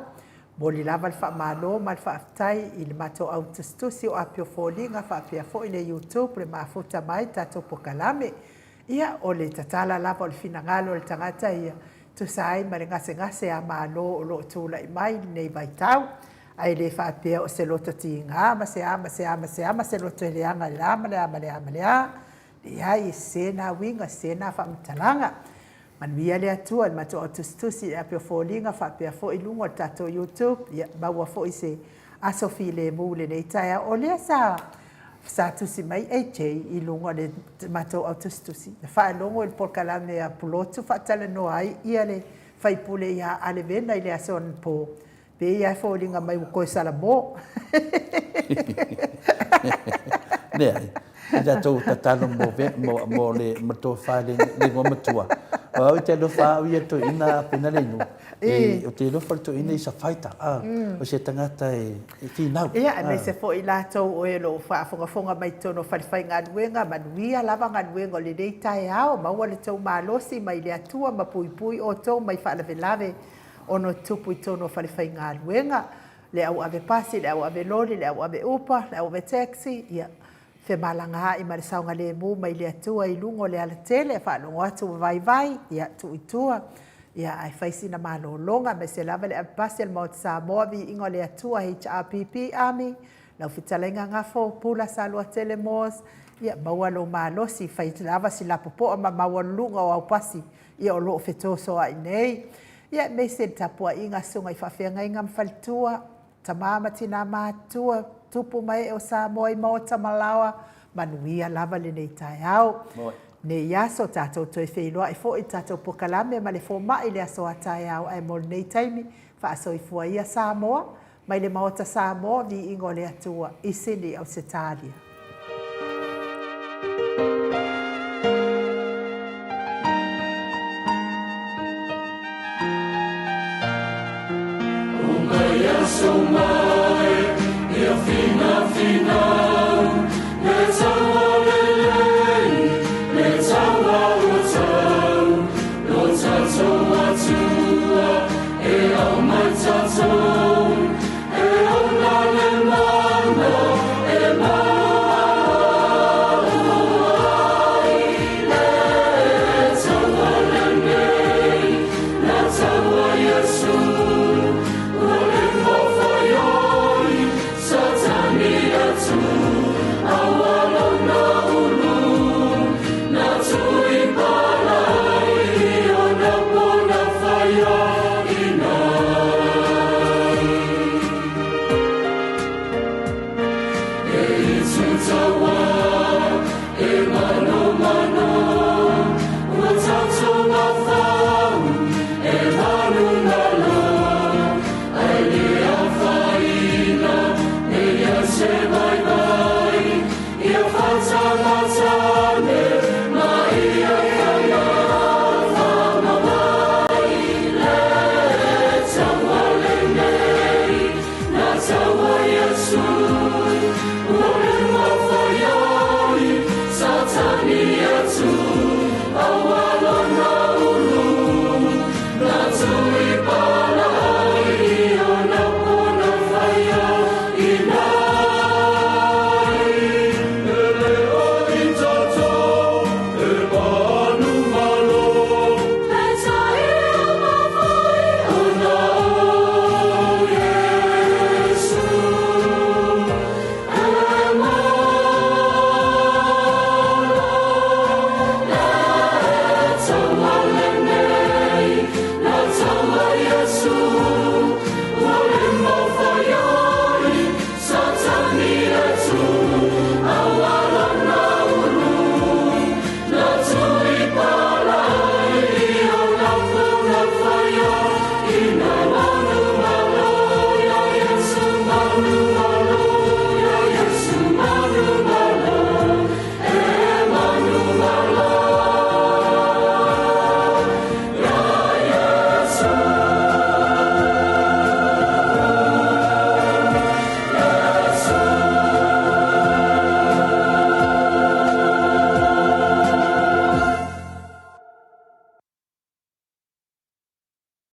Momoli lava le faamalo ma le faafetai i le matou au tusitusi o Api o Foliga faapea foi le YouTube le mafuta mai tatou polokalame. Ia, o le tatala lava o le finagalo o le tagata ia tusa ai ma le gasegase a Malo o lo o tulai mai i lenei vaitau, ae le faapea o se loto tiga ma se a ma se a ma se a ma se loto e leaga i le a ma le a ma le a ma le a. Leai, e sese na uiga, sese na faamatalaga. Manuia le Atua i le matou au tusitusi i le api o foliga faapea foi i luga o le tatou YouTube. Ia maua foi se aso filemu i lenei taeao. O lea sa sa tusi mai AJ i luga o le matou au tusitusi, na faalogo i le polokalame a Pulotu faatalanoa ai ia le faipule ia Ale Vena i le aso anapo. Pei lava e foliga mai ua toe salamo. Leai, i tatou tatalo mo, mo, mo le mo tofa le le igoa matua. O au i te alofa au ia toeaina a pena le inu. E, o te alofa le toeaina i sa fighter. A, o se tagata e, e finau. Ia, aemaise foi i latou o e o lo o faafogafoga mai i totonu o falefaigaluega, manuia lava galuega o lenei taeao, maua le tou malosi mai le Atua ma puipui outou mai faalavelave ono tupu i totonu o falefaigaluega, le au ave pasi, le au ave loli, le au ave upa, le au ave taxi, ia femalagaai ma le saogalemu mai le Atua i luga o le alatele, faalogo atu ua vaivai, ia tuu i tua, ia ae fai sina malologa, aemaise lava le ave pasi a le Maota Samoa, Viiga o le Atua, HRPP Army, lau fetalaiga Gafo, Pula Saluatele Moores, ia maua lou malosi, fai lava si lapopoa ma maualuluga o au pasi ia o lo o fetosoa'i nei. Ia aemaise le tapuaiga a susuga i faafeagaiga ma faletua, tama ma tinā matutua, tupu ma ee o Samoa i maota ma laoa, manuia lava lenei taeao. Nei aso, tatou toe feiloai foi i le tatou polokalame ma le fomai i le aso a taeao ae mo lenei taimi, faasoifua ia Samoa, Mai le Maota Samoa, viiga o le Atua, i Sydney, Ausetalia. Iesu.